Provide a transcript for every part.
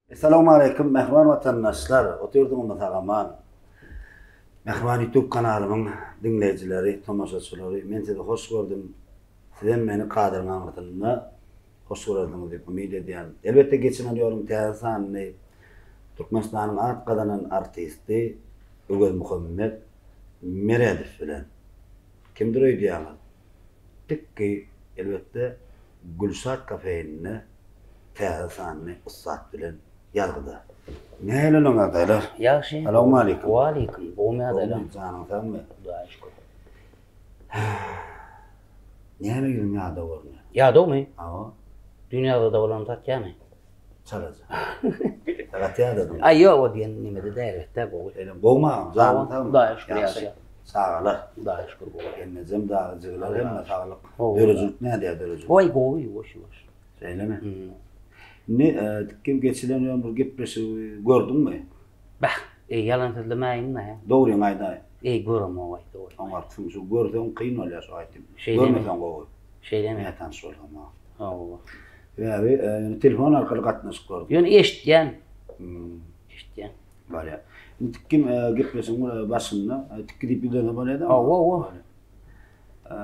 Essalawmaleýkim mähriban watandaşlar, otyrdyňyzmy sag-aman? Mähriban YouTube kanalymyň diňleýjileri, tomaşaçylary, men sizi hoş gördüm. Sizem meni kadryň aňyrsynda hoş görersiňiz diýip umyt edýän. Elbetde geçen ýoluň täze sanyny Türkmenistanyň at gazanan artisti Öwezmuhammet Meredow bilen. Kimdir öýdýäňiz? Tikki, elbetde, Gülşat kafeýinde täze sanly ussat bilen ýazgyda. Nähili onuň ýagdaýlar? Ýagşy. Salowmaleýkim. Waleýkim. Gowumy ýagdaýlar? Gowumy, janyň sagmy? Hudaýa şükür. Näme ýüzüň ýadaw görünýär? Ýadawmy? Hawa. Düýn ýazgyda bolany satýamy? Çalaja. Gaty ýadadyň. Aý ýok o diýen nemede däl elbetde gowy. Şeýle gowmy agam janyň sagmy? Hudaýa şükür ýagşy. Çagalar. Hudaýa şükür gowy. Gelnejem dagy jigiler hemme saglyk. Döredijilik nädýär döredijilik? Goý gowy ýuwaş ýuwaş. Şeýlemi? Indi kim geçilen ýöne bir gepleşigi gördüňmi? Bah, eý ýalan sözlemäýin-dä. Dogryňy aýdaý. Eý göremok aý dogry. Oňartsyň şu görseň kyn bolýar şu aýtym. Görmeseň gowy. Şeýlemi? Nätanyş bolsaň maňa. Hawa. Sebäbi ýöne telefon arkaly gatnaşyk gördüm. Ýöne eşitýän. Eşitýän. Barýar. Indi kim gepleşigiň başynda tikki diýip ýüzlense bolýar-da. Hawa, hawa.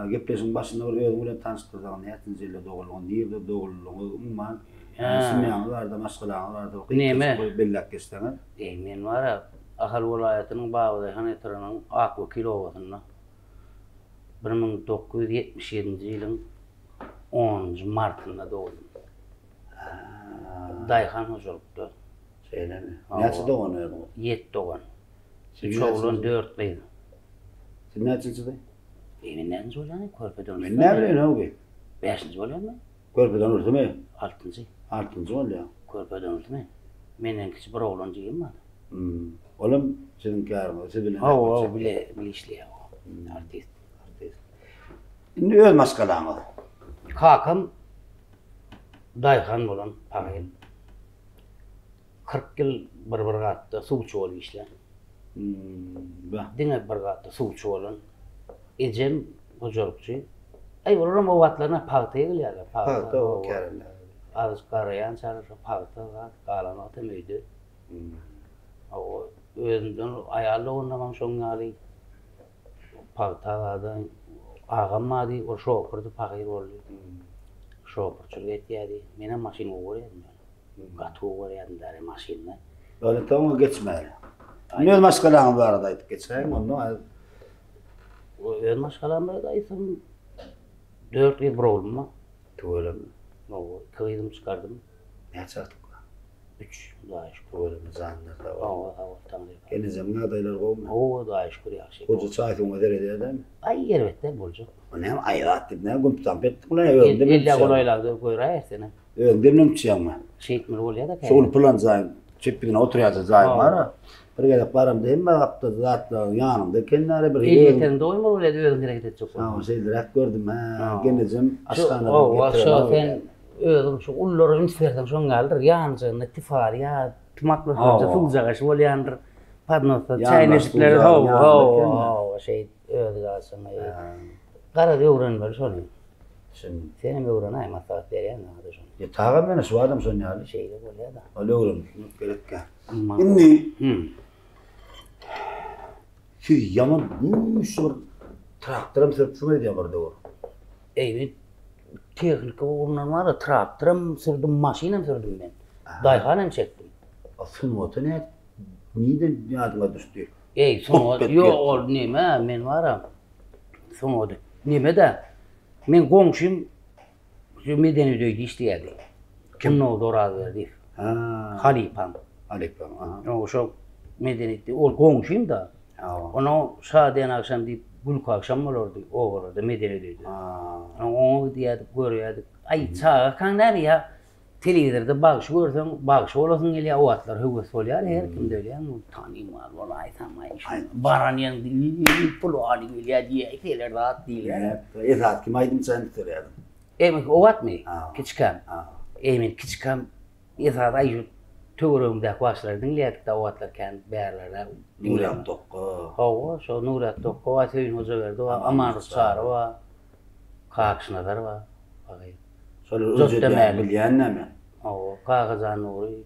Gepleşigiň başynda bir özüň bilen tanyşdyrsaň, näçinji ýylda doguldyň, nirde doguldyňyz, umuman, semýaňyz barada, maşgalaňyz barada Neme? bir belläp geçseňiz. Eý, men bar-a, Ahal welaýatynyň Babadaýhan etrabynyň Akwekil obasynda 1977-nji ýylyň onunjy martynda doguldym. Daýhan hojalykda. Şeýlemi? Näçe dogan özüňiz? Ýedi dogan. Üç oglan, dört gyz. Siz näçinjisi? Eý, men näçinji bolýan, körpeden Men näme bileýin, how Bäşinji bolýanmy? Körpeden ulusymy? Altynjy. Altynjy bolýar. Körpeden ulusy men. Menden kiçi bir oglan jigim bar. Olam siziň käriňiz, siz bilen. Hawa, hawa, bile, bile işleýär. Artist. Artist. Indi öz maşgalaňyz. Kakam daýhan bolan pahyr. 40 ýyl bir bir gatda suwçy bolup işlän. Diňe bir gatda suwçy bolan. Ejem hojalykçy. Aý olaram o wagtlaryna pagta egilýärler. Pagta o kärende. Azajyk garaýançalar şo pagta zat galan wagtam öýde. Hawa özümden aýal doganlarymam şoň ýaly pagta zada agam bardy ol şofördi pahyr boldy. Şoförçilik etýärdi. Menem maşyn gowy görýärdim ýöne. Gaty gowy görýärdim däli maşynyny. Ýöne oňa geçmäli. Indi öz maşgalaňyz barada aýdyp geçäýiň onda. Öz maşgalam barada aýtsam, dört gyz bir oglum bar. Tüweleme. Hawa, iki gyzymy çykardym. Näçe agtyk bar? Üç, Hudaýa şükür. Tüweleme, janlar sag bolsun. Hawa, sag bol, Taňry. Gelnejeňiň ýagdaýlary gowumy? Hawa, Hudaýa şükür, ýagşy. Goja çaý-suwuňa seredýär dälmi? Aý, erbet däl, boljak. O näme aý zat diýip, näme gümp-tamp etdiň-le, özüň demlenip Ellä golaýlap göräýersene. Özüň demlenip içýäňmi? Şeýtmeli bolýa-da käbir. Şol pylan jaýyň çep ýüzüne oturýarja jaýyň bar-a. Bir gezek baramda hemme gapda zatlaryň ýanyňda ekenler bir hili. Elýeteriňde goýmaly bolýar özüň hereket etjek bolsaň. Hawa şeýleräk gördüm hä. Gelnejem aşhanadan getiren. Şo sen özüň şu ullara üns berseň şoň ýalydyr. Ýanjygynda tifar ýa tumaklaşdyryjy suwjagaşy bolýandyr. Podnosda çäýnejikleri hawa hawa şeýdip özi galşyň. Garaz öwrenmeli şony. Düşündim. Senem öwrenäý maslahat berýän saňada şony. Ýa tagam ýöne şu adam şon ýaly. Şeýle bolýa-da. Ol öwrenmek gerekkä. Indi siz ýaman güýçli bir traktoram sürüpsiňiz öýdýän bir döwür. Eý men tehnika ugrundan bar-a traktoram sürdüm, maşynam sürdüm men. Daýhan hem çekdim. A sungata nädip nirden ýadyňa düşdi? Eý sungat ýok ol neme men bar-a Soňady neme-de, meň goňşym şu medeniýet öýde işleýärdi. Kim? Nurdy Orazberdiýew. Ha. Halypam. Halypam, aha. O şo medeniýetde, ol goňşym-da. Onuň Şadyýan agşam diýip, gülki agşam bolardy obalarda, medeniýet öýde. Oňa gidýärdik, görýärdik. Aý, çagakaň näme ýa, Telewizorda bagşy görseň, bagşy bolasyň gelýär, o wagtlar höwes bolýar her kimde bilýäňmi, tanymal bolaýsam-aý, şuny baran ýeriňde iý, pulwany gelýär diýäýseler zat diýilýär. Esasy kim aýdymça üns berýärdiň? Eý, men o wagtmy? Kiçikäm. Eý, men kiçikäm esasy aý şu töweregimdäki bagşylary diňleýärdik-dä, o wagtlar kän bärlerde. Nuryýat Tokga. Hawa, şo Nuryýat Tokga bar, Söýün Hojaberdi bar, Amanrus Çary bar, Kakşynazar bar. Şolar öljek ýaly bilýän näme? Hawa, Kakajan Nury.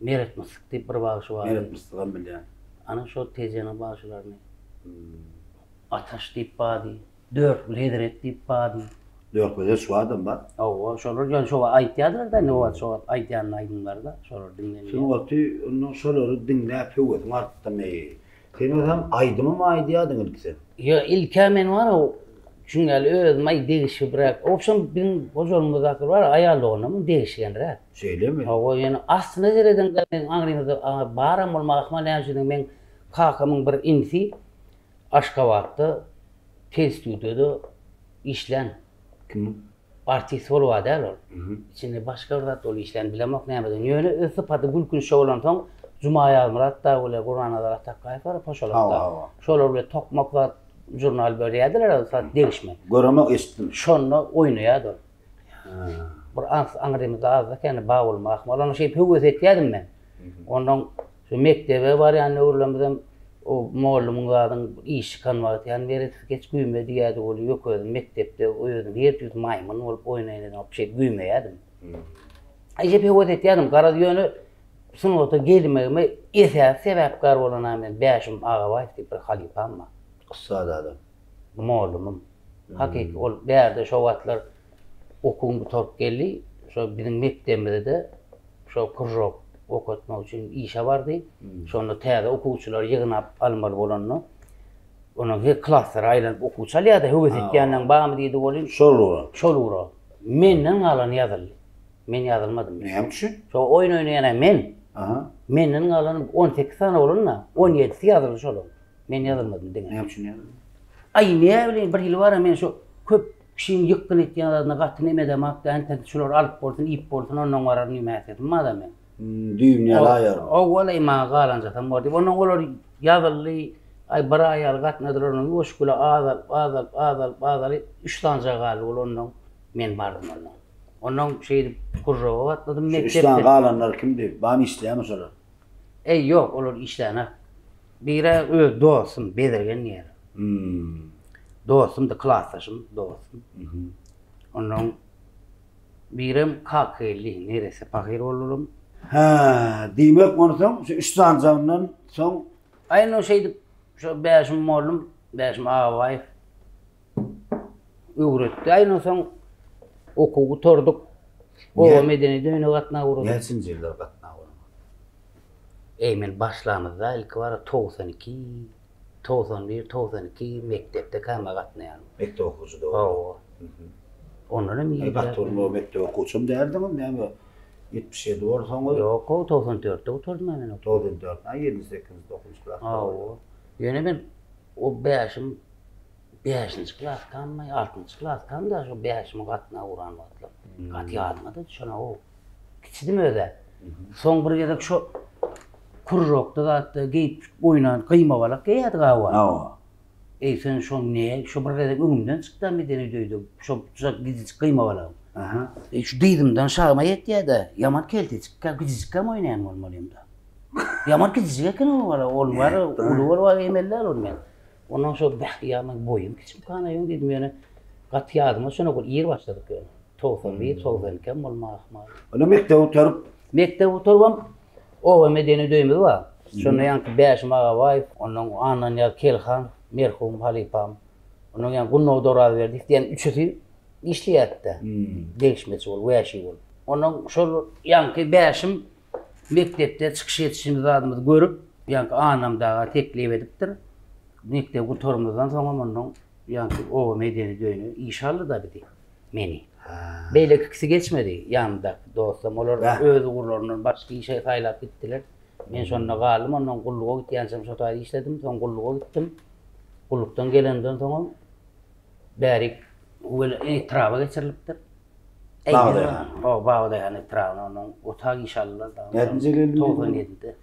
Meret Myssyk diýip bir bagşy bardy. Meret Myssygam bilýän. Ana şol Tejeniň bagşylaryny. Ataş diýip bardy. Dörtgül Hezret diýip bardy. Dörtgül Hezret şu adam bar. Hawa, şolar ýöne şo wagt aýtýardylar-da, indi o wagt şo wagt aýdýan aýdymlary-da, şolary diňlenýär. Sungaty ondan şolary diňläp höwesiň artdymy? Sen özem aýdymam aýdýardyň ilki sen. Ýok, ilk-ä men bar-a, şuň ýaly özüm aý degişibräk, obşem biziň hojalygymyzdaky bar, aýal doganlarymyň degişgenräk. Şeýlemi? Hawa, ýöne aslyna seredeňde meň aňrymyzda baram bolmagy ahmal, näme üçin diýseň, meň kakamyň bir inisi Aşgabatda telestudiýada işlän. Kim? Artist bolup-a däl ol. Içinde başga bir zat bolup işlän, bilemok nämeden. Ýöne öz sypaty gülkünçje bolansoň, Juma Ýazmyrat dagy bilen Gurbannazar Atakgaýew bar, Poşalakda. Şolar bilen tokmak zat žurnal berýärdiler, zat degişme. Göremok, eşitdim. Şonda oýnaýardy ol. Bir aňrymyzda azda-kände bar bolmagy ahmal. Ony şeýdip höwes etýärdim men. Ondan Şu mekdebe barýan döwürlerimizem o mollumyň zadyň iş çykan wagty ýany beresif geç güýme diýýärdi ol ýok özüm mekdepde özüm her tüýs maýmyn bolup oýnaýyn dedim şeýdip güýmeýärdim. Ejem höwes etýärdim garaz ýöne sungata gelmegime esasy sebäpkär bolan men Bäşim Agabaýew diýip bir halypam bar. Ussat adam. Mollumym. Hakyky ol bärde şo wagtlar okuwyny gutaryp geldi. Şo biziň mekdebimizde şo kružok okatmak üçin işe bardy. Şonda täze okuwçylary ýygnap almaly bolanda, onuň her klaslara aýlanyp okuwçy alýardy, höwes etýänleň barmy diýdi welin. Şol ugra. Şol ugra. Menden galany ýazyldy. Men ýazylmadym. Näme üçin? Şo oýun oýnaýan-a men. Aha. Menden galany 18 sany bolanda, 17-si ýazyldy şolaryň. Men ýazylmadym diňe. Näme üçin ýazylmadyň? Aý, näbileýin, bir hili bar-a men şo köp kişiň ýykgyn etýän zadyna gaty neme edemok-da, entek şular alyp bolsun, iýip bolsun, ondan bararyn diýip häsiýetim bar-da meň. Düýbüni ýaly aýaryn. Owal-aý maňa galanjasam bor diýip. Ondan olar ýazyldy, aý bir aý ýaly gatnadylar, ondan ýuwaş güle azalyp, azalyp, azalyp, azalyp, üç sanyja galdy ol ondan men bardym ondan. Ondan şeýdip kružoga gatnadym mekdepde. Şu üç sany galanlar kimdi? Bamy işleýärmi şolar? Eý, ýok, olar işlänok. Biri öz dostum, Bezirgen diýýär. Dostumdy, klasdaşym, dostum. Ondan birem Kakageldi, neresse pahyr boldy olam. Hä, diýmek onsoň şu üç sanjagyndan soň. Aý, indi şeýdip, şo Bäşim mollum, Bäşim Agabaýew öwretdi. Aý, ondan soň okuw gutardyk. Oba medeniýet öýüne gatnap ugradyk. Näçinji ýyllar gatnap ugradyň? Eý, men başlamyzda ilki bara 92, 91, 92 mekdepde käme gatnaýardym. Mekdep okuwçy döwri. Hawa. Ondan hem ir. Gaty bir mekdep okuwçym däldiňiz, näme? 77 bolsaňyz. Ýok, 94-de gutardym men okuwy. 94, a 7-nji, 8-nji, 9-njy klasda. Hawa. Ýöne men o bäşim bäşinji klaskammy, altynjy klaskamda şo bäşimi gatnap uran wagtlar. Gaty ýadyma-da düşenok. Kiçidim özä. Soň bir gezek şo kurjokda zatda geýip oýnan gyýma balak geýýärdik awa. Hawa. Eý sen şo ne, şo bir gezek öňümden çykdy medeni öýde şo gijijik gyýma balagyň. Aha. Eý şu dyzymdan şagyma ýetýär-de, ýaman keltejikkä, gijijikkäm oýnaýan bolmalymda. Ýaman kijijik eken o bala, ol bar, uly bolup geýmeli däl ony men. Ondan şo bäh ýa men boýum kiçimkana öň diýdim ýöne gaty ýadyma düşenok ol ir başladyk ýöne. 91, 92 hem bolmagy ahmal. Onda mekdebi gutaryp? Mekdebi gutarybam oba medeniýet öýümiz bar. Şonda ýaňky Bäşim Agabaýew, ondan Annanyýaz Kelhan merhum halypam, ondan ýaňky Gunnawdy Orazberdiýew diýen üçüsi işleýärdi-de. Degişmeçi bolup, wäşi bolup. Ondan şol ýaňky Bäşim Mekdepde çykyş edişimizi zadymyzy görüp, ýaňky Annam daga teklip edipdir. Mekdebi gutarymyzdan soňam onnoň ýaňky oba medeniýet öýüne işe aldy-da bizi, meni. Beýleki ikisi geçmedi, ýanymdaky dostlarym. Olar öz ugurlaryndan başga işe saýlap gitdiler. Men şonda galdym, onnoň gulluga gitýänçäm şo taýda işledim, soň gulluga gitdim. Gullukdan gelenimden soňam bärik etraba geçirilipdir. Babadaýhan. Hawa, Babadaýhan etrabyna ondan otag iş aldylar. Näçinji ýyl geldiň? 97-de.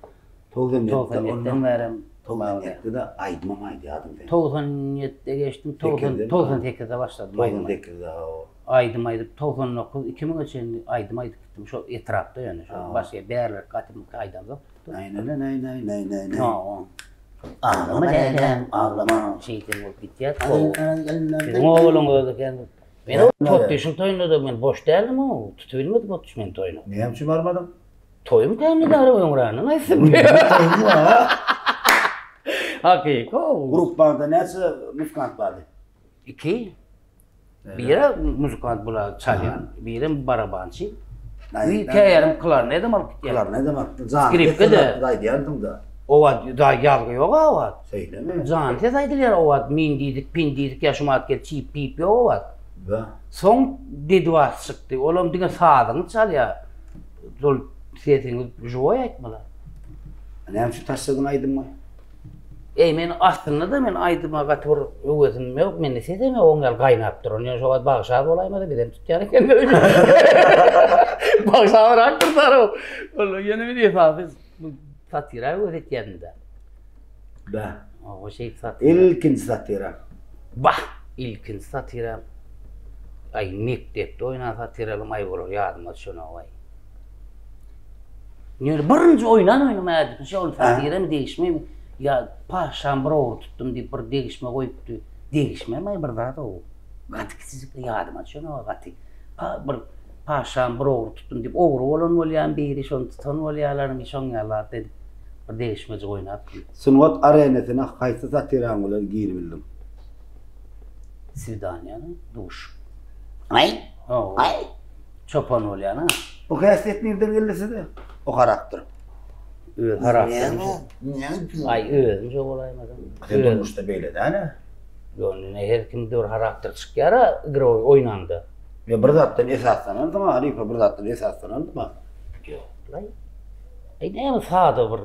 97-de. 97-den bärem 97-de aýdymam aýdýardyň sen. 97-de geçdim, 98-de başladym. 98-de, hawa. Aýdym aýdyp, 99, 2000-e çenli aýdym aýdyp gitdim. Şo etrapda ýöne, şo başga bärler gaty aýdamzok. Naý-naý-naý-naý-naý-naý. Hawa. Aglama dädem, aglama. Şeýtan bolup gitýär. Biziň obalyň özi eken. Men o Totdyşyň toýunda-da men boş däldim-ow, tutup bilmedim Totdyş meniň toýuna. Näme üçin barmadyň? Toýum kände dara öňränden aýtsyn. Toýum bar. Hakyky. Gruppaňda näçe muzykant bardy? Iki. Biri muzykant bula çalýan, birem barabançy. Bir käýerim klarnedem alyp gitýär. Klarnedem alyp, jan Skripka-da. Aýdýardyň-da. O wagt da ýazgy ýok o wagt. Şeýlemi? Jan ses aýdylýar o wagt. Min diýdik, pin diýdik ýa şumat gel çip pip ýok o wagt. Be. Soň Dedwas çykdy. Olam diňe sazyňy çalýar. Şol sesiňi živoý aýtmaly. Näme üçin taşladyň aýdymy? Eý men aslynda-da men aýdyma gaty bir höwesim ýok, mende sesem ýok oň ýaly gaýnap duran. Ýöne şo wagt bagşy az bolaýmasa bizem tutýan eken. Bagşy azrakdyr daraw. Ol ýöne men esasy bu satira höwes etýärdim-de. Bä. Oba şeýdip satira. Ilkinji satira. Bah! Ilkinji satira. Aý mekdepde oýnan satiralym aý olar ýadyma düşenok-aý. Ýöne birinji oýnan oýnum ädip, şol satirem degişmemi ýa paşam bir ogry tutdum diýip bir degişme goýupdy. Degişmemi aý bir zat o. Gaty kiçijik ýadyma düşenok gaty. Pa bir paşam bir ogry tutdum diýip ogry bolan bolýan biri şony tutan bolýarlarmy şoň ýaly zat edip bir degişmejik oýnapdym. Sungat arenasyna haýsy satiraň bilen giribildiň? Swidaniýanyň duşup. Aý! Aý! Çopan bolýan-a. Bu häsiýet nirden geldi size? O harakter. Öz harakterim şo. Aý özüm şo bolaýmasam. Sen durmuşda beýle däl-ä. Ýok, indi her kimde bir harakter çykýar-a igrowy oýnanda. Ýa bir zatdan esaslanansyň-a, halypa bir zatdan esaslanandyma? Ýok-laý. Aý näme sada bir.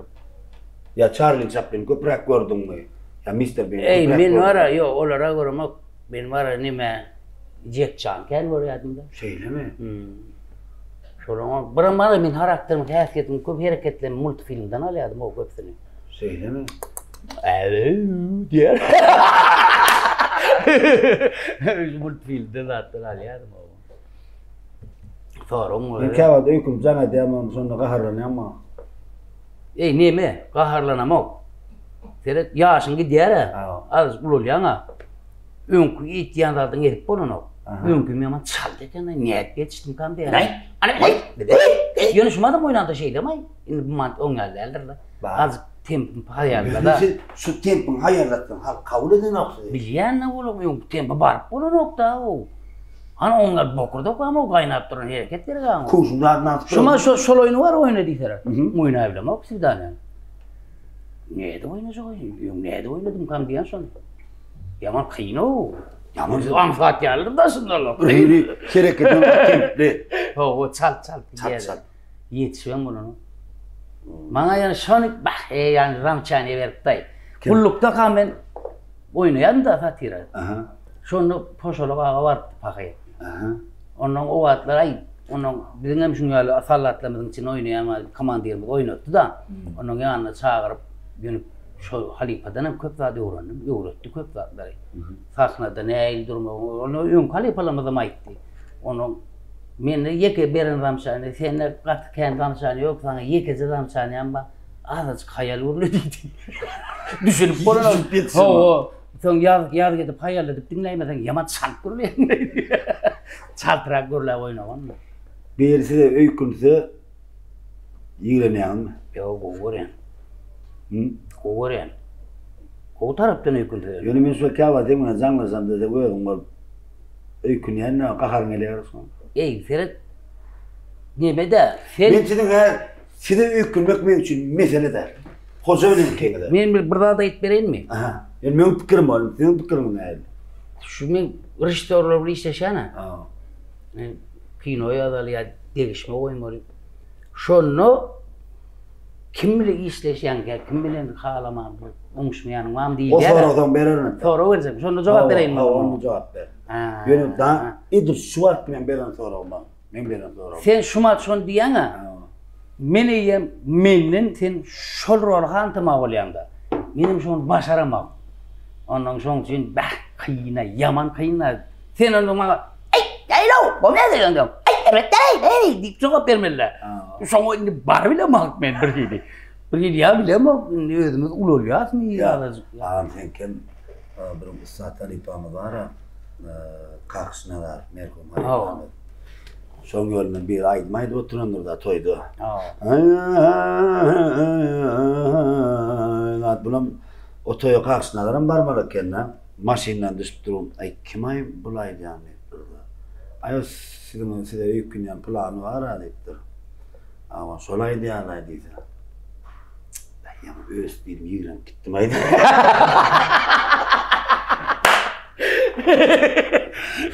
Ýa Çarli Çaplini köpräk gördüňmi? Ýa Mister Bini Eý köpräk men bar-a, gördüňmi? ýok olara göremok. Men bar-a neme Jek Çan kän görýärdim-de. Şeýlemi? Şolaň birem bar-a men harakterimi, häsiýetimi köp hereketlerimi multfilmden alýardym o köpüsini. Şeýlemi? Äw diýer. Multfilmden zatlar alýardym o. Soraň Men käwagt öýkünip jaň edýän bolum, şonda gaharlanýaň maňa. Eý neme, gaharlanamok. Seret, ýaşyň gidýär-ä. Azajyk ulalýaň-a. Öňki etýän zadyňy edip bolanok. Öňkim ýaman çalt eken-aý, nädip ýetişdimkam diýýän. Ýöne şu madam oýnanda şeýlemaý. Indi bu mant oň ýaly däldir-le. Azajyk tempim haýallada. Siz şu tempiň haýallatsaň halk kabul edenok sizi. Bilýän-de olam öňki tempe baryp bolanok-da-ow. Hany oň ýaly bokurdak barmy gaýnap duran hereket gerek aňa. Köwşüň zadyny alyp Şuma şo şol oýny bar oýna diýseler. Oýnabilemok swidaniýany. Näde oýnajak oýun? Öň näde oýnadymkam diýýän şony. Ýaman kyn-ow. Ýaman aňsat ýalydyr daşyndan. Hili hereketiň templi. Hawa, çalt çalt. Çalt çalt. Ýetişibem bolanok. Maňa ýöne şony bah, eý ýany zamçany beripdi. Gullukdaka men oýnaýardym-da satira. Aha. Şonda Poşalak aga barypdy pahyr. Aha. Ondan o wagtlar aý, ondan biziň hem şuň ýaly soldatlarymyzyň içinde oýnaýan wagty komandirimiz oýnatdy-da. Onuň ýanyna çagyryp, ýöne şol halypadan hem köp zat öwrendim, öwretdi köp zatlary. Sahnada nähili durmagy, ony öňki halypalarymyzam aýtdy. Onuň mende ýeke beren zamçany, sende gaty kän zamçany ýok, saňa ýekeje zamçanyam bar, azajyk haýal gürle diýdi. Düşünip bolanok. Hawa. Soň ýaz ýaz edip haýal edip diňläýmeseň ýaman çalt gürleýäň. Çaltrak gürläp oýnagan. Biri size öýkünse ýigrenýäňizmi? Ýok, gowy görýän. Hı? Gowy görýän. Gowy tarapdan öýkünse. Ýöne men şol käwagt seň bilen jaňlaşamda sen özüň bolup öýkünýän-de gaharyň gelýär şoň. Eý, seret. Neme-de, sen Men siziň hä size öýkünmek meň üçin mesele däl. Hoja bilen ikiňize. Men bir, bir zat aýdyp bereýinmi? Aha. Ýöne meň pikirim ol, siziň pikiriňiz nähili? Şu men režissýorlar bilen işleşýän-ä. Ha. Men kino ýazaly ýa degişme goýmaly. Şonda kim bilen işleşýäňkä, kim bilen halaman, bir oňuşmaýanyň barmy O diýilýär. soragy soň bererin. Sorag berjek. Şonda jogap bereýinmi? Hawa, onda jogap ber. Ha. Ýöne da edil şu wagt men beren soragyma. Men beren soragym. Sen şumat şony diýýäň-ä. Men eýýäm menden sen şol roly hantama bolýaňda. Menem şony başaramok. Ondan şoň üçin bäh kyn-a, ýaman kyn-a. Sen onda maňa Eý, nähili-ow, bu näme diýen? Eý, erbet däl-eý, eý diýip jogap bermeli-dä. Şoňa indi barybilemok men bir hili. Bir hili ýa bilemok, indi özümiz ulalýasmy ýa-da. Agam seňkem bir ussat halypamyz bar-a, Kakyş Nazarow merhum halypamyz. Şoň ýolundan biri aýdym aýdyp oturandyr-da toýda. Zat bulam o toýa Kakşynazaram barmaly eken-dä. Maşyndan düşüp durup, aý kim-aý bul aýdýan diýipdir-de. Aý o siziň size öýkünýän pylany bar-a diýipdir. Awa şol aýdýar-laý diýse. Aý ýaňy ös diýdim ýigrenip gitdim-aý.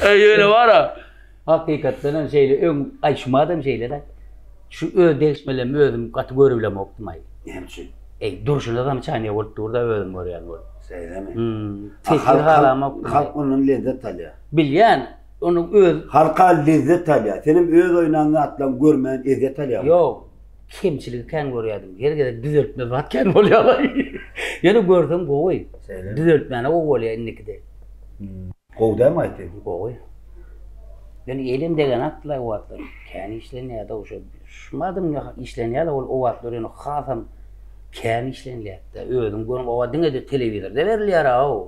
Aý ýöne bar-a. Hakykatdan hem şeýle öň aý şumadam şeýle-de. Şu öz degişmelerimi özüm gaty görübilemokdym-aý. Näme üçin? Eý, durşuna zamçaniýa bolup dur-da özüm görýän bolup. Şeýlemi? Hmm. Sesini halamok. Halk ondan lezzet alýar. Bilýän, onuň öz Halka lezzet alýar. Senem öz oýnan zatlaryňy görmän ezýet alýaň. Ýok, kemçiligi kän görýärdim. Her gezek düzeltme zat kän bolýar. Ýöne görseň gowy. Şeýlemi? Düzeltmäne gowy bolýar indikide. Gowy dälmi aýtdy? Gowy. Ýöne elem degenakdylaý o wagtlar. Kän işlenýärdi o şo. Şumadam işlenýärdi ol o wagtlar ýöne hasam kän işlenilýärdi. Özüň görüň oba diňe-de telewizorda berilýär-ow.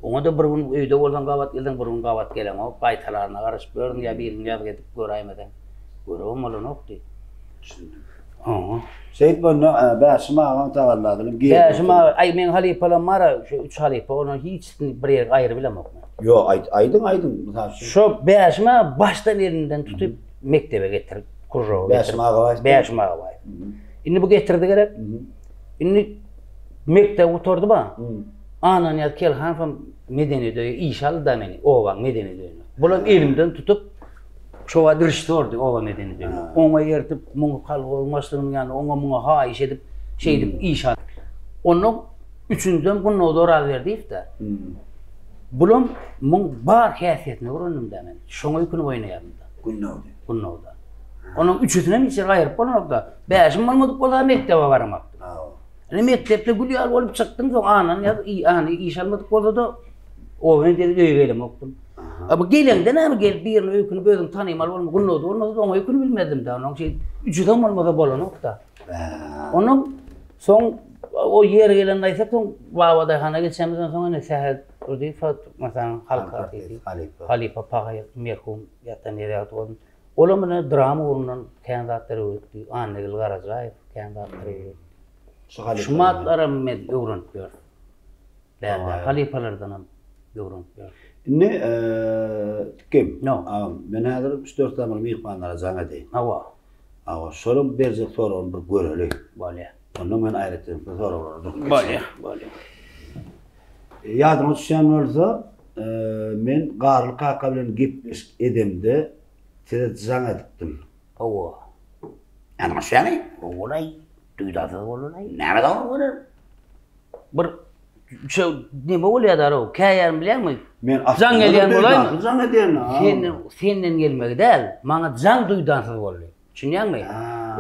Oňa-da bir gün öýde bolsaň gabat gelseň bir gün gabat geleňok. Gaýtalaryna garaşyp ýördüň ýa birini ýazgy edip göräýmeseň. Görübem bolanokdy. Düşündim. Hawa. Şeýdip onda Bäşim agaň tagallasy bilen girdim. Bäşim aga, aý meň halypalarym bar-a, şu üç halypa, olaryň hiçisini bir ýere aýry bilemok men. Ýok, aýt, aýdyň, aýdyň, mysal üçin. Şo Bäşim aga başdan elinden tutup mekdebe getirip, kružoga getirip. Bäşim Agabaýew. Bäşim Agabaýew. Indi bu getirdi gerek. Indi mekdebi gutardy ba. Annanyýaz Kelhanowam medeniýet öýe işe aldy-da meni, obaň medeniýet öýüne. Bulam elimden tutup, Şo wagt režissýordy oba medeniýet öýünde. Oňa ertip, muňa kolhozyň başlygynyň ýanyna, oňa muňa haýyş edip, şeýdip iş aldy. Ondan üçünjiden Gunnawda Orazberdiýew-dä. Bulam muň bar häsiýetini öwrendim-dä men. Şoňa öýkünip oýnaýardym-da. Gunnawda. Gunnawda. Onuň üçüsinem hiç ýere aýryp bolanok-da. Bäşim bolmadyk bolsa mekdebe baramakdym. Indi mekdepde gül ýaly bolup çykdym, soň Annanyýaz iş almadyk bolsa-da, oba medeniýet öýe gelemokdym. A bu geleňde näme gelip birine öýkünip özüň tanymal bolma, gullukda bolmasa oňa öýkünip bilmezdim-dä. Onuň üçin üçüsem bolmasa bolanok-da. Onuň soň o ýeri gelende aýtsak soň Babadaýhana geçemizden soň ine Sähet Durdyýew Türkmenistanyň halk artisti, halypa pahyr merhum ýatan ýeri ýagty bolsun. Olam ine drama ugrundan kän zatlar öwretdi. Annagül Garajaýew kän zatlar öwretdi. Şu matlaram men öwrenip ýörün. Bärde halypalardanam öwrenip ýör. Indi kim? Agam, men häzir üç-dört sany bir myhmanlara jaň edeýin. Hawa. Hawa, şolaryň berjek soragyny bir göreli. Bolýar. Ondan men aýratyn bir soraglara durup geçeýin. Bolýar, bolýar. Ýadyňa düşýän bolsa, men Garly kaka bilen gepleşik edemde size jaň edipdim. Hawa. Ýadyňa düşýärmi? Hawa-laý, duýdansyz boldy-laý. Näme dogry bolar? Bir şo neme bolýar daro, käýerim bilýäňmi? Men Jaň gelýän bolaýmy? Jaň edýän. Senden senden gelmegi däl, maňa jaň duýdansyz boldy. Düşünýäňmi?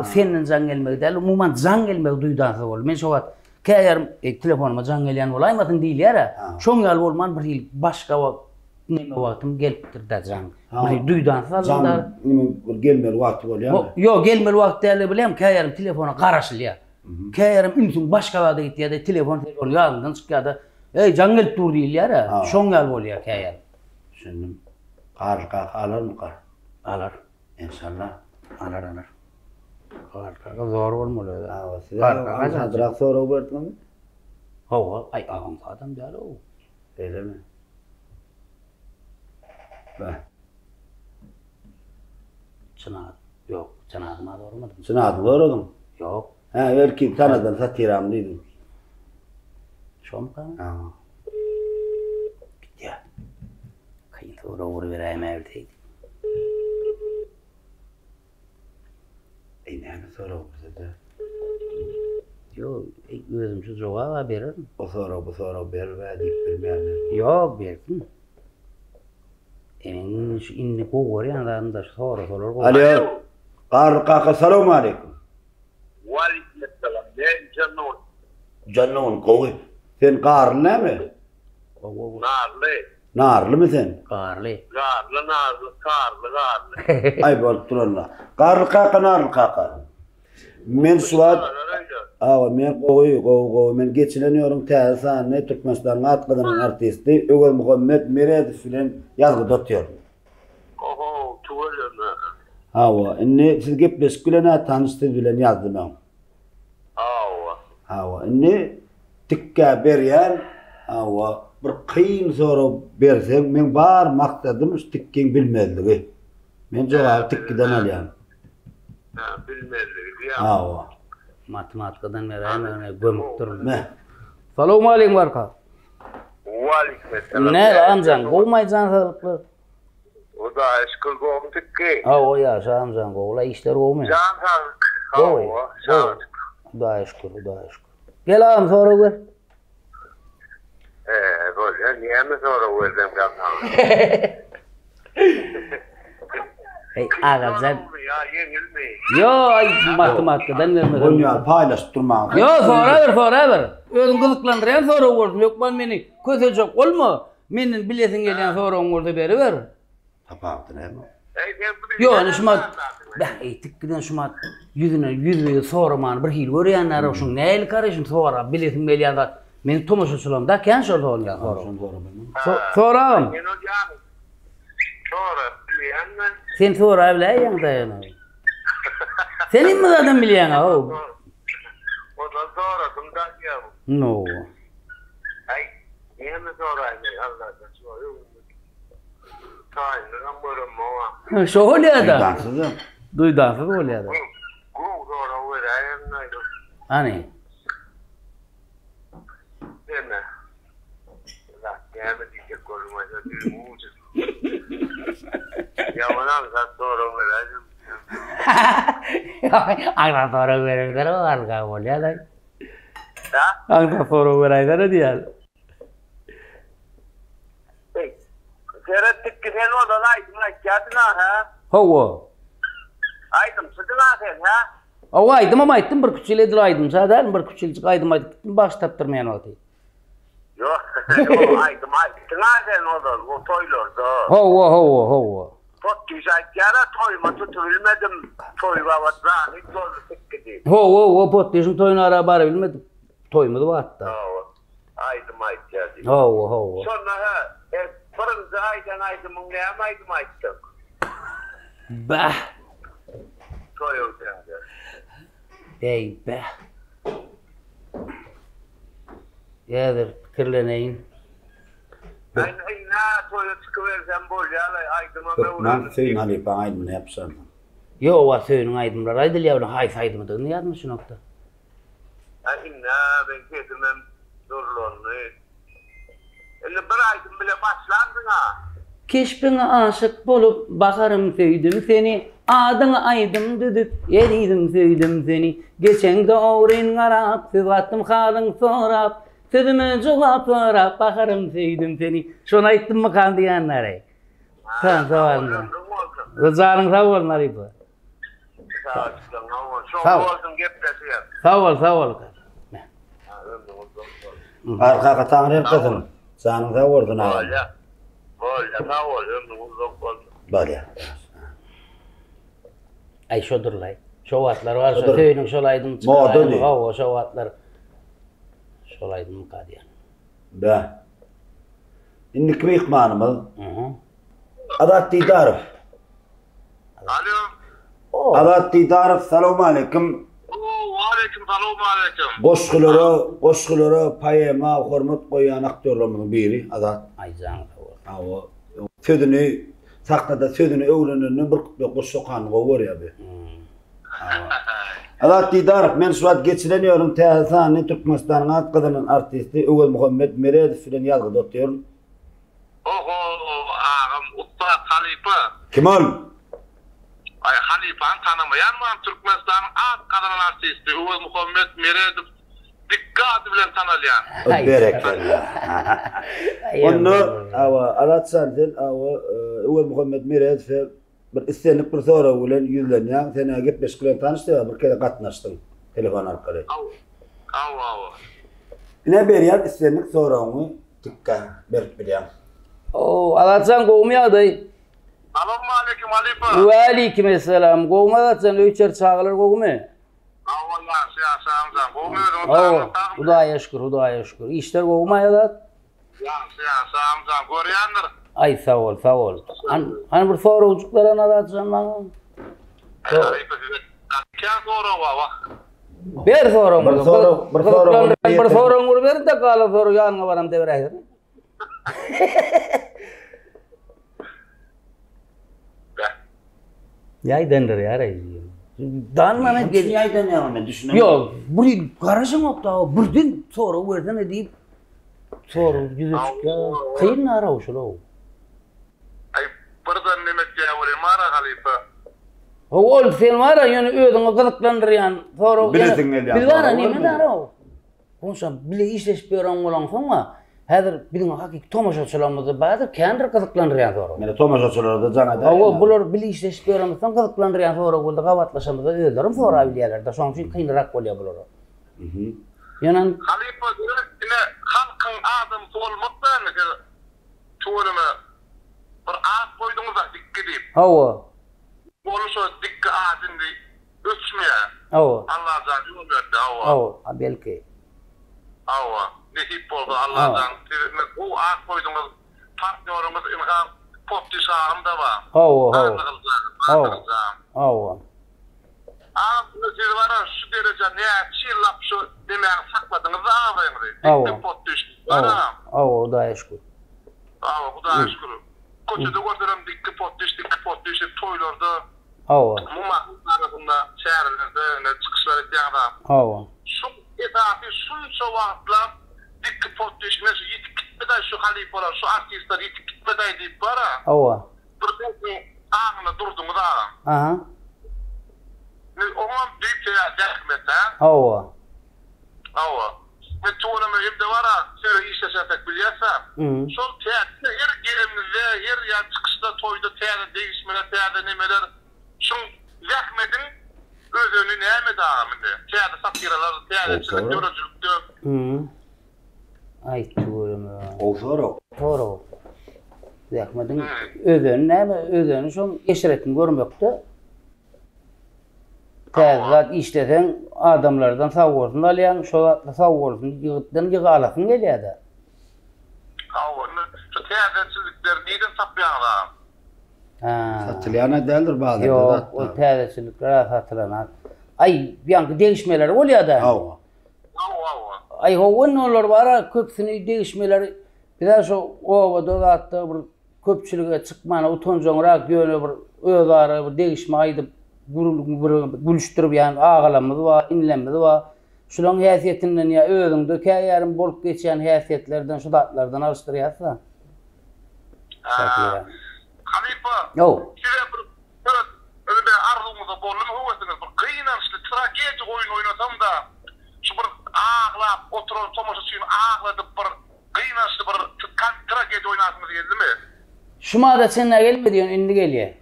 O senden jaň gelmegi däl, umuman jaň gelmegi duýdansyz boldy. Men şo wagt käýerim e, telefonyma jaň gelýän bolaýmasyn diýilýär-ä. Şoň ýaly bolman bir hili başga wagt neme wagtym gelipdir-de jaň. Bir hili duýdansyz aldym da. Jaň neme bir gelmeli wagty bolýarmy? Ýok, gelmeli wagt däl bilýäňmi, käýerim telefona garaşylýar. Käýarym ünsüň başga zada gitýär-de, telefon telefon ýadyňdan çykýar-da, Eý, jaň gelip dur diýilýär-ä. Şoň ýaly bolýar käýarym. Düşündim. Garly kaka alarmyka? Alar. Enşalla. Alar, alar. Garly kaka zor bolmaly özi. Hawa, size aňsadrak sorag berdiňizmi? Hawa, aý aňsadam däl-ow. Beýlemi? Beh. Çyn ad. Ýok, çyn adymy soramadym. Çyn adyňy soradyň? Ýok. Hä, belki tanadan satirammy diýdiň. Şomyka? Ha. Gitýär. Kyn sorag uruberäýmäý bilseýdik. Eý, näme sorag bize-de? Ýok, özümçe jogap-a bererin. O sorag, bu sorag beribä diýip bilmeýän men. Ýok, bersin. Meniň şu indi gowy görýän zadym da şu sorasalar gowy. Alo. Garry kaka salowmaleýkim. Waleýkim essalam. Men Jannur. Jannur gowy. Sen garly näme? Gowy. Narly. Narlymy sen? Garly. Garly narly karly garly. Aý bolup duranda. Garly kaka narly kaka. Men şu wagt Awa men gowy gowy gowy men geçilen ýoruň täze sanyny Türkmenistanyň at gazanan artisti Öwezmuhammet Meredow bilen ýazgyda otyryn. Oho tüweleme. Hawa, indi siz gepleşik bilen-ä tanyş siz bilen ýazdym öň. Hawa. Hawa, indi tikgä berýän, hawa, bir kyn sorag berseň, meň bar maksadym şu tikgiň bilmezligi. Men jogaby tikgiden alýan. Hä, bilmezligi diýýäň. Hawa. Matematikadan beräýme, ine gömüp durun. Meh. Salowmaleýkim Arka. Waleýkim Näl agam jan, gowumaý jan saglyklar? Hudaýa şükür gowmy tikgi? Hawa ýagşy agam jan gowula işler gowmy? Jan saglyk. Hawa, saglyk. Hudaýa şükür, Hudaýa şükür. Gel agam sorag ber. Eee bolýa näme sorag bersem jan saňa? Eý agam jan. Ýa ýeňilmi? Ýo aý matematikadan bermesem. Ol ýaly paýlaşyp durmaň. Ýo soraber soraber. Özüň gyzyklandyrýan sorag bolsun hökman meni kösejek bolma. Menden bilesiň gelýän soragyň bolsa beriber. Tapawudy näme? Eý sen bu Ýok, indi şumat Beh, eý tikgiden şumat ýüzüne ýüzbe-ýüz soramany bir hili görýänler, şuň nähili kary şuny sorap bilesiň gelýän zat. Meniň tomaşaçylarym da kän şol sorýan sorag. Soragym. Men ol ýaly sorap bilýänmi? Sen sorap biläýýäň daýana. Sen hemme zadam bilýäň-ow. Ozal soradym da diýýär. No. Aý, näme soraýyn eý Allajan şu öňümde taýynlygam göremok-a. Şo bolýa-da. Duýdansyz-a. Duýdansyz bolýa-da. Gowy sorag beräýerin aýdyp. Hany. Näme? Zat näme diýjek boldum aýda diliň ujy. Ýaman aňsat sorag beräýdim. Aňsat sorag berersene barka bolýa-da. Hä? Aňsat sorag beräýsene diýýän. Eý, seret tikgi sen ozal aýdym aýtýardyň-a, hä? Hawa. Aýdymçydyň-a sen, hä? Hawa, aýdymam aýtdym, bir küçül edil aýdymça däl, bir küçüljik aýdym aýdyp gitdim, bagş tapdyrmaýan wagty. Ýok, ýok, aýdym aýtdyň-a sen ozal, o toýlarda. Hawa, hawa, hawa. Potdiş aýtýar-a, toýuma tutubilmedim, toý gabat zany doldy tikgi diýip. Hawa, hawa, Potdişiň toýuna ara barabilmedik, toýumyz bardy-da. Hawa, aýdym aýtýar diýip. Hawa, hawa. Şonda hä, birinji aýdan aýdymyň näme aýdym aýtdyň? Bäh! Toý öwseňde. Eý, bäh! Häzir pikirleneýin. Men ynha toýa çykybersem bolýar-laý, aýdymam Hökman öwrendim Söýün diýip. halypaň aýdymyny ýapyşarsyň. Ýok, a Söýüniň aýdymlary aýdylýar bilen haýsy aýdymydygyny ýadyma düşenokda. A ynha meň sesimem durlandy. Indi bir aýdym bile başlandyň-a. Keşbiňe aşyk bolup, baharym söýdüm seni, Adyňa aýdym düzüp, ezizim söýdüm seni. Geçeňde ogryn garap, söz gatdym halyň sorap, Sözüme jogap sorap, baharym söýdüm seni. Şony aýtdymmykam diýýänler-eý. Sen sag bol. Janyň sag bolsun halypa. Sag bolsun gepleşýär. Sag bol, sag bol. Arkaka taňry ýalkasyn. Janyň sag bolsun agam. Bolýa. Bolýa, sag bol, ömrüň uzak bolsun. Bolýa. Aý şodurlaý. Şo wagtlar bar, şo söýüniň şol aýdym çykaran. Moda diý. Hawa, şo wagtlar şol aýdymyka diýen. Bä. Indiki myhmanymyz Azat Didarow. Alo. Azat Didarow, salowmaleýkim. Waleýkim salowmaleýkim. Goşgulara, goşgulara, poema hormat goýýan aktýorlarymyzyň biri Azat. Aý janyň sag bolsun. Hawa. Sözüni sahnada sözüni öwrenenden bir küple goşgy okanyny gowy görýär bu. Azat Didarow, men şu wagt geçiren ýörün täze sanyny Türkmenistanyň at gazanan artisti Öwezmuhammet Meredow bilen ýazgyda otyryn. Oho agam ussat halypa. Kim ol? Aý halypany tanamaýan barmy Türkmenistanyň at gazanan artisti Öwezmuhammet Meredow Dikgi ady bilen tanalýan. Berekella. Onda awa Azat jan sen awa Öwezmuhammet Meredowe Bir islendik bir sorag bilen ýüzlenýäň, sen-ä gepleşik bilen tanyş sebäbi bir kere gatnaşdyň telefon arkaly. Hawa, hawa. Ine berýän islendik soragyňy tikgä berip bilýäň. Ow, Azatjan gowumy ýagdaý? Salowmaleýkim halypa. Waleýkim essalam. Gowumy Azatjan, öý içeri çagalar gowumy? Hawa, ýagşy ýagşy agam jan. Gowumy özüňiz Hawa, saglyk sagmy? Hudaýa şükür, Hudaýa şükür. Işler gowumy Azat? Ýagşy ýagşy agamjan görýändir. Aý sag bol sag bol. Hany bir soragjyk beren Azatjan maňa. Halypa size kän sorag bar wah. Ber soragyňy. Bir sorag, bir sorag. Bir soragyňy ber-de galan sorag ýanyňa baramda beräýerin. Ýaýdandyr ýar aý. Danmana gel. Ýaýdanýar men düşünemok. Ýok, bir garaşaňok da, birden sorag bersene diýip sorag ýüze çykýar. Kyn ara şul. Aý birden neme etýär welin bar-a halypa. Hawa ol sen bar-a ýöne özüňi gyzyklandyrýan sorag. Bilesiň gelýän. Biz bar-a neme bar-a. Onsoň bile işleşip ýören bolaňsoň-a, häzir biziň hakyky tomaşaçylarymyzda bardyr, kändir gyzyklandyrýan sorag. Meni tomaşaçylara-da jaň edäýiň. Hawa, bular bile işleşip ýörenimizsoň gyzyklandyrýan sorag boldy, gabatlaşamyzda özlerem sorabilýärler-de, şonuň üçin kynrak bolýar bulara. Ýöne. Halypa siz ine halkyň adamsy bolmak dälmi siz tüweleme bir at goýduňyzda Dikgi diýip. Hawa. Ol şo Dikgi ady indi Öçmeýär. Hawa. Allajan ýol berse hawa. Hawa, a belki. Hawa, nesip bolsa Allajan siz indi gowy at goýduňyz, partnýoryňyz ynha Potdy şagym-da bar. Hawa, hawa. Annagylyjan, Hawa. Annagylyjan. Hawa. Agam indi siz bara şu derejä näçe ýyllap şu nemäňi sakladyňyzda abraýyňyzy. Hawa. Dikdi Potdy bara. Hawa, hawa, Hudaýa şükür. Hawa, Hudaýa şükür. Köçede görselerem dikdi Potdyş, dikdi Potdyş diýip toýlarda. Hawa. Umuman arasynda çärelerde ine çykyşlar etýäňiz-a. Hawa. Şu esasy şunça wagtlap dikki potdy ine şu ýitip gitmedaý şu halypalar şu artistler ýitip gitmedaý diýip bar-a. Hawa. Bir halkyň aňynda durduňyz agam. Aha. Indi oňam düýp sebäbi zähmet-ä. Hawa. Hawa. Men tüweleme hem-de bar-a siz bilen işleşersek bilýäs-ä. Şol täze her gelenimizde, her ýa çykyşda, toýda täze degişmeler, täze nemeler. Şuň zähmediň özeni nämede agam indi? Täze satiralar, täzeçilik, döredijilikde. Aý tüweleme. Gowy sorag. Sorag. Zähmediň özeni näme? Özeni şoň eşretini görmekde. Täze zat işleseň, adamlardan sag bolsun alýaň, şo zatda sag bolsun ýygyrtdan ýygy alasyň gelýär-dä. Hawa, indi şu täzeçillikleri nirden tapýaňyz agam? Hä. Satylýan-a däldir bazarda Ýok, zatlar. ol täzeçillikler-ä satylanak. Aý, ýaňky degişmeleri bolýar-da. Hawa. Hawa, hawa. Aý, hawa, indi olar bar-a, köpüsini degişmeleri biz-ä şo obada zatda bir Köpçülige çykmana utanjaňrak ýöne bir özara bir degişme aýdyp gülüşdirip ýan agalarymyz bar, inilerimiz bar. Şulaň häsiýetinden ýa özüňde käýarym bolup geçýän häsiýetlerden şu zatlardan alyşdyrýas-da. Hä. Halypa, size bir öz özüme arzuwyňyzda boldumy höwesiňiz bir gynançly tragediýa oýun oýnasam-da şu bir aglap oturan tomaşaçyny agladyp bir Gynançly bir tragediýa oýnasyňyz geldimi? Şu mada çenli gelmedi ýöne indi gelýär.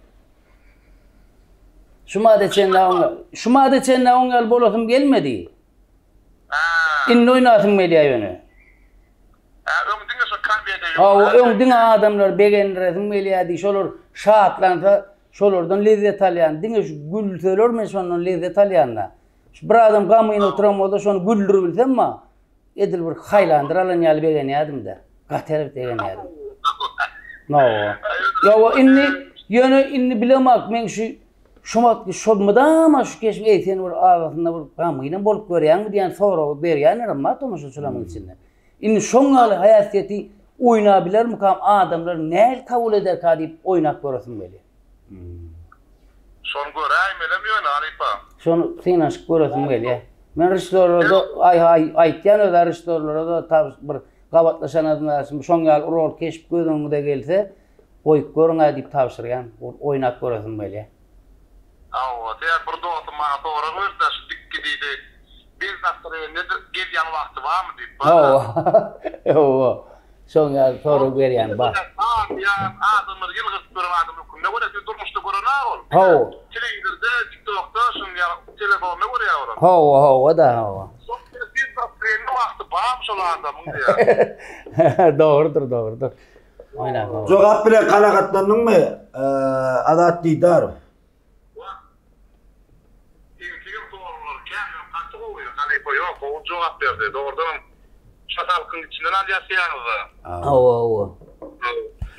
Şu mada çenli oň şu mada çenli oň ýaly bolasym gelmedi. Hä. Indi oýnasym gelýär ýöne. Hä, öň diňe şo komediýa ýok. Hawa, öň diňe adamlary begendiresim gelýärdi, şolar şatlansa, şolardan lezzet alýan. Diňe şu gülseler men şondan lezzet alýan-da. Şu bir adam gamgyn oturan bolsa şony güldüribilsem ma, Edil bir haýlandyr alan ýaly begenýärdim-de. Gaty erbet begenýärdim. Hawa. Ýa indi ýöne indi bilemok men şu şu wagtky şol mydama şu keşbi eý sen bir arasynda bir gamgynam bolup görýäňmi diýen soragy berýänlerem bar tomaşaçylaryň içinde. Indi şoň ýaly häsiýeti oýnabilermikam adamlar nähili kabul ederka diýip oýnap göresim gelýär. Şony göräýmelem ýöne halypa. Şony synanyşyp göresim gelýär. Men režissýorlara-da aý aý aýtýan öz režissýorlara-da tabş bir gabatlaşanadym şoň ýaly rol keşp göz öňüňize gelse goýup görüň-ä diýip tabşyrýan. Oýnap göresim gelýär. Hawa, sebäbi bir dostum maňa sorag berdi-de şu dikgi diýdi, bez nastroýeniýa gelýän wagty barmy diýip. Hawa. Hawa. Şoň ýaly sorag berýän bar. Ýa adamlary ýylgyrtyp ýören adam hökmünde görýär. Siz durmuşda gören-ä ol. Hawa. Telewizorda, TikTokda, şuny ýaly telefonda görýär olar. Hawa, hawa-da, hawa. Şol bez nastroýeniýa wagty barmy şol adamyň diýýär. Dogrudyr, dogrudyr. Oýnap. Jogap bilen kanagatlandyňmy, Azat Didarow? Wah. Seňkiň soraglar kän ýok gaty gowy halypa ýok gowy jogap berdi dogrudanam şa halkyň içinden alýas ýaňyzda. Hawa hawa.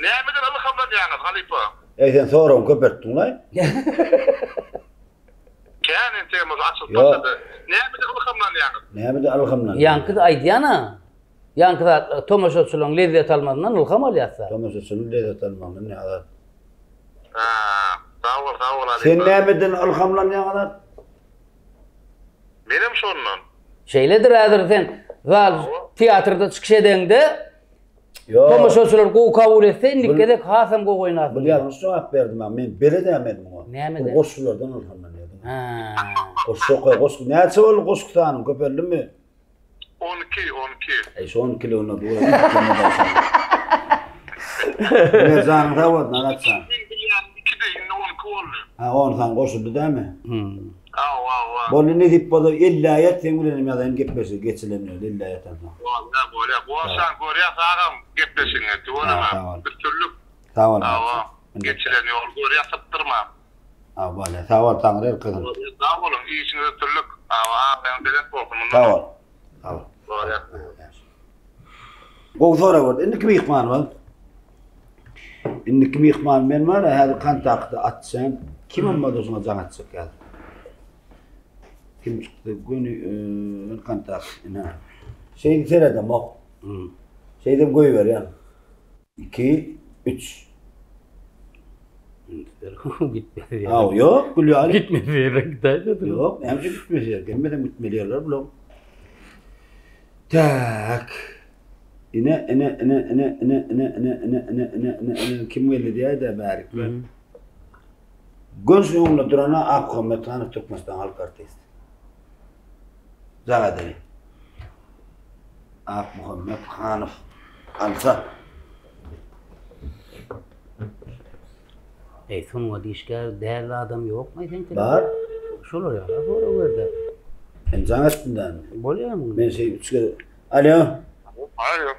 Nämeden ylhamlanýaňyz halypa? Eý sen soragyňy köpeltdiňlaý. Bilýän entegem bolsa açylyp başlady. Nämede ylhamlanýaňyz? Nämede ylhamlanýaňyz? Ýaňky aýdýan-a. Ýaňky zat tomaşaçylaryň lezzet almagyndan ylham alýas-da. Tomaşaçynyň lezzet almagyndan ne azat? Ha, sag bol, sag bol halypa. Sen nämeden ylhamlanýaň azat? Menem şondan. Şeýledir häzir sen zal teatrda çykyş edeňde Ýok. Tomaşaçylar gowy kabul etse indiki gezek hasam gowy oýnarsyň. Bu ýalňyş jogap berdi maňa. Men beledä men muňa. Nämeden? Bu goşgulardan ylhamlanýardym. Ha. Goşgy okaý, goşgy näçe boldy goşgy sanyň köpeldimi? 12, 12. Eý şu on kilogyna dur. Ne janyň sag bolsun Agatjan. Men bilýän 2-de indi 12 boldy. Ha on sany goşuldy dämi? Hawa, hawa. Boldy nesip bolsa 50 aýat seň bilenem ýazaýyn gepleşik geçilen ýol 50 aýatdan soň. Bolýa, bolýa. Goşan görýäs agam gepleşigiňi. Tüweleme. Sag bol. Üstünlik. Sag bol. Hawa. Geçilen ýol görýäs sypdyrma. Hawa bolýa. Sag bol Taňry ýalkasyn. Bolýa sag boluň. Işiňiz üstünlik. Hawa abraýyňyz belent bolsun mundan. Sag bol. Sag bol. Bolýa. Gowy sorag boldy. Indiki myhmanymyz. Indiki myhman men bar, häzir kontakty atjam. Kimem bolsa şoňa jaň etjek häzir. Kim çykdy? Göni e, kontakt. Ine. Şeýdip seredemok. Şeýdip goýberýän. 2 3 Gitmez ýere. Aw, ýok, gül ýaly. Gitmez ýere gidäýmedi. Ýok, näme üçin gitmez ýere? Gelmesem gitmeli ýerler bular. Tak. Ine, ine, ine, ine, ine, ine, ine, ine, ine, ine, ine, ine, kim geldi diýäý-dä bärik. Göz öňünde durana Akmuhammet Hanow Türkmenistanyň halk artisti. Jaň edeli. Akmuhammet Hanow alsa. Eý, sungat işgäri däl adam ýokmy sen? Bar. Şolar ýaly sorag berdi. Men jaň etdim dämi? Bolýarmy? Men şey üç gezek. Alo. Alo.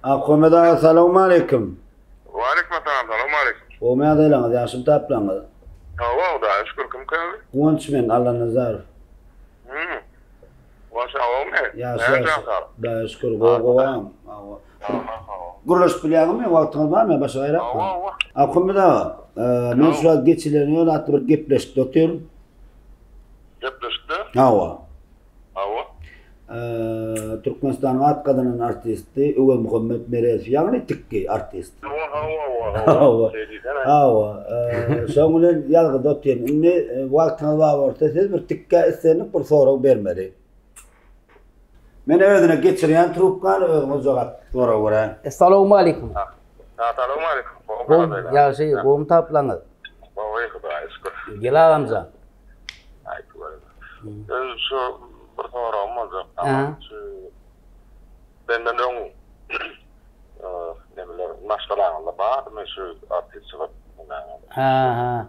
Akmuhammet aga salowmaleýkim. Waleýkim salam, salowmaleýkim. Gowymy ýagdaýlaryňyz, ýagşymy taplaňyz? Hawa, Hudaýa şükür, kim käli? Guwanç men, Allanazarow. Hmm. Guwanç agamy? Ýagşy, ýagşy. Hudaýa şükür, gowy, gowy agam. Hawa. Gürleşip bilýäňizmi? Wagtyňyz barmy ýa başga gaýratmy? Hawa, hawa. Akmuhammet aga, men şu wagt geçilen ýol atly bir gepleşikde otyryn. Gepleşikde? Hawa. Hawa. Türkmenistanyň at gazanan artisti Öwezmuhammet Meredow, ýagny Tikgi artist. Hawa, hawa, hawa. Hawa. Şoň bilen ýazgyda otyryn. Indi wagtyňyz bar bolsa siz bir Tikgä islendik bir sorag bermeli. Men özüne geçirýän trubkany özüňiz jogap sorag beräýiň. Essalawmaleýkum. Salowmaleýkum. Gowy, ýagşy, gowumy taplaňyz? Gowy, Hudaýa şükür. Gel agamjan. Aýt göreli. Öz şu bir soragym boljak. Şu senden öň nemeler maşgalaňyzda barmy şu artistçilik? Ha, ha.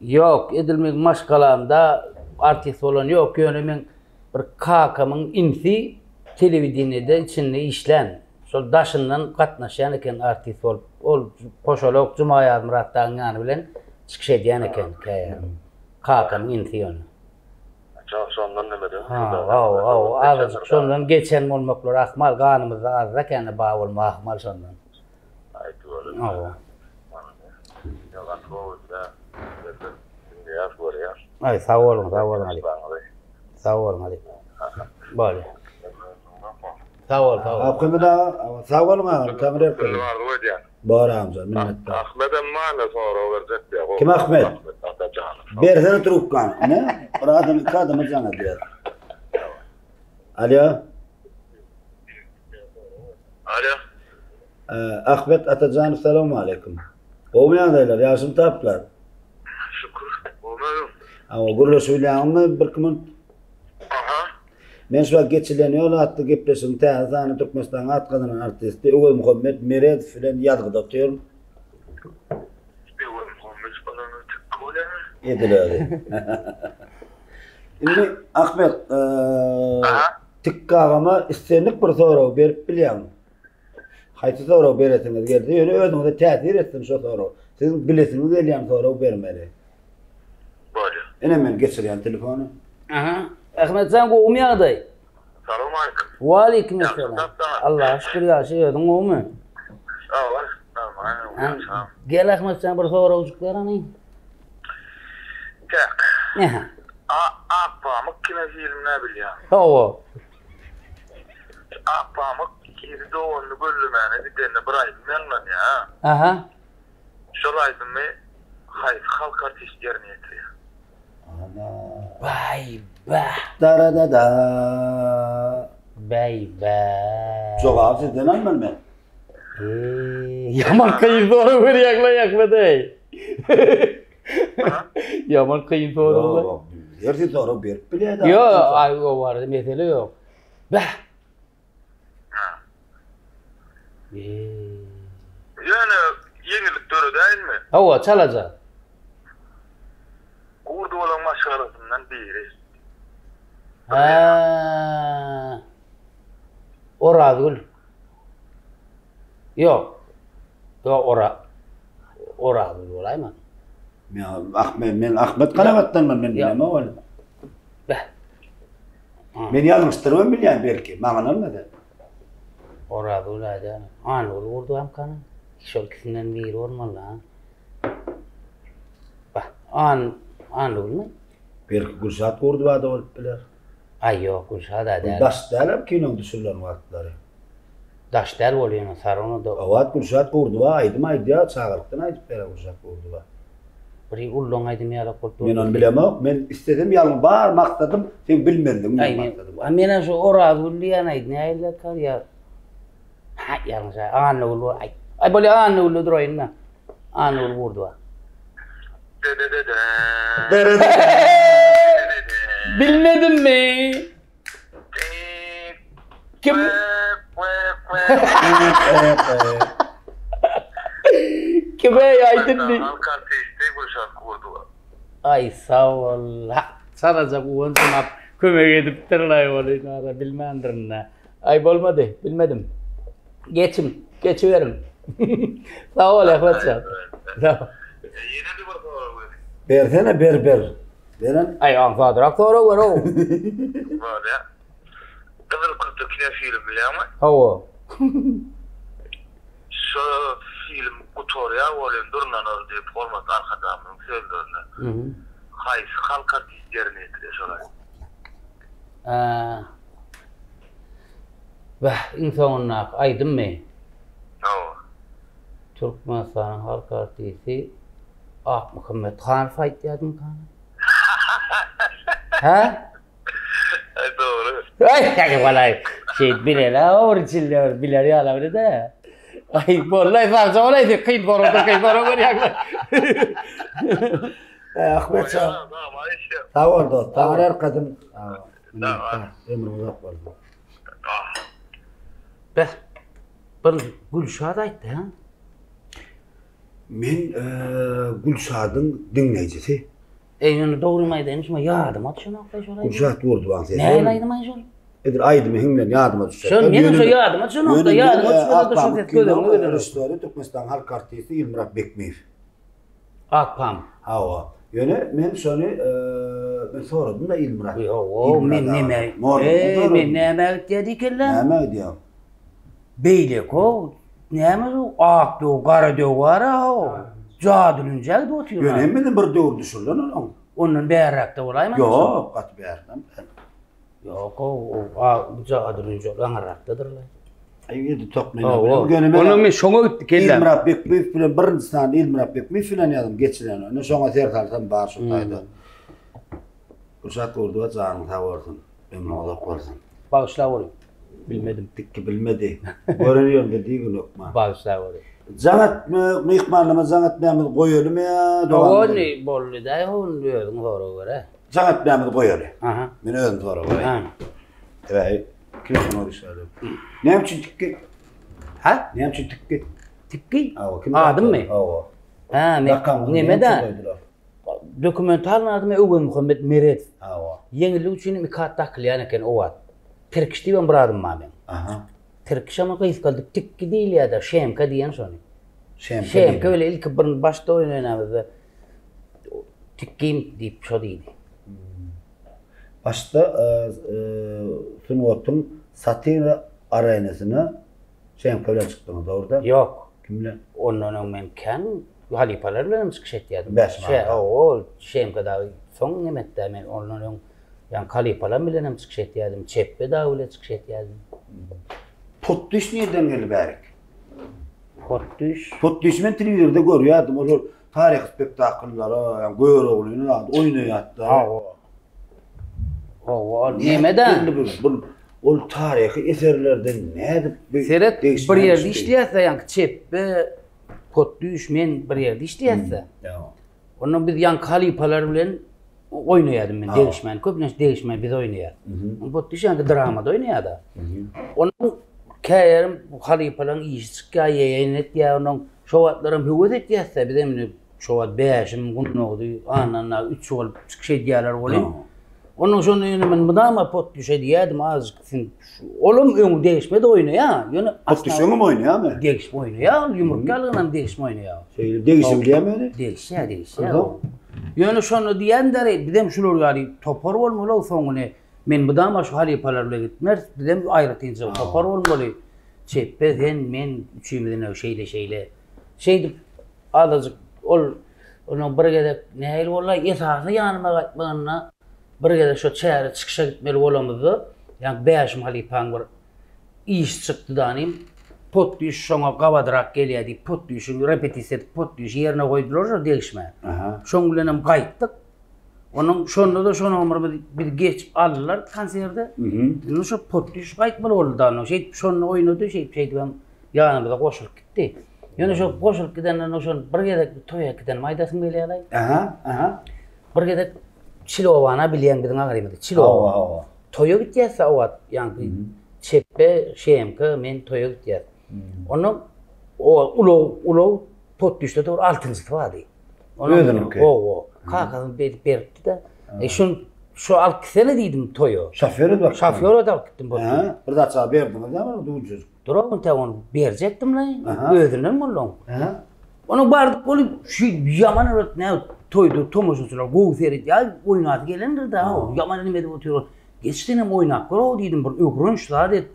Ýok, edil meň maşgalamda artist bolan ýok, ýöne meň bir kakamyň inisi telewideniýede içinde işlän, şol daşyndan gatnaşýan eken artist bolup. Ol Poşalok Jumaýazmyrat dagyň ýany bilen çykyş edýän eken käýarym. Kakamyň inisi ýöne. Şondan nemeden? Ha, hawa, hawa, azajyk şondan geçen bolmaklary ahmal, ganymyzda azda-kände bar bolmagy ahmal şondan. Aýt göreli. Hawa. Ýok, gaty gowy, diňleýäs, görýäs. Aý, sag boluň, sag boluň Alyp. Sag boluň Alyp. Bolýa. Sag bol, sag bol. Ahmet aga, sag boluň agam, Taňry ýalkasyn. Arzuw edýän. Bor agamjan, minnetdar. Ahmedem maňa sorag berjek diýýär. Kim Ahmet? Ahmet Atajanow. Bersene trubkany. Ine, bir adam, iki adama jaň edýär. Alýo. Alýo. Ahmet Atajanow salowmaleýkim. Gowumy ýagdaýlar, ýagşymy taplar? Şükür. Gowmy? Hawa, gürleşip bilýäňizmi bir iki minut? Aha. Men şu wagt Geçilen ýol atly gepleşigiň täze sany Türkmenistanyň at gazanan artisti Öwezmuhammet Meredow bilen ýazgyda otyryn. Öwezmuhammet bolany tikgi bolýamy? Edil özi. Indi Ahmet, tikgi agama islendik bir soragy berip bilýäň. Haýsy sorag beresiňiz gelse, ýöne özüňize täsir etsin şo sorag. Siziň bilesiňiz gelýän sorag bermeli. Bolýar. Ine men geçirýän telefony. Aha. Ahmetjan gowumy ýagdaý? Salowmaleýkim. Waleýkim esselam. Allaha şükür ýagşy özüň gowumy? Sag bol. Normalny. Gel Ahmetjan bir soragjyk ber hany. Tak. Aha. A. Akpamyk kinofilmini bilýäň. Hawa. Akpamyk ikisi doganyny gözlemäne gidende bir aýdym ýaňlanýar. Aha. Şol aýdymy haýsy halk artisti ýerine ýetirýär? Ana. Baý bah. Daradada. Baý bah. Jogaby sizden almaly men. Eee, ýaman kyn sorag berýäň-le Ahmet-eý. Ýaman kyn sorag-la. Ýok, her siz sorag berip bilýär-de. Ýok, aý, o barada mesele ýok. Bäh. Ýöne ýeňillik döredäýinmi? Hawa, çalaja. Gurdulaň maşgalasyndan biri. Hä. Orazgül. Ýok. Ýok, Ora Orazgül bolaýma. Men Ahmet, men Ahmet Kanagatdanman, men bilemok ony. Beh. Men ýalňyşdyrybam bilýän belki, maňa ynanma sen. Orazgül aýdýan. Annagül Gurdubamkany? Şol ikisinden biri bolmaly ha. Bah, An Annagülmi? Belki Gülşat Gurduba-da bolup biler. Aý ýok, Gülşat-a däl. Daş dälem kinoň düşürilen wagtlary. Daş däl bolýan Sarona-da. Obat Gülşat Gurduba aýdym aýdýar, çagalykdan aýdyp berýär Gülşat Gurduba. Bir ullaň aýdymy ýalak bolup dur. Men ony bilemok. Men istesem ýalňy bar maksadym seň bilmezligiň meň maksadym. Aý men şu Orazgül diýýän aýdym nähili ýa. Ha ýalňyş aý Annagül bol aý. Aý bolýa Annagülde duraýyn-da. Annagül Gurduba. Bilmedimmi? Kim? Kime aýdymmy? Halk artisti Gülşat Gurduba. Aý sag bol. Çalaja guwanjym kömek edipdirlaý ol ynara bilmändirin-dä. Aý bolmady, bilmedim. Geçiň, geçiberiň. Sag bol Ahmetjan. Sag bol. Ýene bir sorag bereyim. Bersene ber ber. Beren. Aý aňsadrak sorag ber ow. Bolýa. Gyzyl kürte kino film bilýäňmi? Hawa. Şo film gutarýar welin Durnanar diýip hormatly Arkadagymyzyň sözlerine. Haýsy halk artisti ýerine ýetirýär şol aýdymy? Bäh, iň soňundaky aýdymmy? Hawa. Türkmenistanyň halk artisti Akmuhammet Hanow aýtýardymyka? Hä? Aý dogry. Aý, aý, walaý. Şeýdip bilel-ä, o bir içinde biler ýaly biri-de. Aý, boldy-aý, sagja bolaý, sen kyn soragdan kyn sorag berýäň-le. Ahmet jan. Sag bol dost. Saňa arkadym. Ömrüň uzak bolsun. Beh. Bir Gülşat aýtdy, ha? Men Gülşadyň diňleýjisi. Eý, ýöne dogrymy aýdaýyn, şuma ýadyma düşenok şol aýdym. Gülşat Gurdubaň sesi. Nähili aýdym aý şol? Edil aýdymy hiňlen ýadyma düşýär. Şol meniň şo ýadyma düşenok-da, ýadyma düşmese-de şo ses göz öňüme gelenok. Režissýory Türkmenistanyň halk artisti Ilmyrat Bekmiýew. Ak pam. Hawa. Ýöne men şony men soradym-da Ilmyrat. Ýo, men näme? Eý, men näme gitýär diýkenler? Näme gidýär? Beýleki näme şu ak döw, gara döw bar-a, jadylynja gidip otyr. Ýöne hemmeden bir döwür düşürilen olaň. Ondan bärräkde bolaýmasa? Ýok, gaty bärden. Ýok, o a jadylynja aňyrrakdadyrlar. Aý, ýedi tok men. Ýöne men Onuň men şoňa gitdi kellem. Ilmyrat Bekmiýew bilen birinji sany Ilmyrat Bekmiýew bilen ýazym geçiren. Ine şoňa ser salsam bar şu taýda. Gülşat Gurduwa janyň sag bolsun. Ömrüň uzak bolsun. Bagyşla boly. Bilmedim. Dikki bilmedi. Gören ýerinde diýgin hökman. Bagyşla boly. Jaň etme, myhmanlama jaň etmämizi goýalymy ýa dowam edelim? Ony boldy däý, ony özüň sorag ber-ä. Jaň etmämizi goýaly. Aha. Men özüm sorag bereýin. Ha. Sebäbi telefon işlädi. Näme üçin tikki? Ha? Näme üçin tikki? Tikki? Hawa, kim? Adymmy? Hawa. Ha, men neme-de? Dokumental adymy Öwezmuhammet Meredow. Hawa. Ýeňillik üçin hem iki at dakylýan eken o wagt. Tirkiş diýibem bir adym bar meň. Aha. Tirkiş hem gysgaldyp Tikki diýilýär-de, Şemka diýen şony. Şemka. Şemka bile ilki bir başda oýun oýnamyzda Tikkim diýip şo diýdi. Başda sungatyň satira arenasyna Şemka bilen çykdyňyz, dogry däl? Ýok. Kim bilen? Ondan öň men kän halypalar bilen hem çykyş etýärdim. Bäş manat. Şe, o, Şemka dagy soň nemetdä men ondan öň. Ýaňky halypalar bilen hem çykyş etýärdim, Çepbe dagy bilen çykyş etýärdim. Potdüş nirden geldi bärik? Potdüş? Potdüşi men telewizorda görýärdim. Olar taryhy spektakllara, ýa Göroglyny zat oýnaýardylar. Hawa. Hawa, nämeden? Bu ol taryhy eserlerden nädip bu Seret, bir ýerde işleýärse, ýaňky Çepbe, Potdüş men bir ýerde işleýärse. Ondan biz ýaňky halypalar bilen oýnaýardym men degişmäni. Köplenç degişme biz oýnaýar. Bu ýaňky dramada oýnaýar-da. Onuň käýerim bu halypalaryň işi çykýar, ýeýen etýär, onuň şo wagtlaram höwes etýäs-de, biz hem indi şo wagt Bäşim, Gundogdy, Andan dagy üç bolup çykyş edýärler welin. Onuň şonda ýöne men mydama pot düşe diýerdim azajyk sen olam öň degişmede oýnaýar. Ýöne Pot düş öňem oýnaýarmy? Degişme oýnaýar, ol ýumruk ýalygynam degişme oýnaýar. Şeýle degişe bilýärmi özi? Degişýär, degişýär. Ýöne şonda diýýän däri, bizem şular ýaly topar bolmaly soňuny. Men mydama şu halypalar bilen gitmeris, bizem aýratynja topar bolmaly. Çepbe sen, men üçimiz ine şeýle şeýle. Şeýdip azajyk ol onuň bir gezek nähili boldy, esasy ýanyma gaýtmagynda bir gezek şo çäre çykyşa gitmeli bolamyzda, ýaňky Bäşim halypaň bir işi çykdy danym, pot düýş şoňa gabadrak gelýär diýip, pot düýşi repetisiýa edip, pot düýşi ýerine goýdular şo degişmä. Şoň bilenem gaýtdyk. Onuň şonda-da şo nomerimizi biz geçip aldylar konserde. Indi şo pot düýş gaýtmaly boldy da, şeýdip şonda oýnady, şeýdip şeýdibem ýanymyza goşulyp gitdi. Ýöne şo goşulyp gidenden şol bir gezek toýa gidenim aýdasym gelýär-aý. Aha, aha. Bir gezek Çilobana bilýän biziň agrymyzy. Çiloba. Hawa, hawa. Toýa gitýäs-de o wagt, ýaňky Çepbe, Şemka, men toýa gitýäs. Onda o ulag, ulag pot düşde dur altynjysy bardy. Özüniňki. Hawa. Kakasy berip beripdi-de. E şun şu alyp gitsene diýdim toýa. Şoför edip. Şoför edip alyp gitdim. Hä, bir zat çaga berdiňiz näme dulcuk? Durawun tä ony berjekdim laý. Özünden boldy oň. Onuň bardyk bolup şu ýaman evet näme toýda tomaşaçylar gowy seredýär, oýnasy gelendir-dä, ýaman neme edip otyr. Geç senem oýnap gör-ow diýdim, bir öwrenç zat et.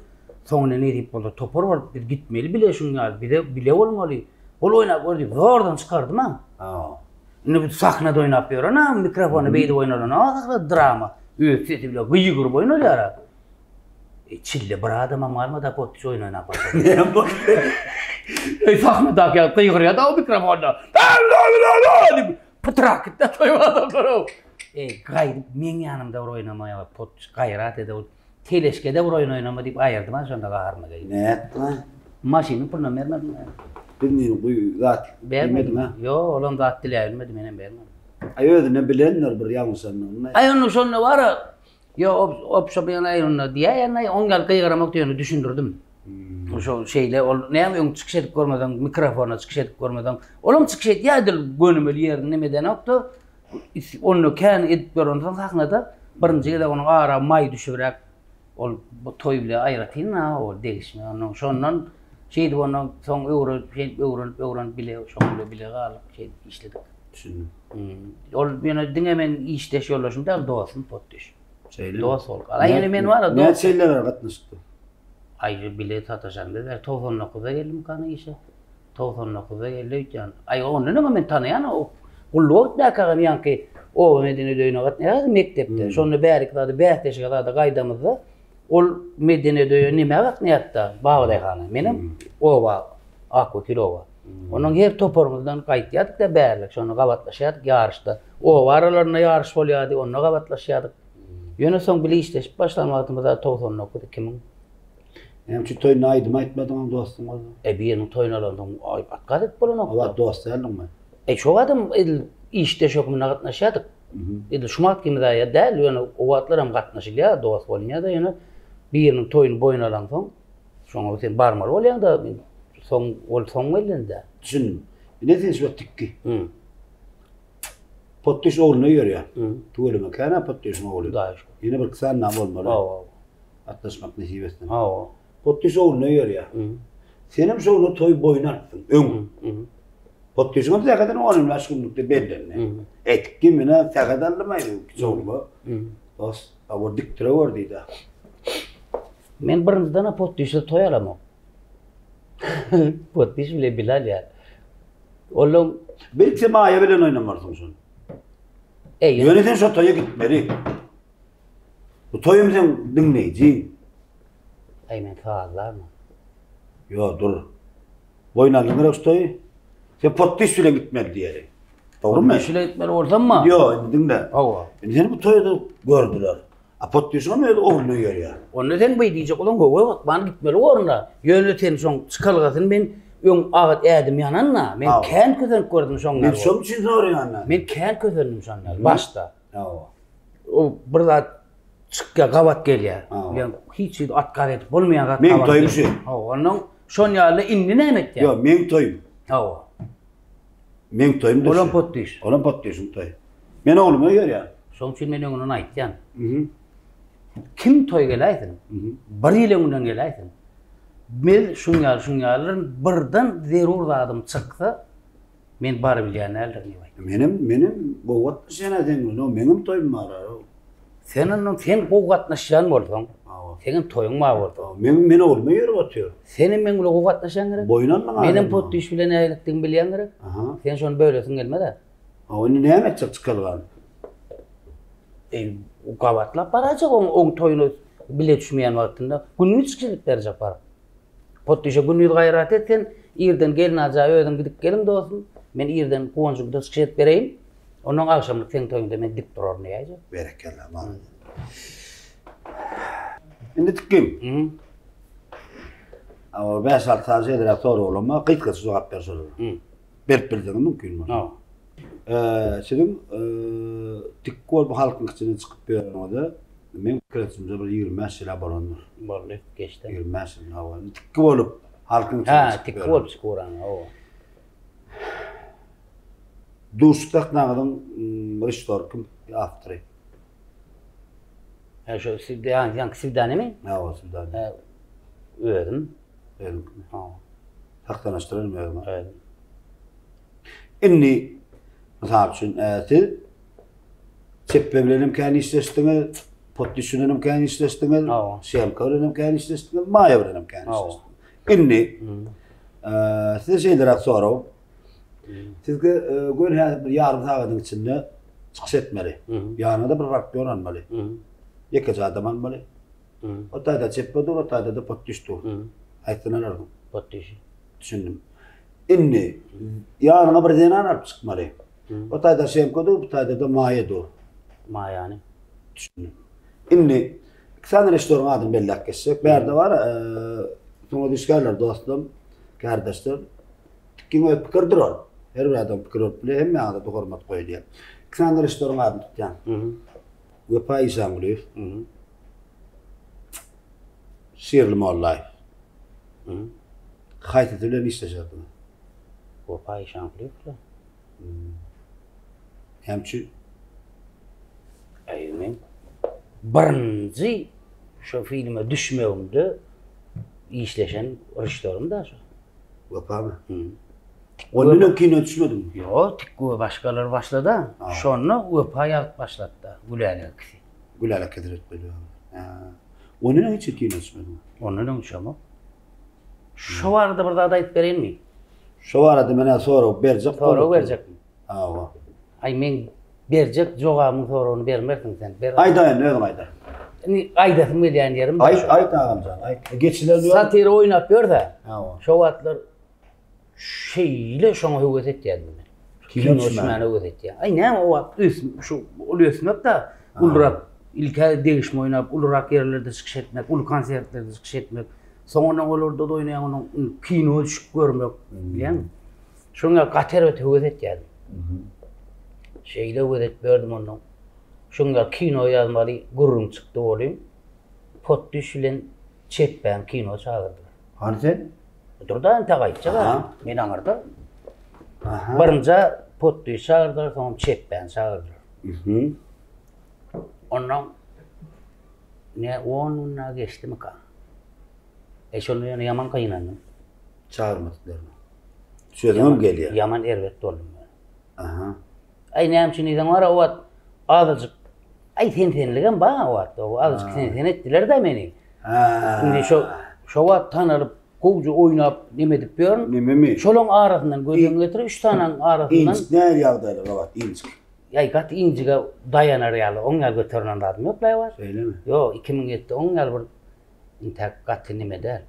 Soňunda nesip bolsa topar bolup biz gitmeli bile şuň ýaly, bize bile bolmaly. Bol oýnap gör diýip zordan çykardym-a. Indi bu sahnada oýnap ýören-a, mikrofony beýdip oýnalan-a, sahnada drama. Öz sesi bilen gygyryp oýnalýar-a. E, çille bir adamam galmady potpiş oýun oýnap başlady. Näme boldy? Ey sahnadaky ýaly gygyrýar da o mikrofonda. Diýip pytrak gitdi toý adamlar o. Ey gaýdyp meň ýanymda bir oýnamaýa potpiş gaýrat ede ol teleşkede bir oýun oýnama diýip aýyrdym ha şonda gaharyma gelip. Nätdi? Maşynyň pulunam bermedim. Bilmeýin guý zat diýmedim ha. Ýok, olam zat diläbilmedi, menem bermedim. Aý özüne bilendir bir ýalňyşanyny. Aý onda şonda bar Ýo, obşo bir ýana onda diýäýen, oň ýaly gygyramak diýeni düşündirdim. Hmm. Şo şeýle ol näme öň çykyş edip görmeseň, mikrofona çykyş edip görmeseň, olam çykyş edýär edil gönümeli ýerini neme edenokda. Onda kän edip görensoň sahnada birinji gezek onuň ara maý düşübräk ol bu toý bile aýratyn ha ol degişme. Ondan şondan şeýdip ondan soň öwrenip, şeýdip öwrenip, öwrenip bile şoň bile bile galyp şeýdip işledik. Düşündim. Hmm. Ol ýöne diňe men işdeş ýoldaşym däl, dostum potdüş. Şeýle. Dost bolup. Ay ýöne men bar, dost. Näçe ýyllar bäri gatnaşykda? Aý bile sataşan biz 99-da geldim kana işe. 99-da geldi öýtýän. Aý ondan öň men tanaýan o gulluga gitmäkägem ýaňky oba medeniýet öýüne gatnaýardy mekdepde. Hmm. Şonda bärik zady bäsleşige zady gaýdamyzda ol medeniýet öýe nämä gatnaýardy-da Babadaýhana. Menem hmm. oba Ak wekil oba. Onuň her toparymyzdan gaýtýardyk-da bärlik, şonda gabatlaşýardyk ýaryşda. Oba aralarynda ýaryş bolýardy, onda gabatlaşýardyk. Ýöne soň bile işleşip başlan wagtymyzda 99 2000. Näme üçin toýunda aýdym aýtmadyň dostuň bolsa? E biriniň toýuny alansoň aý otkaz edip bolanok. O wagt dost däldiňmi? E şo wagtam edil işdeş hökmünde gatnaşýardyk. Edil şu wagtkymyz aýa däl, ýöne o wagtlaram gatnaşylýar, dost bolunýar-da, ýöne biriniň toýuny boýun alansoň Şoňa sen barmaly bolýaň-da, soň ol soň gelende. Düşündim. Ine sen şu tikki. Hı. Potdiş ogluna ýörýär. Tüweleme kän-ä Potdişiň ogly. Hudaýa şükür. Ýene bir iki sany daha bolmaly. Hawa. Gatnaşmak nesip etsin. Hawa. Potdiş ogluna ýörýär. Senem şoňa toý boýun alypsyň öň. Potdişiň hem säheden 15 günlükde bellendi. E tikki menä sähed aldym-aý kiçi ogluma. Dost, hawa dikdire gör diýdi. Men birinjiden-ä potdişsiz toý alamok. Potdiş bile bile alýar. Olam Belki sen Maýa bilen oýnamarsyň şony. Eý, Ýöne sen şo toýa gitmeli. Bu toýum seň diňleýjiň. Aý men sazlarmy? Ýo dur. Boýun aldyň gerek şu toýy. Sen potdiş bilen gitmeli diýeli. Dogrumy? Potdiş bilen gitmeli bolsammy? Ýo, indi diňle. Hawa. Indi seni bu toýda gördüler. A potdişiň özi ogluny öýerýär. Onda sen beý diýjek bolsaň gowy hökman gitmeli orna. Ýöne sen şoň çykalgasyny men öň agat ädim ýananda, men kän kösenip gördüm şoň ýaly. Men şoň üçin soraýan. Men kän kösendim şonda başda. Hawa. O bir zat çykýar, gabat gelýär. Ýa hiç ýerde at gaz edip bolmaýan zat. Meň toýum şu. Hawa, ondan şon ýaly indi näme etýär? Ýok, meň toýum. Hawa. Meň toýum da. Olam potdiş. Olam potdişiň toýy. Men oglumy öýerýän. Şoň üçin men öňünden aýtýan. Kim toý geläýsin? Bir ýyl öňünden geläýsin. Biz şuň ýaly, şuň ýaly birden zerur zadym çyksa, Men barybilýän däldirin diýip aýtdy. Menem, menem gowy gatnaşýan-a seň bilen, o meňem toýum bar-a. Sen ondan sen gowy gatnaşýan bolsaň, seňem toýuň bar bolsa. Meň, men oglumy öýerip otyr. Senem meň bilen gowy gatnaşýan gerek. Boýun almaň adamyň. Menem potdiş bilen nägilikdigimi bilýän gerek. Aha. Sen şony bölesiň gelmez-ä. Hawa, indi näme etjek çykalgany? Eý, gabatlap baraýjak oň, oň toýuna bile düşmeýän wagtynda. Gündiz çykyş edip berjek baryp. Potdişe gündiz gaýrat et sen, irden gelnaja özüň gidip geliň dostum, men irden Guwanjyňda çykyş edip bereýin, onnoň agşamlyk seň toýuňda men dik duraryn diýäýjek. Berekella, malades. Indi tikgin. Awa, bäş-alty sany şeýleräk soraglam bar, gysgaça jogap ber şolara. Berip bilseňiz mümkin bolsa. Siziň tik bolup halkyň içinden çykyp ýöreniňize meň pikir etişimce bir 25 ýyl-a bolandyr. Boldy, geçdi. 25 ýyl, hawa. Tikki bolup halkyň içinden çykyp. Ha, tikki bolup çykyp uran, hawa. Duşuk sahnaňyzyň režissýory kim? Awtory. Ha, şu Swidany, ýaňky Swidanymy? Hawa, Swidany. Özüm. Özüm. Hawa. Sahnalaşdyranmy özüň? Özüm. Indi, mysal üçin, siz Çepbe bilen hem kän işleşdiňiz, Potdiş bilen hem kän işleşdiňiz, Şemka bilen hem kän işleşdiňiz, Maýa bilen hem kän işleşdiňiz. Indi, size şeýleräk sorag. Siz göni häzir bir ýarym sagadyň içinde çykyş etmeli. Ýanyňyza bir partnýor almaly. Ýekeje adam almaly. O taýda Çepbe dur, o taýda-da Potdiş dur. Haýsyny alardyň? Potdişi. Düşündim. Indi ýanyňa bir zenan alyp çykmaly. O taýda Şemko dur, bu taýda-da Maýa dur. Maýany. Düşündim. Indi iki sany režissýoryň adyny belläp geçsek. Bärde bar, sungat işgärleri, dostlarym, kärdeşler. Kim öz pikiridir ol. Her bir adam pikir bolup bilýär, hemme adama hormat goýulýar. Iki sany režissýoryň adyny tutýan. Wepa Işangulyýew. Şirli Mollaýew. Haýsysy bilen işleşerdiňiz? Wepa Işangulyýew bilen. Näme üçin? Aý, men birinji şo filme düşmegimde işleşen režissýorym da şo. Wepamy? Ondan öň kino düşmediňmi? Ýok, tik we başgalar başlady. Şonda Wepa ýazyp başlatdy, Gülälek ikisi. Gülälek hezret bolýar. Ondan öň hiç kino düşmediňmi? Ondan öň düşemok. Şo barada bir zat aýdyp bereýinmi? Şo barada men-ä sorag berjek. Sorag berjekmi? Hawa. Aý meň berjek jogabymyň soragyny bermersiň sen. Ber. Aýdaý indi özüň aýdaý. Indi aýdasym gelýän ýerim. Aýt, aýt agamjan, aýt. Geçilen ýok. Satira oýnap ýör-dä. Hawa. Şo wagtlar şeýle şoňa höwes etýärdim men. Kino düşmäne höwes etýär. Aý näme o wagt ös şu ol ösmek-de ulurak ilkä degişme oýnap, ulurak ýerlerde çykyş etmek, uly konsertlerde çykyş etmek. Soňundan olarda-da oýnaýaň, onuň kino düşüp görmek, bilýäňmi? Şoňa gaty erbet höwes etýärdim. Şeýle höwes edip ýördüm ondan. Şoňa kino ýazmaly gürrüň çykdy welin, Potdüş bilen Çepbäni kino çagyrdylar. Hany sen? Dur-da entek aýtjak a. Men aňyrda. Birinjä Potdüşi çagyrdylar, soňam Çepbäni çagyrdylar. Ondan ne on gün daha geçdimika? E şonda ýöne ýaman gynandym. Çagyrmadyklaryna. Sözüňem gelýär. Ýaman erbet boldum men. Aha. Aý näme üçin diýseň bar o wagt azajyk aý sen senligem bar o wagt. O azajyk sen sen etdiler-de meni. Ha. Indi şo şo wagt tanalyp gowja oýnap neme edip ýörün. Nememi? Şolaň arasyndan göz öňüne getir, üç sanaň arasyndan. Inçik nähili ýagdaýlar o wagt inçik. Ýaý gaty injige daýanar ýaly oň ýaly göterilen zadym ýok laý bar. Şeýlemi? Ýok, 2007-de oň ýaly bir intäk gaty nime däl.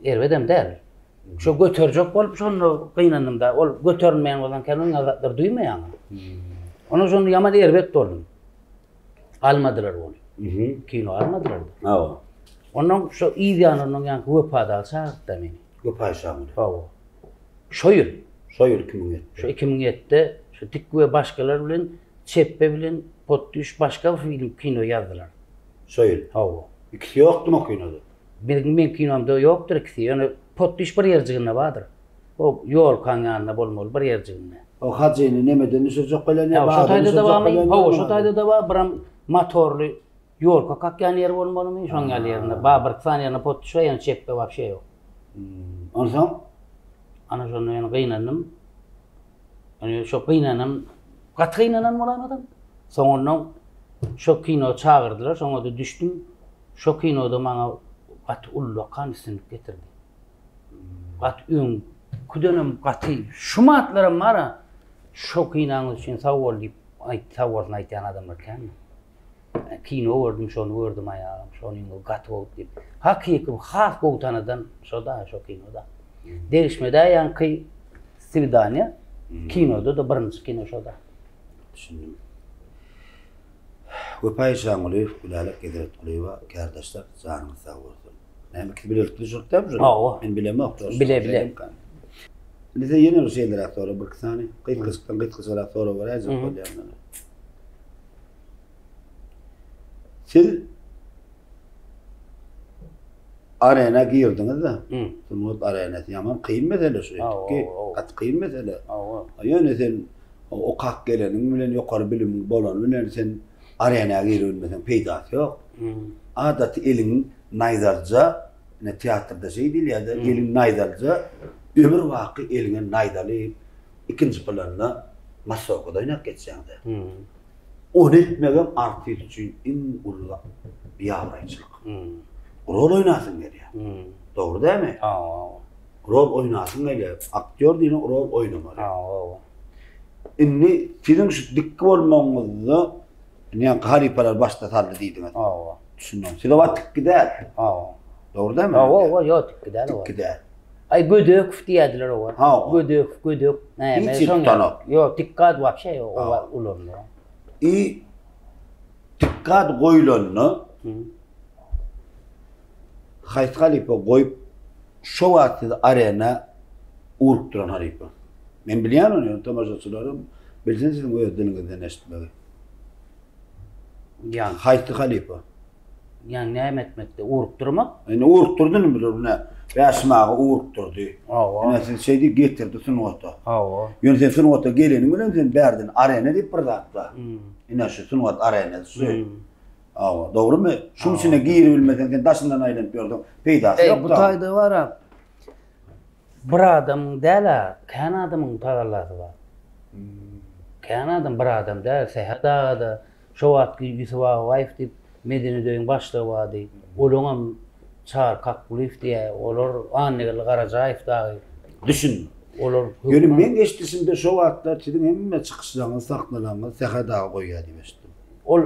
Erbedem däl. Şo göterjek bolup şonda gynandym-da. Ol göterilmeýän bolsaň kän oň ýaly zatlary duýmaýaň. Ondan şonda ýaman erbet boldum. Almadylar ony. Kino almadylar. Hawa. Ondan şo yz ýanyndan ýaňky Wepa dagy çagyrtdy meni. Wepa Şamyly. Hawa. Şo ýyl. Şo ýyl 2007-de. Şo 2007-de şu Tik we başgalar bilen Çepbe bilen Potdüş başga bir film kino ýazdylar. Şo ýyl. Hawa. Ikisi ýokdumy o kinoda? Biziň meň kinomda ýokdur ikisi. Ýöne Potdüş bir ýerjiginde bardyr. O ýolkaň ýanynda bolmaly bir ýerjiginde. O Hajyny nemeden düşürjek bolýan ýa bagdan düşürjek bolýan. Hawa şo taýda-da bar, biram motorly ýolka kakýan ýeri bolmalymy, şoň ýaly ýerinde. Bar bir sany ýerinde pot düşýär, ýöne çepbe wapşe ýok. Onsoň? Ana şonda ýöne gynandym. Ýöne şo gynanan, gaty gynanan bolaýmadym. Soňundan şo kino çagyrdylar, şoňa-da düşdüm. Şo kinoda maňa gaty ullakan üstünlik getirdi. Gaty öňküdenem gaty şumatlaram bar-a, şo kinaňyz üçin sag bol diýip, aýt, sag bolsun aýtýan adamlar känmi? Kino gördüm, şony gördüm aýagym, şonyňy gaty gowy diýip. Hakyky has gowy tanadan şo-da, şo kino-da. Degişmede ýaňky swidaniýa, kinoda-da birinji kino şo-da. Düşündim. Wepa Işangulyýew, Gülälek Hezretgulyýewa kärdeşler janyňyz sag bolsun. Näme ikisi bilelikde düşürip dämi şuny? Hawa. Men bilemok. Bile bile. Indi ýene bir şeýleräk sorag, bir iki sany gysgajykdan gysgaçarak sorag beräýjek bolýan men. Siz arena girdiňiz-de. Sungat arenasy ýaman kyn mesele şu. Gaty kyn mesele. Ýöne sen okap geleniň bilen ýokary bilimiň bolany bilen sen arena giribilmeseň peýdasy ýok. Adaty eliň naýzalja, ine teatrda şeý diýilýär-de, eliň naýzalja, ömür baky eliňe naýzaly ikinji planda massowkada oýnap geçýäň-de. Ony etmegem artist üçin iň uly biabraýçylyk. Rol oýnasyň gelýär. Dogry dälmi? Rol oýnasyň gelýär. Aktýor diýlen rol oýnamaly. Indi siziň şu dikki bolmagyňyzda indi ýaňky halypalar başda saldy diýdiňiz. Hawa. Düşündim. Siz o wagt tikki däl. Hawa. Dogry dälmi? Hawa, hawa, ýok tikki däl. Tikki däl. Aý Gödekow diýýärdiler o wagt. Hawa. Gödekow, Gödek. Näme? Hiç tutanok. Ýok, tikki ady wapşe ýok, o wagt ulandy. I tikki ady goýlanda haýsy halypa goýup şo wagt sizi arena urup duran halypa. Men bilýän ony, ýöne tomaşaçylaram bilsin siziň öz diliňizden eşitmegi. Ýa haýsy halypa? Ýa näme etmekde? Urup durmak? Indi urup durdy indi bular ine. Bäşim aga urup durdy. Hawa. Ine siz şeý diýip getirdi sungata. Hawa. Ýöne sen sungata geleniň bilen sen bärden arena diýip bir zat bar. Ine şu sungat arenasy şu. Hawa, dogrumy? Şuň içine giribilmeseň sen daşyndan aýlanyp ýörseň peýdasy ýok. Eý, bu taýda bar-a. Bir adamyň däl-ä, kän adamyň tagallasy bar. Kän adam, bir adam däl. Sähet aga-da, şo wagtky Ýusup Agabaýew diýip Medeniýet öýüň başlygy bardy. Olaňam Çary Kakgulyýew diýýär, olar Annageldi Garajaýew dagy. Düşündim. Olar Ýöne meň eşidişimde şo wagtlar siziň hemme çykyşlaryňyzy, sahnalaryňyzy Sähet aga goýýar diýip eşitdim. Ol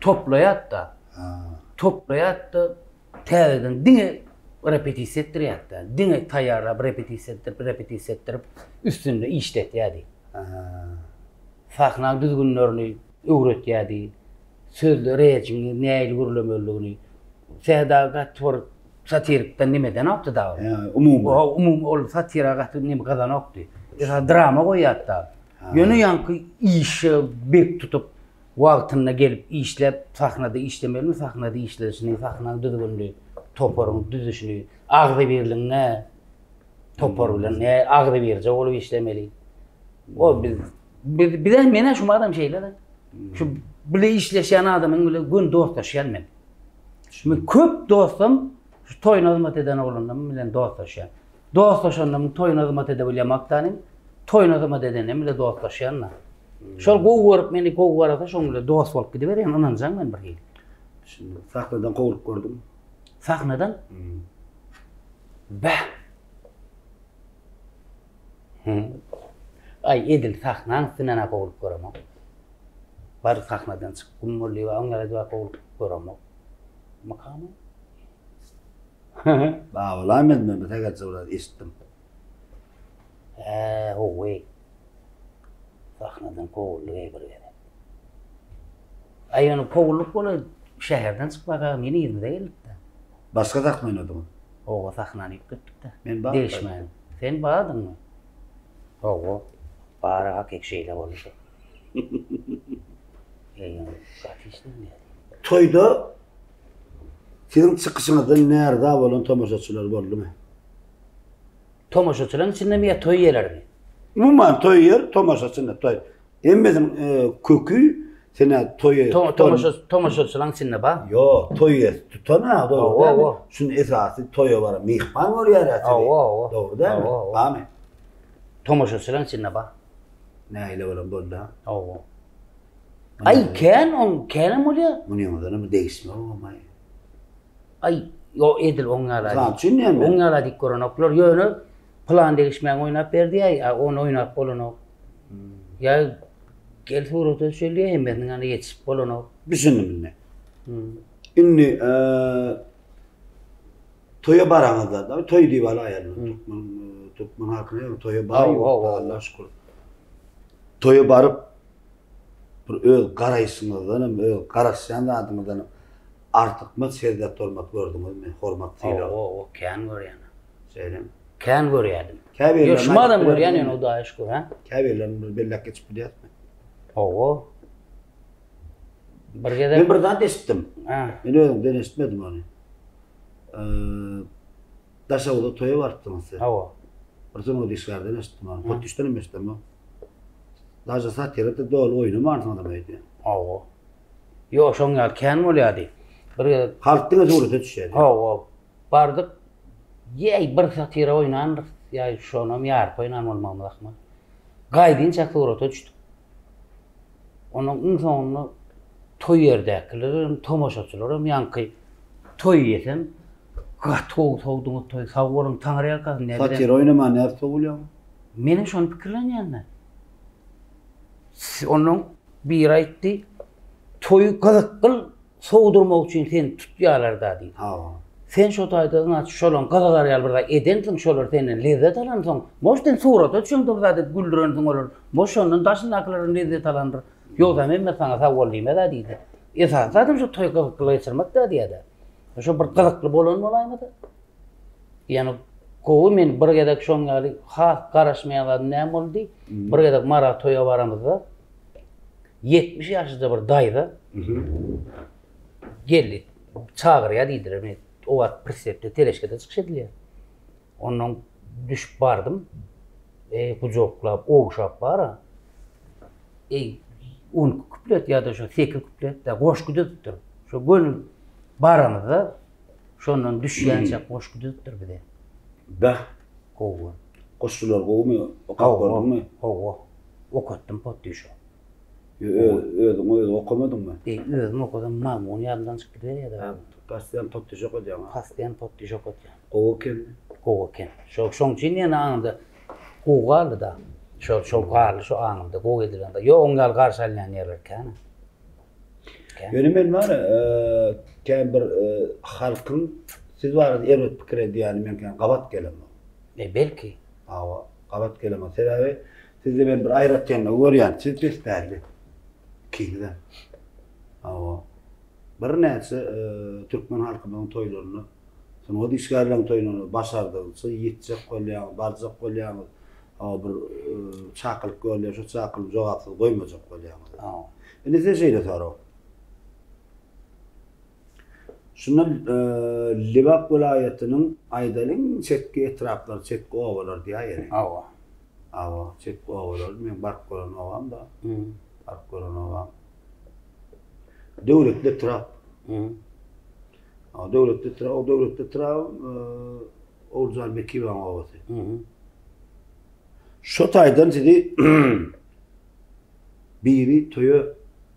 toplaýar-da. Toplaýar-da, Täzeden diňe repetisiýa etdirýärdi-de. Diňe taýýarlap repetisiýa etdirip, repetisiýa etdirip, üstünde işletýärdi. Sahna düzgünlerini öwretýärdi. Sözle rejiňi nähili gürlemelidigini. Sähet aga gaty bir satirikden neme edenokdy dagy. Hä, umumy. Umumy ol satira gaty neme gyzanokdy. Esasy drama goýýardy dagy. Ýöne ýaňky işe bek tutup Wagtynda gelip işläp sahnada işlemelimi sahnada işleşini sahnaň düzgünini toparyň düzüşini agzybirligiňe topar bilen ne agzybirje bolup işlemeli o biz biz bize menä şu adam şeýle şu bile işleşýän adamyň bile gün dostlaşýan men şu köp dostum şu toýuna hyzmat eden oglanlarym bilen dostlaşýan Dostlaşandan toýuna hyzmat ede bilýän Makdanym, toýuna hyzmat edenem bile dostlaşýan-da. Şol gowy görüp meni gowy garasa şoň bile dost bolup gidiberýän, ynanjaň men bir hili. Düşündim. Sahnadan kowlup gördüňmi? Sahnadan? Bäh! Aý edil sahnaň üstünden-ä kowlup göremok. Bar sahnadan çykyp güm boldy we oň ýaly kowlup göremok. Mykamy? Babalam men men sähelçe biraz eşitdim. Hä, howwy. Sahnadan kowuldyk eý bir gezek. Aý ýöne kowuldyk bola şäherden çykmaka men yzymyza geldik-de. Başga sahna oýnadyňyz? Hawa, sahnany üýtgetdik-de. Men bardy. Degişmän. Sen bardyňmy? Hawa. Bary hakyk şeýle boldy şo. Eý, gaty işlenýär. Toýda siziň çykyşyňyzdan närza bolan tomaşaçylar boldumy? Tomaşaçylaryň içindemi ýa toý ýelermi? Umuman toý ýer, tomaşaçyny toý. Hemmesiniň köki sen-ä toýy tutan. Tomaşa tomaşaçylaryň içinde bar. Ýok, toýy tutan-a dogry dälmi? Şuny esasy toýa baran myhman görýär-ä sizi. Hawa, hawa. Dogry dälmi? Barmy? Tomaşaçylaryň içinde bar. Nähili bolan boldy-a? Hawa. Aý, kän oň, känem bolýar. Munyňyzdanam bir degişme bolmaý. Aý, ýok, edil oň ýaly. Mysal üçin diýen men. Oň ýaly diýip görenoklar. Ýöne pylan degişmäňi oýnap ber diýäý, a ony oýnap bolanok. Ýa gel surata düşeli diýä, hemmesiniň ýanyna ýetişip bolanok. Düşündim indi. Indi toýa baraňyzda, toý diýip alaýaly. Türkmen türkmen halkyna toýa baý, Alla şükür. Toýa baryp bir öz garaýşyňyzdan hem, öz garaşýan zadyňyzdan hem artykmaç hezzet-hormat gördüňizmi? Hormat, sylag. Hawa, hawa, kän görýän. Şeýlemi? Kän görýärdim. Käbirlerini Ýok, şumadam görýän ýöne Hudaýa şükür, hä? Käbirlerini bir belläp geçip bilýäsmi? Hawa. Bir gezek Men bir zat eşitdim. Hä. Men özüňden eşitmedim ony. Daşoguzda toýa barypdyňyz siz. Hawa. Bir sungat işgärden eşitdim ony. Potişden hem eşitdim. Daže satira-da doly oýnamansyňyzam öýdýän. Hawa. Ýok, şoň ýaly kän bolýardy. Bir gezek Halk diňe surata düşýärdi. Hawa. Bardyk. Ýeý, bir satira oýnandyrys. Ýa şonam ýarpy oýnan bolmagymyz ahmal. Gaýdynça surata düşdük. Onuň iň soňunda toý ýerdäkiler hem, tomaşaçylar hem ýaňky toý ýesem gaty gowy sowduňyz toýy, sag boluň, taňryýalkasyn nädip. Satira oýnaman nädip sowulýaň? Menem şony pikirlenýän-dä. Onnoň biri aýtdy, toýy gyzykgyl sowdurmak üçin seni tutýarlar-da diýdi. Hawa. Sen şo taýda ynha şolaň gyzygar ýaly bir zat edensiň, şolar senden lezzet alansoň, может sen surata düşeňde bir zat edip güldürensiň olary, может şondan daşyndakylar hem lezzet alandyr. Ýogsam hemme saňa sag bol diýmez-ä diýdi. Esasy zadam şo toýy gyzykly geçirmek-dä diýýär-dä. Şo bir gyzykly bolan bolaýmasa. Ýöne gowy men bir gezek şoň ýaly has garaşmaýan zadym näme boldy? Bir gezek Mara toýa baramyzda 70 ýaşynda bir daýza geldi. Çagyrýar diýdiler. Men o wagt prisepde teleşkede çykyş edilýär. Ondan düşüp bardym. Eý gujaklap, ogşap bara. Eý 12 kuplet ýa-da şo 8 kuplet de goşgy düzüpdir. Şo göni baramyzda şondan düşýänçä goşgy düzüpdir bize. Beh. Gowy. Goşgular gowumy? Okap gördüňmi? Hawa. Okatdym potdyşa. Özüň özüň okamadyňmy? Eý, özüm okasam mazmun ýadymdan çykyp gidiberýär-dä. Hä, pastian potdyş okadýaň. Pastian potdyş okadýan. Gowy ekenmi? Gowy eken. Şo, şoň üçin ýene aňymda gowy galdy-da. Şo, şo galdy şo aňymda gowy edilen. Ýok, oň ýaly garşy alynýan ýerler kän. Kän. Ýöne men bar, kän bir halkyň siz barada erbet pikir edýäni men kän gabat gelemok. E, belki. Hawa, gabat gelemok. Sebäbi Sizde men bir aýratynlygy görýän, siz pespälli. Ikiňizem. Hawa. Birnäçe türkmen halkymyzyň toýlarynda, sungat işgärleriniň toýlarynda başardygyňça ýetjek bolýaňyz, barjak bolýaňyz. Hawa, bir çakylyk ýolýar, şo çakylygy jogapsyz goýmajak bolýaňyz. Hawa. Indi size şeýle sorag. Şundan Lebap welaýatynyň aýdalyň çetki etraplary, çetki obalary diýäýeli. Hawa. Hawa, çetki obalary meň baryp gören obam-da. Baryp gören obam. Döwletli etrap. Hawa, Döwletli etrap, o Döwletli etrabam Oguljan Bekiýewaň obasy. Şo taýdan sizi biri toýa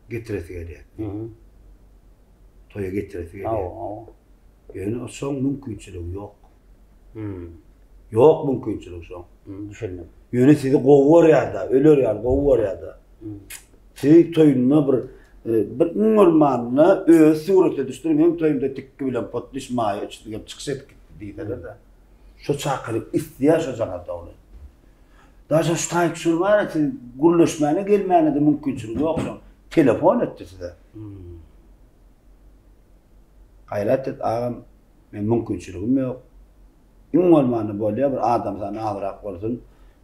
getiresi gelýär. Toýa getiresi gelýär. Hawa, hawa. Ýöne şoň mümkinçiligi ýok. Ýok mümkinçiligi şoň. Düşündim. Ýöne sizi gowy görýär-de, öler ýaly gowy görýär-de. Sizi toýunda bir bir iň bolmanda özi surata düşdi, meň toýumda tikgi bilen potdiş maýa üçüsi gelip çykyş edip gitdi diýseler-de. Şo çakylyk isleýär şo jagazda ony. Daşa şu taýyk şul bar siz gürleşmäne gelmäne de mümkinçilik ýok şoň. Telefon etdi size. Gaýrat et agam, men mümkinçiligim ýok. Iň bolmanda bolýar bir adam sany azrak bolsun,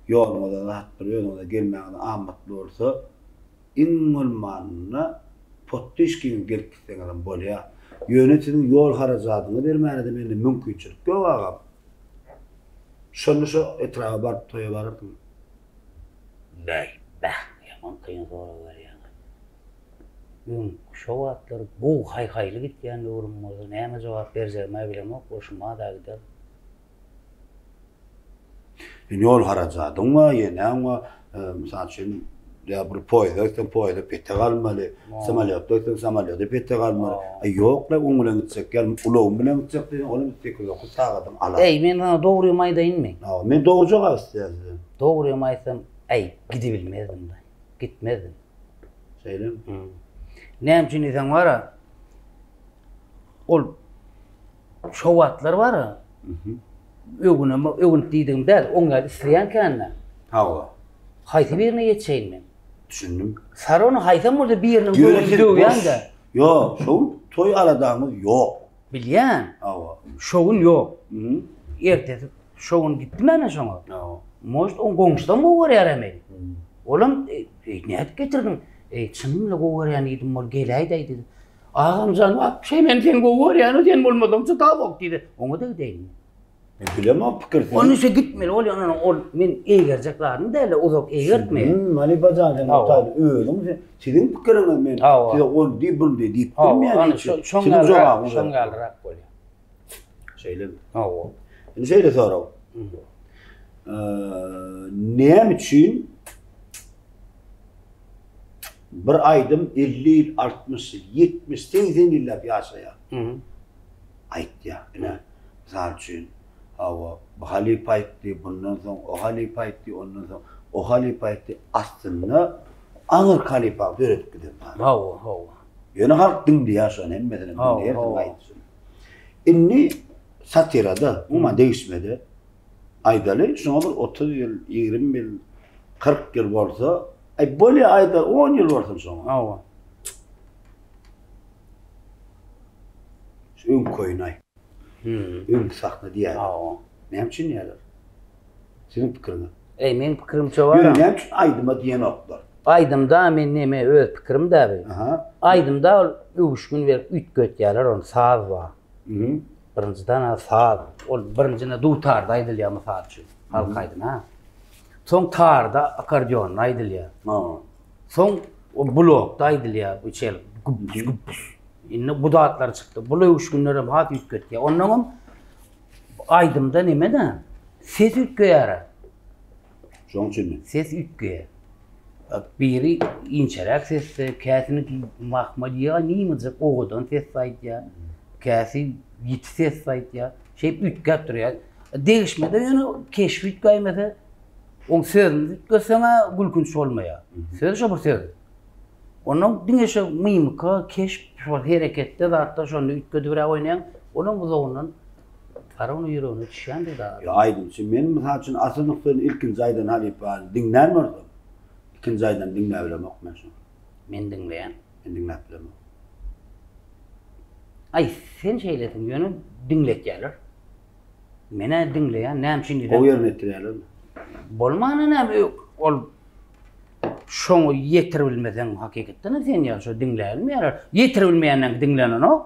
ýoluňyza zat bir özüňize gelmäňize amatly bolsa, iň bolmanda potdyşkiňiz gelip gitseňizem bolýar. Ýöne siziň ýol harajadyňyzy bermäne-de mende mümkinçilik ýok agam. Şonda şo etraba baryp toýa bararsyň. Bäý, bäh, ýaman kyn sorag berýäňiz. Öň şo wagtlar gowy haý-haýly gitýän döwrüm bolsa näme jogap berjegim-ä bilemok, bolşuma-da gider. Indi ýol harajadyň bar, ýenäň bar. Mysal üçin, ýa bir poýezde gitseň, poýezde petek almaly, samolýotda gitseň, samolýoda petek almaly. Aý, ýok-la, oň bilen gitjek ýa ulagym bilen gitjek diýseň, olam sekiz-dokuz sagadyň alar. Eý, men saňa dogrymy aýdaýynmy? Hawa, men dogry jogap isleýän sizden. Dogrymy aýtsam, äý, gidibilmezdim-de, gitmezdim. Şeýlemi? Näme üçin diýseň bar-a, ol şo wagtlar bar-a, öwünem, öwünip diýdigim däl, oň ýaly isleýän kän-dä. Hawa. Haýsy birine ýetişeýin men? Düşündim. Sary ony haýsam bolsa biriniň göwnüni döwýän-dä. Ýok, şo gün toý aladaňyz ýok. Bilýän. Hawa. Şo gün ýok. Ertesi Şo gün gitdim men şoňa. Может, oň goňşusam gowy görýär meni. Olam, eý, nädip getirdiň? Eý, çynym bilen gowy görýän diýdim, ol geläýdäý diýdi. Agamjan, wapşe men seni gowy görýän, sen bolmasaň çydamok diýdi. Oňa-da gideýin. Men bilemok pikir siziň. Onuň üçin gitmeli bolýar, ony ol men eýgerjek zadym däl-de, uzak eýgertmeýän. Hmm, Halypa jan, sen o taýda özüň, siziň pikiriňiz men size ol diý, bul diý diýip bilmeýän hiç. Siziň jogabyňyz. Şoň ýalyrak bolýar. Şeýlemi? Hawa. Indi şeýle sorag. Näme üçin bir aýdym 50 ýyl, 60 ýyl, 70, 80 ýyllap ýaşaýar? Aýtýar. Ine, mysal üçin, hawa, bu halypa aýtdy, bundan soň o halypa aýtdy, ondan soň o halypa aýtdy. Aslynda aňyrky halypa döredip giden. Hawa, hawa. Ýöne halk diňleýär şony, hemmesini diňleýär, aýdyşyny. Indi satirada, umuman degişmede aýdaly, şoňa bir 30 ýyl, 20 ýyl, 40 ýyl bolsa, aý bolýa aýda 10 ýyl bolsun şoňa. Hawa. Şu öňki oýun aý. Hmm. Öňki sahna diýýärler. Hawa. Näme üçin diýýärler? Siziň pikiriňiz? Eý, meň pikirimçe bar. Ýöne näme üçin aýdyma diýenoklar? Aýdymda men neme öz pikirim dä bu. Aha. Aýdymda ol öwüşgin berip üýtgetýärler ony saz bar. Mhm. Birinjiden saz. Ol birinjine dutarda aýdylýar mysal üçin. Halk aýdymy ha. Soň tarda akkordeonda aýdylýar. Ha. Soň o blokda aýdylýar bu çel güpbüs güpbüs. Indi bu zatlar çykdy. Bu öwüşginler hem has üýtgetýär. Ondan hem aýdymda neme-de ses üýtgeýär. Şoň üçinmi? Ses üýtgeýär. Biri inçeräk sesde, käsini mahmal ýa nymyjyk owadan sesde aýdýar, käsi ýiti sesde aýdýar. Şeýdip üýtgäp durýar. Degişmede ýöne keşbi üýtgäýmese, oň sözüni üýtgetseň-ä gülkünç bolmaýar. Söz şo bir söz. Ondan diňe şo mimika, keşp, şol hereketde zatda şony üýtgedibräk oýnaýaň, olam uzagyndan Faraona ýüregine düşýändir da. Ýa aýdymçy, men mysal üçin Asyl Nukserini ilkinji aýdan halypany diňlän bolsam, ikinji aýdany diňläbilemok men şony. Men diňleýän. Men diňläp bilemok. Aý, sen şeýlesiň, ýöne diňletýärler. Men-ä diňleýän, näme üçin diýseň. Gowy ýerine ýetirýärlermi? Bolmanda näme, ol şoňa ýetiribilmeseň hakykatdan hem sen ýaly şo diňläbilmeýärler. Ýetiribilmeýänden diňlenenok.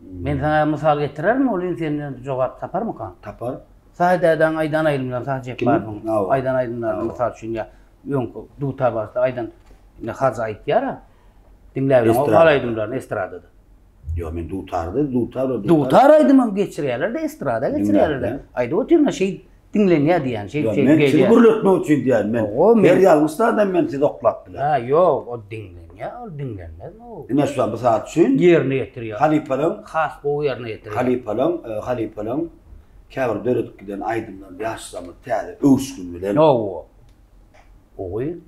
Men saňa mysal getirerin, ol indi senden jogap taparmyka? Tapar. Sahy dädäň aýdan aýdymlaryny, Sahy Jepbarowyň aýdan aýdymlaryny mysal üçin ýa öňki dutar bagşysy aýdan indi Hajy aýtýar-a. Diňläbileňok hal aýdymlaryny estradada. Ýok, men dutarda, dutar dutar. Dutar aýdymam geçirýärler-de, estrada geçirýärler-de. Aýdyp otyryn-a, şeý diňlenýär diýýän, şeý şeý Men sizi gürletmek üçin diýýän men. Her ýalňyş zadam men sizi oklap bilerin. Hä, ýok, o diňlenýär, ol diňlenmezmi o? Ine şu mysal üçin ýerine ýetirýär. Halypalaň has gowy ýerine ýetirýär. Halypalaň, halypalaň. Käbir döredip giden aýdymlar ýaşlarymyz täze öwüşgin bilen. Hawa. Gowy.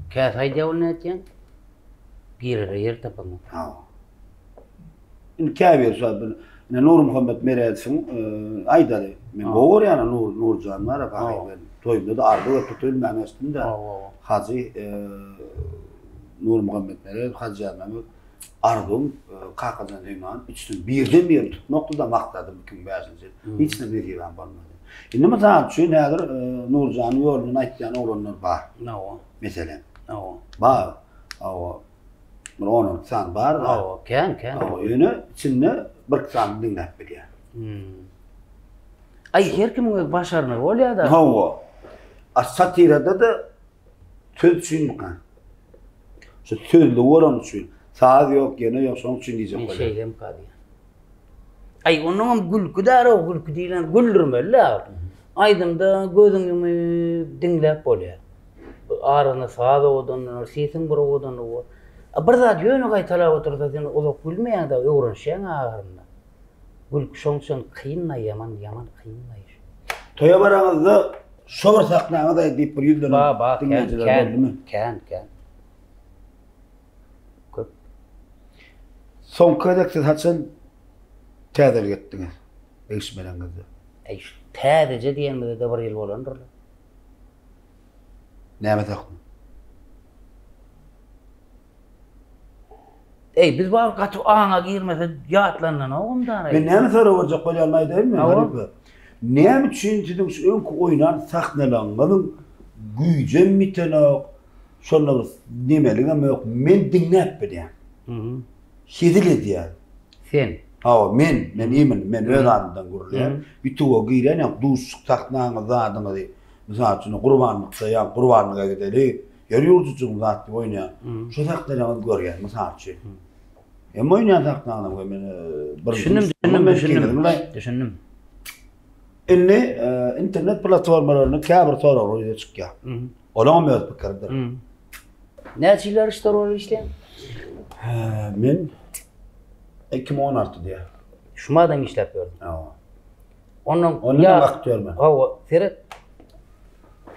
Käsi aýdýar ol nätýäň? Girere ýer tapaňok. Hawa. Indi käbir şu bir ine Nurmuhammet Meredowyň aýdaly. Men gowy görýän Nur Nurjan bar gahy ben. Toýumda-da arzuw etip tutup bilmän geçdim-de. Hajy Nurmuhammet Meredow Hajy Ýarnamow arzuwym Kakajan Zeýnany üçüsini birden bir tutmakdy-da maksadym 2005-nji ýyl. Hiç zat nesibäm bolmady. Indi mysal üçin häzir Nurjanyň ýolundan aýtýan oglanlar bar. Meselem. Bar. Hawa. Bir on-on iki sany bar. Hawa, kän, kän. Hawa, ýöne içinde bir iki sany diňläp bilýän. Aý, her kimiň öz başarnygy bolýar-da. Hawa. A satirada-da söz üçinmika? Şu sözli bolany üçin. Saz ýok, ýene ýok, şonuň üçin diýjek bolýan. Men şeýlemika diýýän. Aý, onuňam gülki däl-ow, gülki diýlen güldürmeli-dä. Aýdymda gözüňi ýumup diňläp bolýar. Arasynda saz owadanlanar, sesiň bir owadanlygy bor. A bir zat ýöne gaýtalap otursa sen uzak gülmeýäň-de, öwrenişýäň ahyrynda. Gülki şoň üçin kyn-da, ýaman, ýaman kyn-da iş. Toýa baraňyzda şo bir sahnaňyz-aý diýip bir ýüzlenen Ba, ba, kän, diňleýjiler kän, boldumy? kän, kän. Köp. Soňky gezek siz haçan täzelik etdiňiz degişmeleriňizde? Äý, şu täzeje diýenimize-de bir ýyl bolandyr-la. Näme sahna? Eý, biz bar gaty aňa girmese ýatlandanogam dara. Men näme sorag berjek bolýanymy aýdaýynmy, halypa? Näme üçin siziň şu öňki oýnan sahnalaryňyzyň güýjem ýitenok, şonda bir nemeligem ýok, men diňläp bilýän. Hezil edýän. Sen. Hawa, men, men imin, men öz adymdan gürleýän. Ýutuba girýän ýa duşuşyk sahnaňyzy, zadyňyzy, mysal üçin, Gurbanlykda ýa Gurbanlyga gideli, ýer ýurdujygyň zat diýip oýnaýan. Şo sahnalaryňyzy görýän, mysal üçin. Hem oýnaýan sahnaňyzy we men bir Düşündim, düşündim, düşündim. Düşündim. Indi internet platformalarynda käbir soraglar ýüze çykýar. Olaňam öz pikiridir. Näçe ýyl režissýor bolup işleýäň? Men 2016 diýýär. Şumadan işläp ýördüň. Hawa. Ondan Ondan aktýor men. Hawa, seret.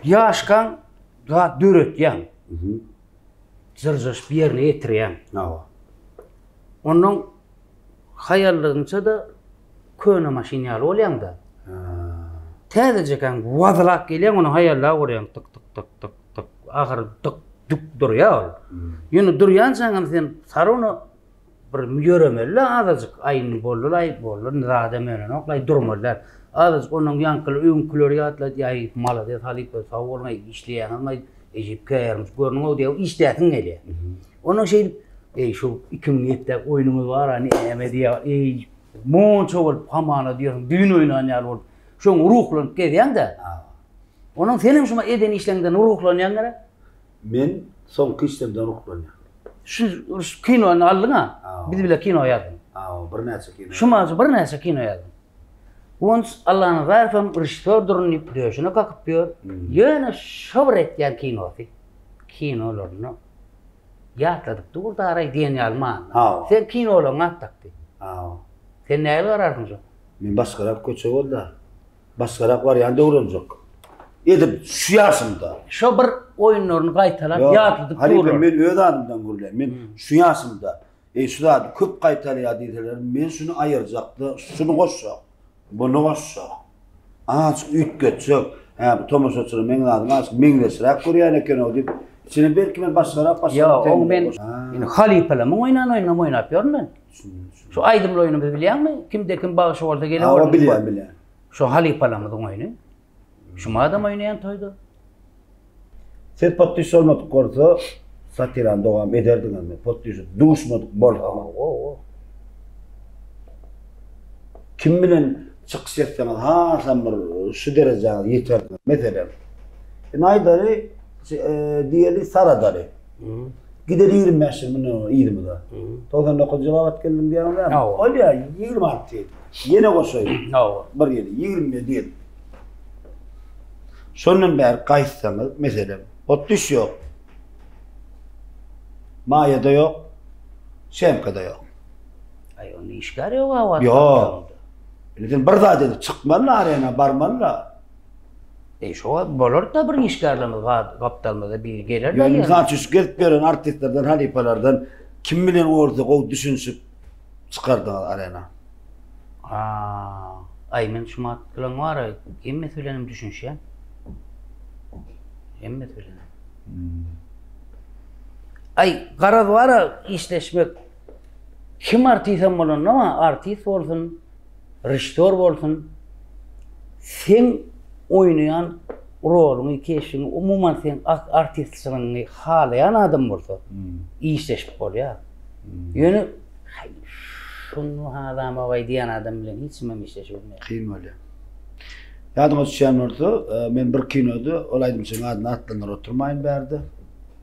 Ýaşkaň zat döretýäň. Mhm. Jyrjaşyp ýerine ýetirýäň. Hawa. Ondan haýallygyňça-da köne maşyn ýaly bolýaň-da. Täzejekaň wazlap gelýäň, ony haýallap urýaň, tyk tyk tyk tyk tyk. Ahyry dyk dük durýar ol. Ýöne durýançaňam sen sarona bir ýöremeli-le azajyk. Aý indi boldy-laý, boldy, indi zadam örenok-laý, durmaly däl. Azajyk onuň ýaňkyly öňküleri ýatladýar, aý malades halypa, sag boluň-aý, işleýäňizmi-aý, ejip käýarymyz görnüň-ow diýýär, işläsiň gelýär. Ondan şeýdip, eý şu 2007-däki oýnuňyz bar-a, näme diýýär, eý monça bolup hamana diýersiň, düýn oýnan ýaly bolup, şoň ruhlanyp gezýäň-dä. Onuň senem şuma eden işleňden ruhlanýaň gerek? Men soňky işlemden ruhlanýan. Şu kinony aldyň-a? Biz bile kino ýazdyň. Hawa, birnäçe kino. Şumaja birnäçe kino ýazdyň. Guwanç Allanazarow hem režissýordyryn diýip döşüne kakyp ýör. Ýöne şo bir etýän kinosy, kinolaryny ýatladyp dur daraý diýen ýaly manyda. Hawa. Sen kinolaryňy at dakdy. Hawa. Sen nähili gararsyň şoňa? Men başgarak köçe boldy. Başgarak barýan döwrenjek. Edil şu ýaşymda. Şo bir oýunlaryny gaýtalap ýatladyp durlar. Halypa men öz adymdan gürleýän. Men şu ýaşymda Eý şu zady köp gaýtalýar diýseler men şuny aýyrjakda şuny goşjak. Muny goşjak. Azajyk üýtgetjek. Hä bu tomaşaçylar meň zadymy azajyk meňzeşräk görýän eken-ow diýip, içine belki men başgarak başgarak Ýok, oň men indi halypalamyň oýnan oýnunam oýnap ýörün men. Şu aýdymly oýnuny biz bilýäňmi? Kimde kim bagşy bolsa gele Hawa bilýän bilýän. Şu halypalamyzyň oýny. Şu madam oýnaýan toýda. Siz podpis bolmadyk bolsa satirany dowam ederdiňizmi? Podpise duşmadyk bolsa. Hawa. Kim bilen çykyş etseňiz hasam bir şu derejäňize ýeterdiňiz? Meselem, indi aýdaly, diýeli Saradaly. Gideli 25 ýyl mundan öň yzymyza. 99 ýyl gabat geldim diýýäňiz dämi? Hawa. Bolýa, 26 ýyl. Ýene goşaýyn. Hawa. Bir ýyl, 27 ýyl. Şondan bäri gaýtsaňyz, meselem, ot düş ýok. Maýa-da ýok, Şemka-da ýok. Aý, onda işgär ýok-a wagt. Ýok. Indi sen bir zat edip çykmaly arena barmaly-da. Eý şo bolar-da bir işgärlerimiz gapdalymyzda biri geler-de. Ýöne mysal üçin şu gezip ýören artistlerden, halypalardan kim bilen bolsa gowy düşünişip çykardyňyz arena? Aa, aý men şumat bilen bar-a hemmesi bilenem düşünişýän. Hemmesi bilenem. Aý garaz bar-a işleşmek Kim artisem bolanda ma artist bolsun, režissýor bolsun, seň oýnaýan roluňy, keşbiňi, umuman seň artistçylygyňy halaýan adam bolsa, işleşip bolýar. Ýöne haý şuny halamok-aý diýen adam bilen hiç kimem işleşip bilmeýär. Kyn bolýar. Ýadyňa düşýän bolsa, men bir kinoda ol aýdymçynyň adyny atlandyryp oturmaýyn bärde.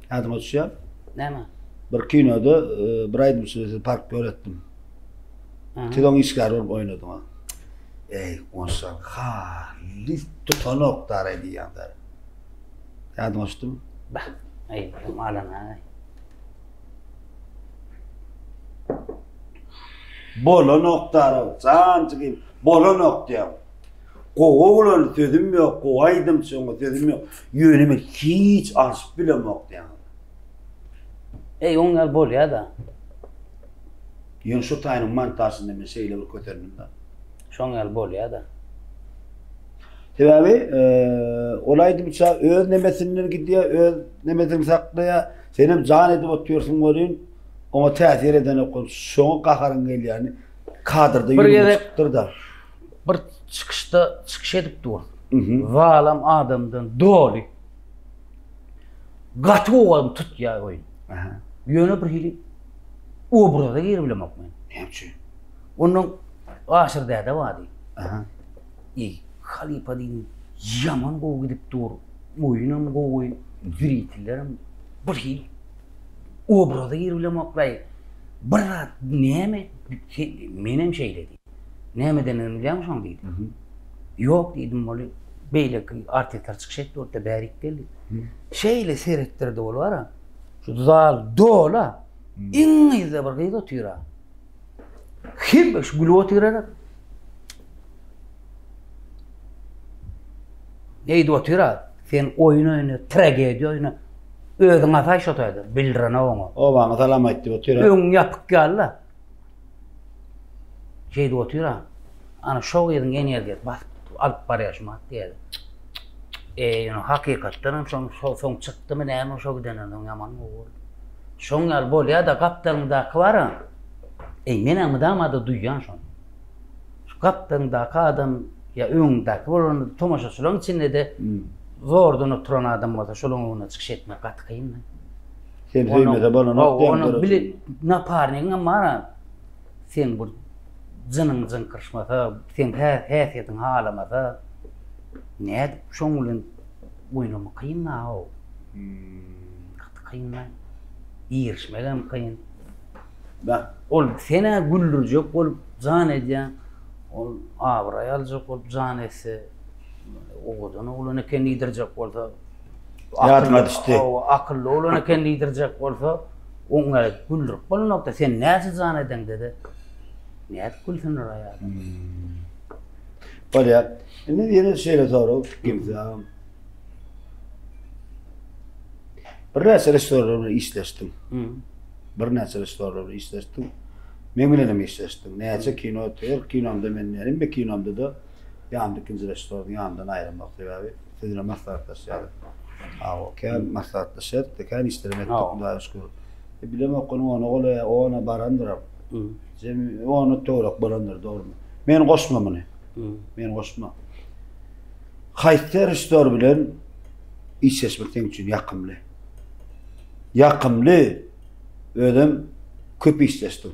Ýadyňa düşýär? Näme? Bir kinoda e, bir aýdymçy sizi park öwretdim. Siz oň işgäri bolup oýnadyňyz. Eý, onşa halys tutanok dara diýýän dara. Ýadyňa düşdümi? Bah, eý, alan aý. Bolanok dara, jan jigim, bolanok diýýän. Gowy oglan sözüm ýok, gowy aýdymçy oňa sözüm ýok. Ýöne men hiç alşyp bilemok diýýän. Eý, oň ýaly bolýa-da. Ýöne şu taýynyň montažynda men şeýle bir kösendim-de. Şoň ýaly bolýa-da. Sebäbi ol aýdymça öz nemesinden gidýär, öz nemesini saklaýar. Senem jan edip otyrsyň welin, oňa täsir edenok. Şoňa gaharyň gelýäni kadrda ýüzüňe çykypdyr-da. Bir çykyşda çykyş edip dur. Zalam adamdan doly. Gaty gowy tutýar oýun. Ýöne bir hili obraza girip bilemok men. Näme üçin? Ondan Aşyr däde bardy. Eý, halypa diýdim, ýaman gowy gidip dur. Oýunam gowy, zritellerem bir hili obraza girip bilemok-laý. Bir zat näme, menem şeýle diýdim. Näme edendigini bilýäňmi şoň diýdi. Ýok diýdim ol beýleki artistler çykyş etdi boldy bärik geldi. Şeýle seretdirdi ol bara. Şu zal dola. Iň yzda bir gyz otyra. Hemme şu gülüp otyrar. Eýdi otyra. Sen oýun oýna, tragediýa oýna. Özüň asaý şo taýda, bildirenok oňa. Obaňa salam aýt diýip otyra. Öňüň ýapyk ýaly-la. Şeýdip otyr-a. Ana şo gyzyň energiýasy basyp alyp barýar şumat diýýär. Eý, ýöne hakykatdan hem şoň şo soň çykdymy näme şo gidenden soň ýaman gowy boldy. Şoň ýaly bolýar-da gapdalyňdaky bar-a. Eý, men-ä mydama-da duýýan şony. Şu gapdalyňdaky adam ýa öňüňdäki bolan tomaşaçylaryň içinde-de zordan oturan adam bolsa şolaryň öňünde çykyş etmek gaty kyn-da. Sen söýmese bolanok diýen Onuň bile naparnigiňem bar-a. Seň bir jynyň jyňkyryşmasa, seň häsiýetiň halamasa, nädip şoň bilen oýnamak kyn-da-ow. Gaty kyn-da. Girişmegem kyn. Ol sen-ä güldürjek bolup jan edýäň, ol abraý aljak bolup jan etse, owadan oglan eken diýdirjek bolsa, Ýadyňa düşdi. Hawa, akylly oglan eken diýdirjek bolsa, oňa güldürip bolanokda, sen näçe jan edeňde-de, nädip gülsünler aý adam. Bolýar. Indi ýene şeýle sorag, Gimsi agam. Birnäçe režissýorlar bilen işleşdiň. Birnäçe režissýorlar bilen işleşdiň. Meň bilen hem işleşdiň. Näçe kino, her kinomda men, hemme kinomda-da ýanymda ikinji režissýoryň ýanyndan aýrylmak sebäbi Siz bilen maslahatlaşýarys. Hawa, kän maslahatlaşýarys, kän işlerem etdik, Hudaýa şükür. E, bilemok, onuň ona golaý, ona barandyram. Jemi ona töwerek bolandyr, dogrumy? Meni goşma muny. Meni goşma. Haýsy režissýor bilen işleşmek seň üçin ýakymly? Ýakymly, özem köp işleşdiň.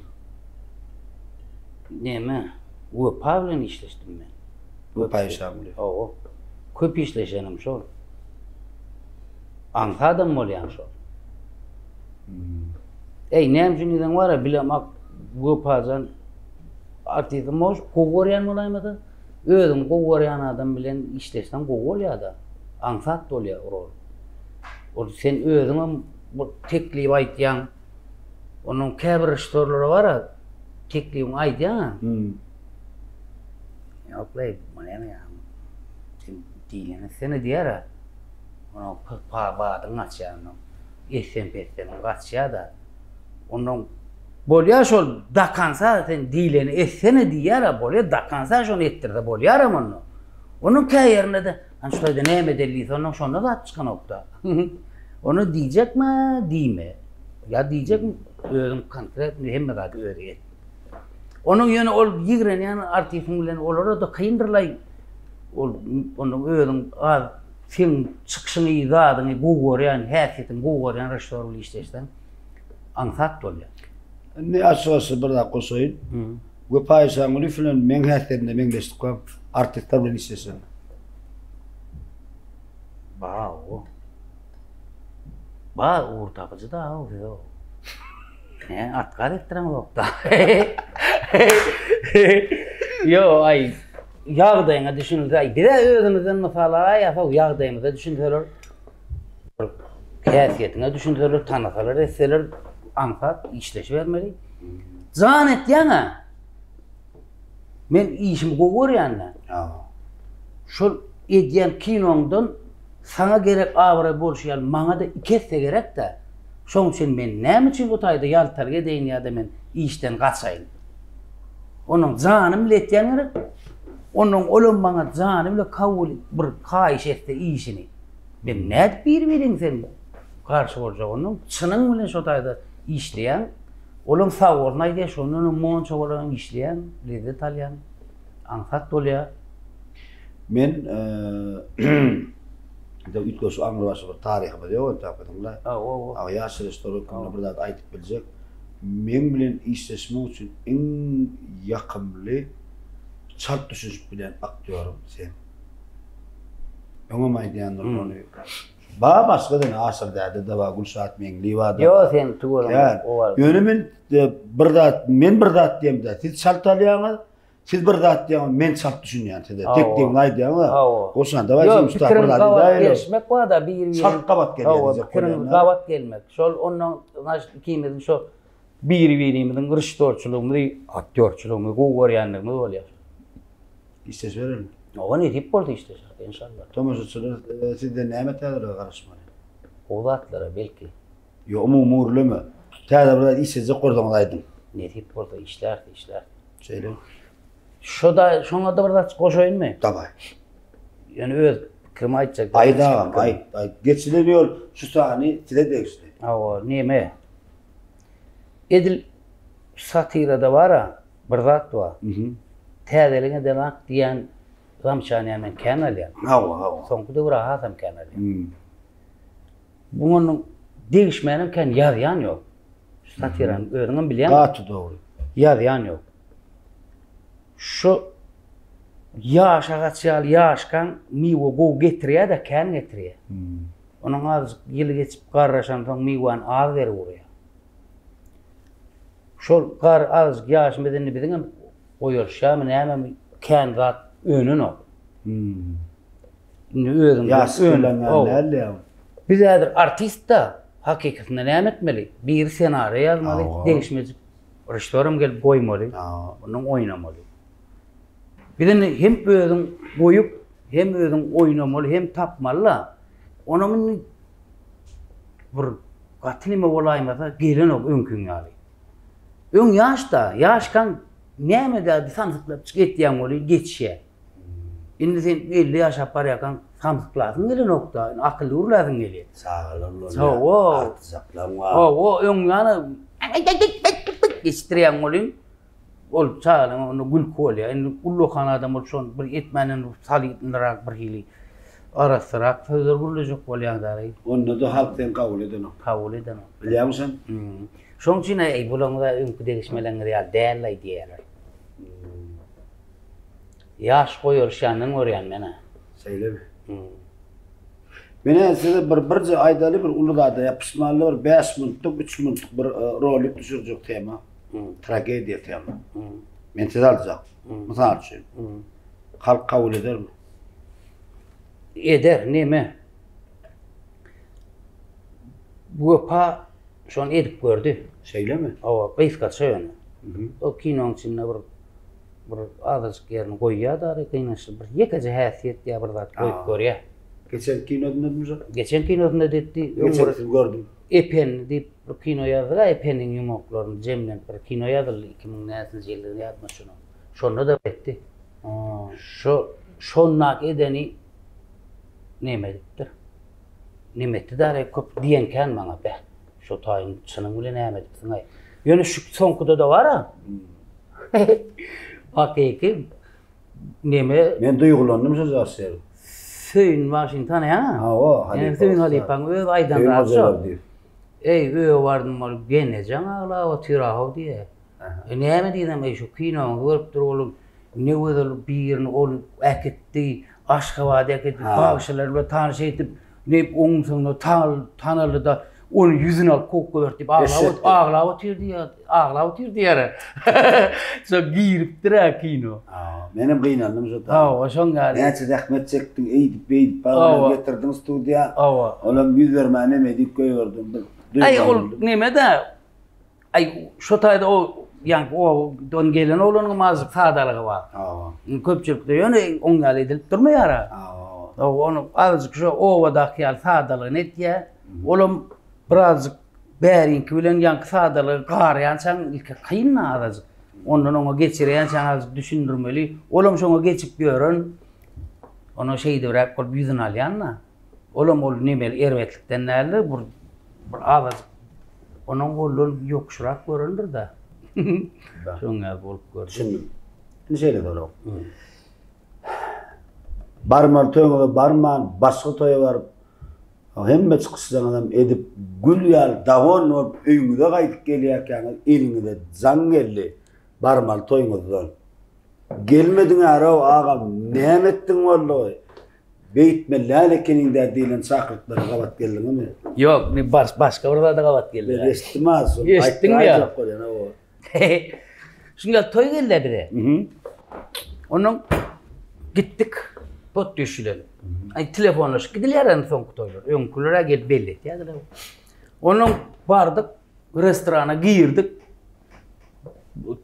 Näme? Wepa bilen işleşdim men. Wepa Işanguly. Hawa. Köp işleşenim şol. Aňsadam bolýan şol. Eý, näme üçin diýseň bar-a, bilemok, Wepajan artisti mož gowy görýän bolaýmasa, özüň gowy görýän adam bilen işleşseň gowy bolýar-da. Aňsat bolýar rol. Ol sen özüňem bir teklip aýtýaň. Onuň käbir režissýorlary bar-a, teklibiňi aýdýaň-a. Ýok-laý, bu näme ýa? Sen diýleni etsene diýer-ä. Onuň badyň gaçýar onuň. Etsem-petsemiň gaçýar-da. Ondan bolýar şol dakansa sen diýleni etsene diýýär-ä, bolýar dakansa şony etdirse bolýaram onda. Onuň kä ýerinde-de, hany şu taýda näme edeli diýse, ondan şonda zat çykanok-da. Ony diýjekmi, diýme. Ýa diýjekmi, özüň konkretno hemme zady özi et. Onuň ýöne ol ýigrenýän artistiň bilen olara-da kyndyr-laý. Ol onuň özüň az seň çykyşyňy, zadyňy gowy görýän, häsiýetiňi gowy görýän režissýor bilen işleşseň aňsat bolýar. Indi açyk-açyk bir zat goşaýyn. Wepa Işangulyýew bilen meň häsiýetimde meňzeşlik bar. Artistler bilen işleşen. Bar, o. Bar, ugur tapyjy da o siz o. Ne, atkar etdireňzok-da. Ýo, aý, ýagdaýyňa düşünilse, aý, bize özümizden mysal alaýasow, ýagdaýymyza düşünseler, bir häsiýetiňe düşünseler, tanasalar, etseler, aňsat işleşibermeli. Jan etýäň-ä. Men işimi gowy görýän-dä. Şol edýän kinoňdan saňa gerek abraý bolşy ýaly maňa-da iki esse gerek-dä. Şoň üçin men näme üçin bu taýda ýaltalyk edeýin ýa-da men işden gaçaýyn? Onuň jany bile etýän gerek. Ondan olam maňa jany bile kabul bir haýyş etse işini. Men nädip bir-biriň sen garşy boljak ondan? Çynyň bilen şo taýda işleýäň. Olam sag bolsun aýdýar, şondan hem monça bolan işleýäň, lezzet alýaň. Aňsat bolýar. Men de üýtgeşik aňrybaşy bir taryhymyz ýok entäk biziň-le. Hawa, ýaş režissýor hökmünde bir zat aýdyp biljek. Meň bilen işleşmek üçin iň ýakymly, çalt düşünişip bilýän aktýorym sen. Öňem aýdýandyryn ony. Bar başga dene Aşyr däde-de bar, Gülşat Meňliýewa-da bar. Ýok, sen tüweleme. Ýöne men bir zat, men bir zat diýemde, siz çalt alýaňyz, Siz bir zat diýýäňiz, men çalt düşünýän size. Tek deňini aýdýaňyz. Goşan dawaý jim usta bir zat gabat gelişmek bar-da bir-birine. Çalt gabat gelýär diýjek bolýan. Gabat gelmek. Şol ondan znaşt ikimiziň şo bir-birimiziň režissýorçylygymyzy, aktýorçylygymyzy gowy görýänligimiz bolýar. Işleşiberelim. Oba nesip bolsa işleşeris enşalla. Tomaşaçylar sizden näme täzelige garaşmaly? Gowy zatlara belki. Ýok umumy gürleme. Täze bir zat işlejek bolsaňyz aýdyň. Nesip bolsa işläris, işläris. Şeýle. Şo-da, şoňa-da bir zat goşaýynmy? Dawaý. Ýöne öz pikrimi aýtjak. Aýt agam, aýt, aýt. Geçilen ýol şu sany size degişli. Hawa, neme? Edil satirada bar-a, bir zat bar. Täzeligiň edenak diýen zamçany men kän alýan. Hawa, hawa. Soňky döwür hasam kän alýan. Buňa degişmänem kän ýazýan ýok. Şu satirany özüňem bilýäň. Gaty dogry. Ýazýan ýok. Şu ýaş agaç ýaly ýaşkaň miwe gowy getirýär-de, kän getirýär. Onuň azajyk ýyly geçip garraşansoň miwäni az berip urýar. Şol gar azajyk ýaşymyz indi biziňem goýalyşýarmy nämemi kän zat önenok. Indi özüň Ýaş bilen däl ýa. Biz häzir artist-da, hakykatynda näme etmeli? Biri ssenariý ýazmaly, degişmejik režissýoram gelip goýmaly, ondan oýnamaly. Biz indi hem özüň goýup, hem özüň oýnamaly, hem tapmaly-da. Onam indi bir gaty neme bolaýmasa gelenok öňküň ýaly. Öň ýaş-da, ýaşkaň näme-de samsyklapjyk etýäň weli geçýär. Indi sen 50 ýaşap barýarkaň samsyklasyň gelenok-da, indi akylly gürläsiň gelýär. Çagalar bolýar. Hawa. Artyjaklaň bar. Hawa, öň ýany geçdirýäň welin, ol çagalaryň onda gülki bolýar. Indi ullakan adam bolup şony bir etmänden solidnyrak bir hili arassarak sözler gürlejek bolýaň dary. Onda-da halk seni kabul edenok. Kabul edenok. Bilýäňmi sen? Şoň üçin eý bulaňyz-a öňki degişmeleriňiz ýaly däl-aý diýýärler. Ýaş goýalyşýandan görýän men-ä. Şeýlemi? Men-ä size bir birje aýdaly bir uly zada ýapyşmaly bir 5 minutlyk, 3 minutlyk bir e, rolik düşürjek tema. Tragediýa tema. Men sizi aljak. Mysal üçin. Halk kabul edermi? Eder, neme? Wepa şony edip gördi. Şeýlemi? Hawa, gysgaça ýöne. O kinoň içinde bir. Bir azajyk ýerini goýýar dary gynançly bir ýekeje häsiýet ýa bir zat goýup görýär. Geçen kinosynda şo? Geçen kinosynda da etdi. Geçenkisini gördüm. Ependi diýip bir kino ýazdylar, Ependiniň ýumaklaryny jemlenip bir kino ýazyldy 2000 näçinji ýyldygyny ýadyma düşenok. Şonda da etdi. Şo şondaky edeni neme edipdir. Neme etdi dary köp diýen kän maňa beh. Şo taýyn çynyň bilen näme edipsiň-aý. Ýöne şu soňkuda-da bar-a. Hakyky neme. Men duýgulandym şo jaş ýeri. Söýün bagşyny tanaýaň-a? Hawa, halypa. Söýün halypaň öz aýdan zady şo. Eý, öýe bardym bolup, gelnejeň aglap otyr-a-how diýýär. E, näme diýsem, eý, şu kinoňyzy görüpdir oglum. Ne gözel birini ol äkitdi, Aşgabada äkitdi, bagşylar bilen tanyş edip, Diýip, onuň soňunda tanaldy-da, ony ýüzüne alyp kowup goýberdi diýip, aglap, aglap otyr diýýär, aglap otyr diýýär. Şo giripdir-ä kino. Menem gynandym şo. Hawa, şoň ýaly. Näçe zähmet çekdiň, eýdip, beýdip, bagyna getirdiň studiýa. Hawa. Olam ýüz bermän neme diýip goýberdiň. Aý, ol neme-de, Aý, şo taýda o ýaňky obadan gelen oglanyň azajyk sadalygy bar. Hawa. Köpçülikde ýöne oň ýaly edilip durmaýar-a. Hawa. Ony azajyk şo obadaky ýaly sadalygyny etýär. Olam birazjyk bäriňki bilen ýaňky sadalygy garýançaň ilki kyn-da azajyk. Ondan oňa geçirýänçäň azajyk düşündirmeli. Olam şoňa geçip ýören. Ona şeýdibräk bolup ýüzüni alýan-da. Olam ol nemeli erbetlikden däldi, bir bir azajyk onuň goldan ýokuşrak görendir-dä. Şoň ýaly bolup gördi. Düşündim. Indi şeýle sorag. Barmaly toýuňyza barman, başga toýa baryp, hemme çykyşlaryňyzam edip, gül ýaly dawon bolup öýüňize gaýdyp gelýärkäňiz eliňize jaň geldi, barmaly toýuňyzdan. Gelmediň-ä-row agam, näme etdiň boldugy? Beýtmeli däl ekeniň-dä diýlen çakyryklara gabat geldiňizmi? Ýok, men baş, başga bir zada gabat geldim. Men eşitdim az. Eşitdiňmi ýa? Aýtjak bolýan, hawa. Şuň ýaly toý geldi bize. Mhm. Ondan gitdik. Bot düşülen. Aý telefonlaşyp gidilýär indi soňky toýlar. Öňküler-ä gelip belli etýärdiler. Ondan bardyk, restorana girdik.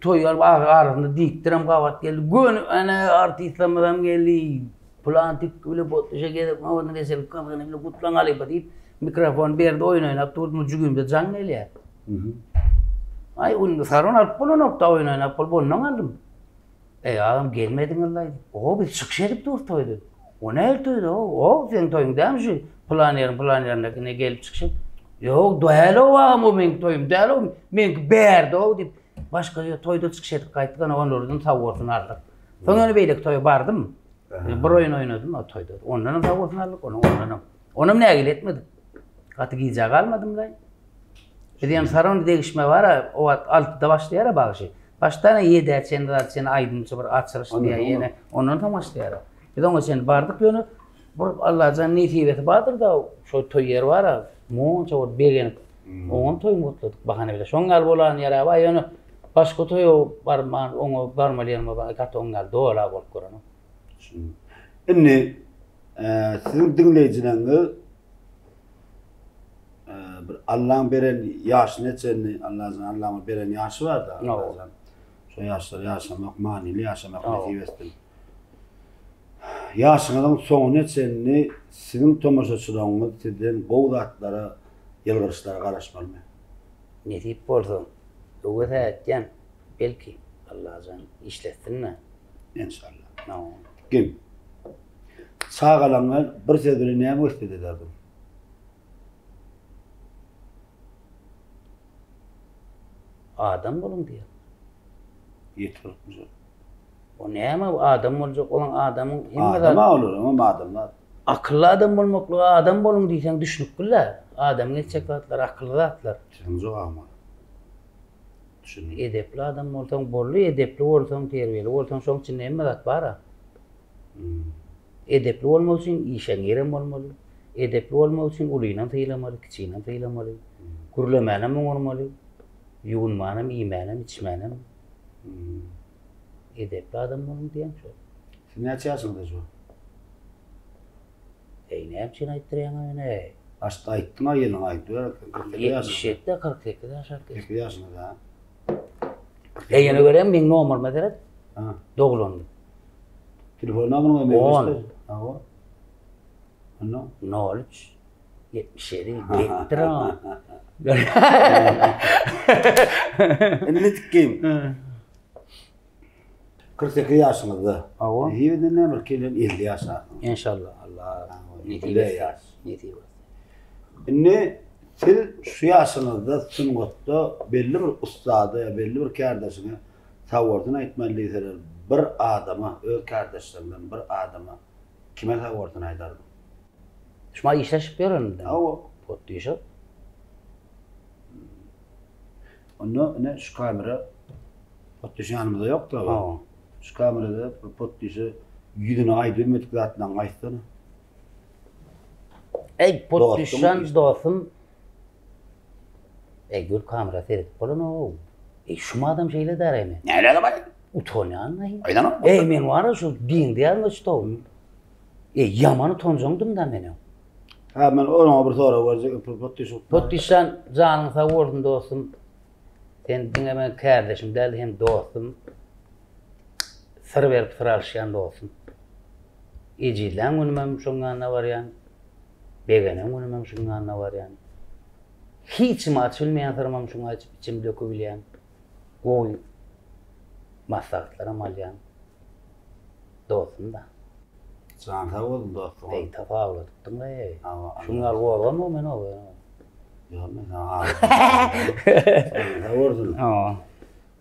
Toý alyp arasynda diktoram gabat geldi. Göni ene artistlerimiz geldi. Plan tik bile bot işe gezek nowadyny geçirip gyzgyny bile gutlaň halypa diýip mikrofon berdi oýun oýnap durdy. Jügimde jaň gelýär. Aý indi saron alyp bolanok da oýun oýnap bolup ondan aldym. Eý agam gelmediňiz-laý diýip. O biz çykyş edip durus toýda. O nähili toýda? O seň toýuň dälmi şu pylan ýeriň pylan ýerindäki ine gelip çykyş et. Ýok, däl-ow agam o meň toýum däl-ow, meňki bärde-ow diýip, başga ýer toýda çykyş edip gaýtdyk, ana olardan sag bolsun aldyk. Soň ýöne beýleki toýa bardym. Bir oýun oýnadym o toýda. Ondanam sag bolsun aldyk, onu ondanam. Onam nägile etmedik. Gaty gijä galmadym-laý. Biz hem saron degişme bar-a, o wagt altyda başlaýar-a bagşy. Başdan ýedä çenli zat çenli aýdymçy bir açylyş diýýär ýene. Ondan soň başlaýar. Biz oňa çenli bardyk ýöne bir Allajan nesibesi bardyr-da şo toý ýeri bar-a monça bolup begenip oňam toýuny gutladyk bahana bile. Şoň ýaly bolan ýer-ä bar ýöne başga toýa barman oňa barmaly ýerime bar gaty oň ýaly dola bolup görenok. Indi siziň diňleýjileriňiz bir Allaň beren ýaşyna çenli Allajan Allaň beren ýaşy bar-da Allajan. Şo ýaşlar ýaşamak, manyly ýaşamak nesip etsin. Ýaşyňyzyň soňuna çenli siziň tomaşaçylaryňyz sizden gowy zatlara, ýylgyryşlara garaşmalymy? Nesip bolsa, öwez-ä etýän, belki, Allajan işletsin-dä. Enşalla. Gel. Çagalaryňa bir söz bilen näme wesýet ederdiň? Adam boluň diýer. Ýetiripmi şol? O näme adam boljak olan adamyň hemme zat. Adam olar, oňam adamlar. Akylly adam bolmaklyga adam boluň diýseň düşnükli-le. Adamyň etjek zatlary akylly zatlar. Siziň jogabyňyz. Düşündim. Edepli adam bolsaň boldy, edepli bolsaň, terbiýeli bolsaň şoň içinde hemme zat bar-a. Edepli bolmak üçin işeňňirem bolmaly. Edepli bolmak üçin ulynam sylamaly, kiçinem sylamaly. Gürlemänem oňarmaly. Ýuwunmanam, iýmänem, içmänem. Edepli adam boluň diýýän şol. Siz näçe ýaşyňyzda şu? Eý, näme üçin aýtdyrýaň ony? Başda aýtdyň-a ýylyňy aýdyber. 48 ýaşyňyzda. 77-de 48 ýaşap geçdim. 48 ýaşyňyzda. Eý, ýöne görýäňmi, meň nomeryma seret. Ha. Doglandy. Telefon nomeryňyz meňzeşdir. Hawa. Onda? 03 77 gelipdir ha. Indi tikgim. 48 ýaşyňyzda. Hawa. Nesip edende bir kelen 50 ýaşarsyňyz. Enşallah Allah nesip etse. Nesip etse. Indi siz şu ýaşyňyzda sungatda belli bir ussada ýa belli bir kärdeşiňe sagbolsun aýtmaly diýseler, bir adama, öz kärdeşleriňden bir adama kime sagbolsun aýdardyň? Şuma işleşip ýörenimden. Hawa. Potdyşa. Onda ine şu kamera Potdyş ýanymyzda ýok-da. Hawa. Şu kamerada bir Potdyşa ýüzüne aýdybilmedik zatlaryňy aýtsana. Eý, Potdyşjan dostum. Eý, gör kamera seredip bolanok. Eý, şum adam şeýle därämi? Näle adam aý? Utanýan-aý. Aýdanok. Eý, men bar-a şu diňde ýazyň çtow. Eý, ýaman utanjaňdym-da men. Ha, men oňa bir sorag berjek, Potdyş. Potdyşjan, janyň sag bolsun dostum. Sen diňe meň kärdeşim däl, hem dostum. Syr berip syr alyşýan dostum. Ejizlän günümem şoň ýanyna barýan. Begenen günümem şuň ýanyna barýan. Hiç kime açyp bilmeýän syrymam şuňa açyp içimi dökübilýän. Gowy maslahatlaram alýan. Dostum-da. Jany sag bolsun dostuň. Eý, tapawutladypdyň-laý. Şuň ýaly gozganma men o. Ýok, men saňa Jany sag bolsun.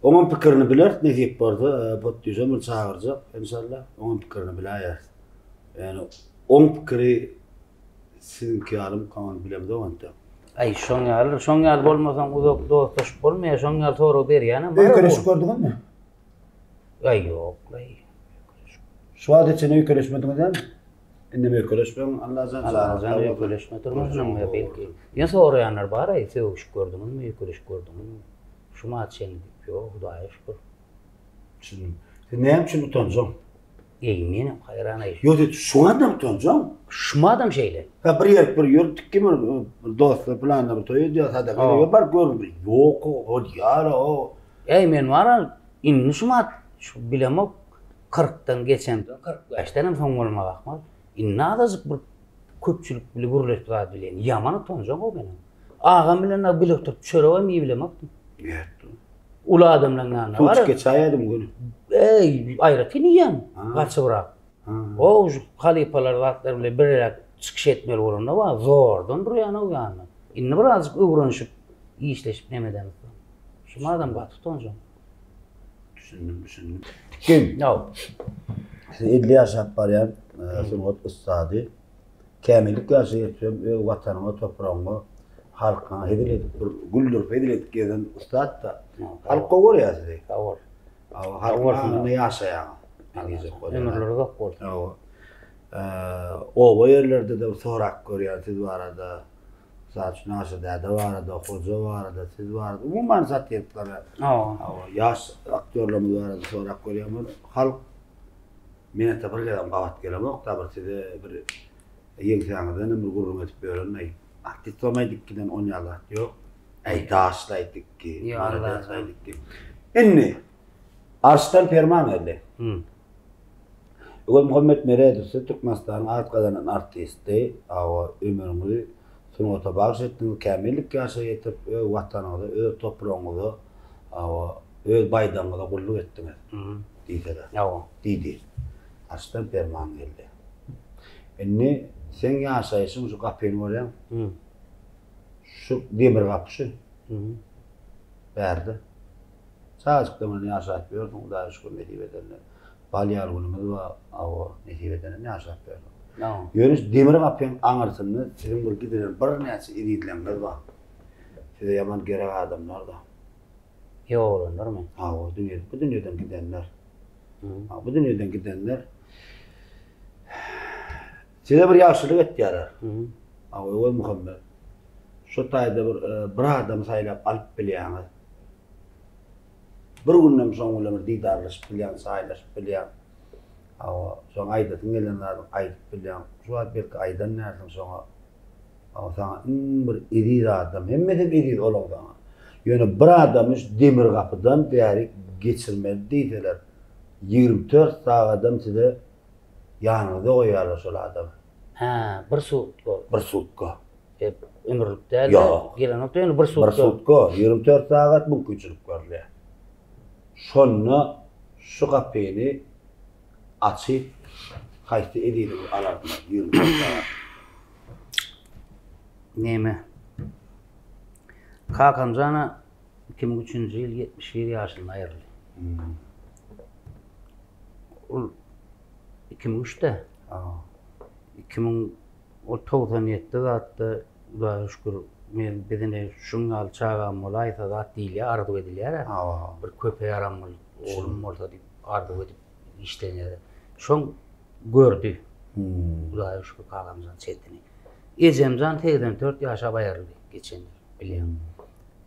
Oňam pikirini bileris nesip bolsa, Potdyjam bir çagyrjak enşalla, oňam pikirini biläýeris. Ýöne oň pikiri siziňki ýalymyka ony bilemzok entek. Aý şoň ýaly, şoň ýaly bolmasaň uzak dostlaşyp bolmaýar, şoň ýaly sorag berýänem bar. Öýkeleşip gördüňizmi? Aý ýok-laý. Şu wagta çenli öýkeleşmediňiz dälmi? Indem öýkeleşmegiň Allajan Allajan öýkeleşme durmuşyň belki. Ýa soraýanlar bar-aý, sögüşip gördüňizmi, öýkeleşip gördüňizmi? Şuma çenli diýip, ýok, Hudaýa şükür. Düşündim. Sen näme üçin utanjaň? Eý, menem haýran-aý. Ýok, sen şuňa-da utanjaň? Şumadam şeýle. Ha, bir ýer, bir ýörtük kim bir dostlar planda bir toý edýär, sadaka edýär, bar gör, ýok, o ýar-o. Eý, men bar-a, indi şumat, şu bilemok, kyrkdan geçemde, 45-denem soň bolmagy ahmal. Indi azajyk bir köpçülik bile gürleşip zat bilýän. Ýaman utanjaň-ow menem. Agam bilen dagy bile oturyp çöregem iýibilemokdym. Ýetdi. Uly adamlaryň ýanyna baryp. Suw geçäýedim göni. Eý, aýratyn iýýän, gaçybrak. O şu halypalar zatlar bilen birräk çykyş etmeli bolanda bar, zordan durýan-ow ýanynda. Indi birazjyk öwrenişip, işleşip nemeden soň. Şu adam gaty utanjaň. Düşündim, düşündim. Kim? Ýa. Siz 50 ýaşap barýan sungat ussady. Kämillik ýaşa ýetsem öz watanyňa, topragyňa, halkyňa hezil edip bir güldürip hezil edip gezen ussat-da. Halk gowy görýär sizi. Sag bol. Halkyň aňynda ýaşaýaňyz. Men diýjek bolýan. Ömürleri uzak bolsun. Hawa. Oba ýerlerde-de sorap görýän siz barada. Mysal üçin Aşyr däde barada, Hoja barada, siz barada, umuman satirikler. Hawa. Ýaş aktýorlarymyz barada sorap görýän. Halk Men ata bir gezegem gabat gelemok-da bir size bir ýeňsäňizdenem bir gürrüň edip ýörenmi. Artist bolmaý dikgiden on ýaly zat ýok. Äý daşlaý dikgi, molodesaý dikgi. Indi Arşdan perman geldi. Öwezmuhammet Meredow siz Türkmenistanyň at gazanan artisti, hawa ömrüňizi sungata bagyş etdiňiz, kämillik ýaşa ýetip öz watanyňyza, öz topragyňyza, hawa öz baýdagyňyza gulluk etdiňiz. Diýseler. Hawa. Diýdi. Arşdan perman geldi. Indi seň ýaşaýşyň şu gapyny görýäň. Şu demir gapy şu. Bärde. Çagajykdan bilen ýaşap ýörsüň, Hudaýa şükür nesip edende. Bal ýaly günümiz bar, hawa, nesip edenem ýaşap ýörsüň. Ýöne şu demir gapyň aňyrsynda siziň bir gidiren birnäçe ezizleriňiz bar. Size ýaman gerek adamlar-da. Ýogalanlarmy? Hawa, dünýe, bu dünýeden gidenler. Ha, bu dünýeden gidenler size bir ýagşylyk etýärler. Hawa, Öwez Muhammet. Şu taýda bir e, bir adamy saýlap alyp bilýäňiz. Bir günden soň bilen bir didarlaşyp bilýäň, saýlaşyp bilýäň. Hawa, soň aýdasyň gelen zadyň aýdyp bilýäň. Şu wagt belki aýdan dälsiň şoňa. Hawa saňa iň bir eziz adam, hemmesem eziz olaň saňa. Ýöne bir adamy şu demir gapydan bärik geçirmeli diýseler, 24 sagadam size ýanyňyzda goýýarlar şol adamy. Hä, bir sutka. Bir sutka. E, ömürlik däl-de, Ýok. gelenok ýöne bir sutka. Bir sutka, 24 sagat mümkinçilik berilýär. Şonda şu gapyny açyp, haýsy eziziňizi alardyňyz 24 sagat? Neme? Kakamjana 2003-nji ýyl 71 ýaşynda aýryldy. Ol 2003-de. 2000 ol 97 zatda Hudaýa şükür men biz ine şuň ýaly çagam bolaýsa zat diýilýär, arzuw edilýär. Bir köpe ýaramly oglum bolsa diýip arzuw edip işlenýär. Şoň gördi. Hudaýa şükür kakamjan çetini. Ejemjan 84 ýaşap aýryldy geçen ýyl bilýäň.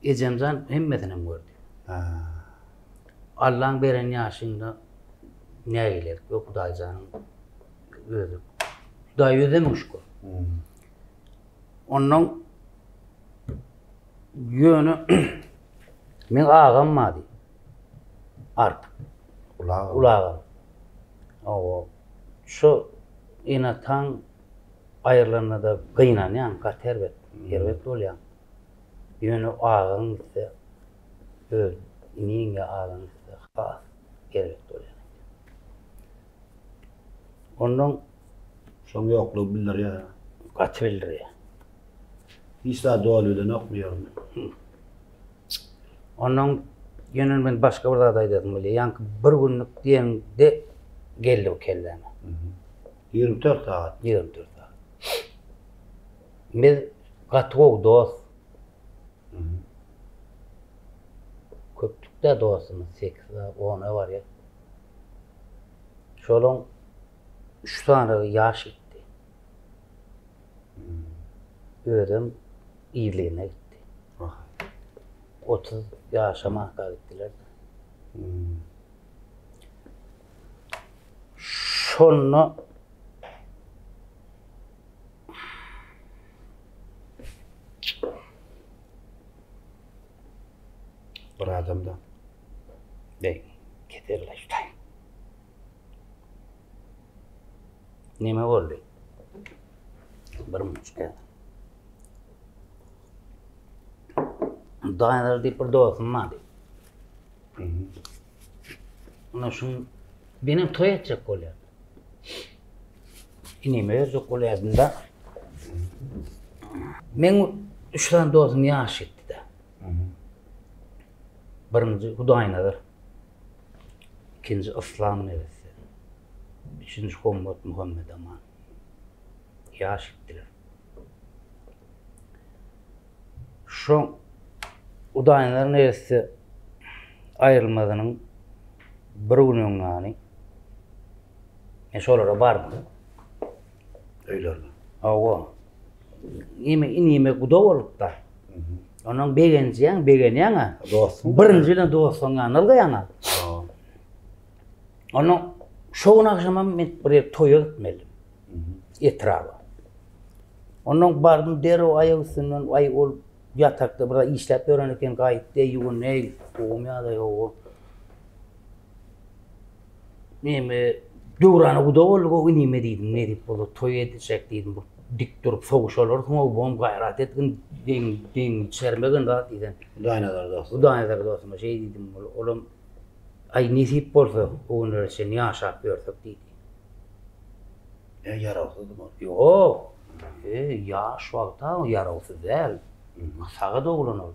Ejemjan hemmesinem gördi. Allaň beren ýaşynda nägilelik ýok Hudaýjanyň özi. Hudaý özem şükür. Ondan ýöne meň agam bardy. Artyk. Uly agam. Hawa. Şu ene-ataň aýrylanda-da gynanýaň, gaty erbet, erbet bolýaň. Ýöne agaň gitse, öz iniň ýa agaň gitse has erbet bolýar. Ondan Şoň ýoklugy bildirýär. Gaty bildirýär. Hiç zat doly bilenokmy ýerine? Ondan ýöne men başga bir zat aýdasym gelýär. Ýaňky bir günlük diýende geldi bu kelläme. 24 sagat. 24 sagat. Biz gaty gowy dost. Köpdük-dä dostumyz, sekize, ona barýar. Şolaň üç sany ýaş gitdi. Özem irligine gitdi. 30 ýaşamaka gitdiler. Şonda Bir adamda. Bey, keserler şu taý. Neme boldy? Bir minut geldi. Daýanlar diýip bir dostum bardy. Ona şun benim toý etjek bolýar. Inime berjek bolýardym da. Meň üç sany dostum ýaş gitdi-de. Birinji Hudaýnazar. Ikinji Yslam neresse. Üçünji Hommat Muhammet Aman. Ýaş gitdiler. Şo Hudaýnazar neresse aýrylmazynyň bir gün öň ýany men şolara bardym. Öýlerine. Hawa. Nime inime guda bolupda. Onuň begenjeň, begenýäň-ä. Dostuň. Birinji bilen dostuň ýanyna ylgaýaň-a. Onuň şo gün agşamam men bir ýere toýa gitmelidim. Etraba. Ondan bardym derrew aýak üstünden, aý ol ýatakda bir işläp ýören eken, gaýtdy, ýuwun, eý, gowumy ýagdaý, hawa. Neme, Döwrana guda bolduk-ow inime diýdim, nesip bolsa toý edişek diýdim, bir dik durup sowuşalarsyň-ow, bom gaýrat etgin, deň, deň çermegin zat diýsem. Hudaýnazar dostum. Hudaýnazar dostuma şeý diýdim, ol, olam, Aý, nesip bolsa, o günlere çenli ýaşap ýörsek diýdi. Ýa ýarawsyzmy ol? Ýok. E, ýaş wagty-a ýarawsyz däl. Sagat oglan ol.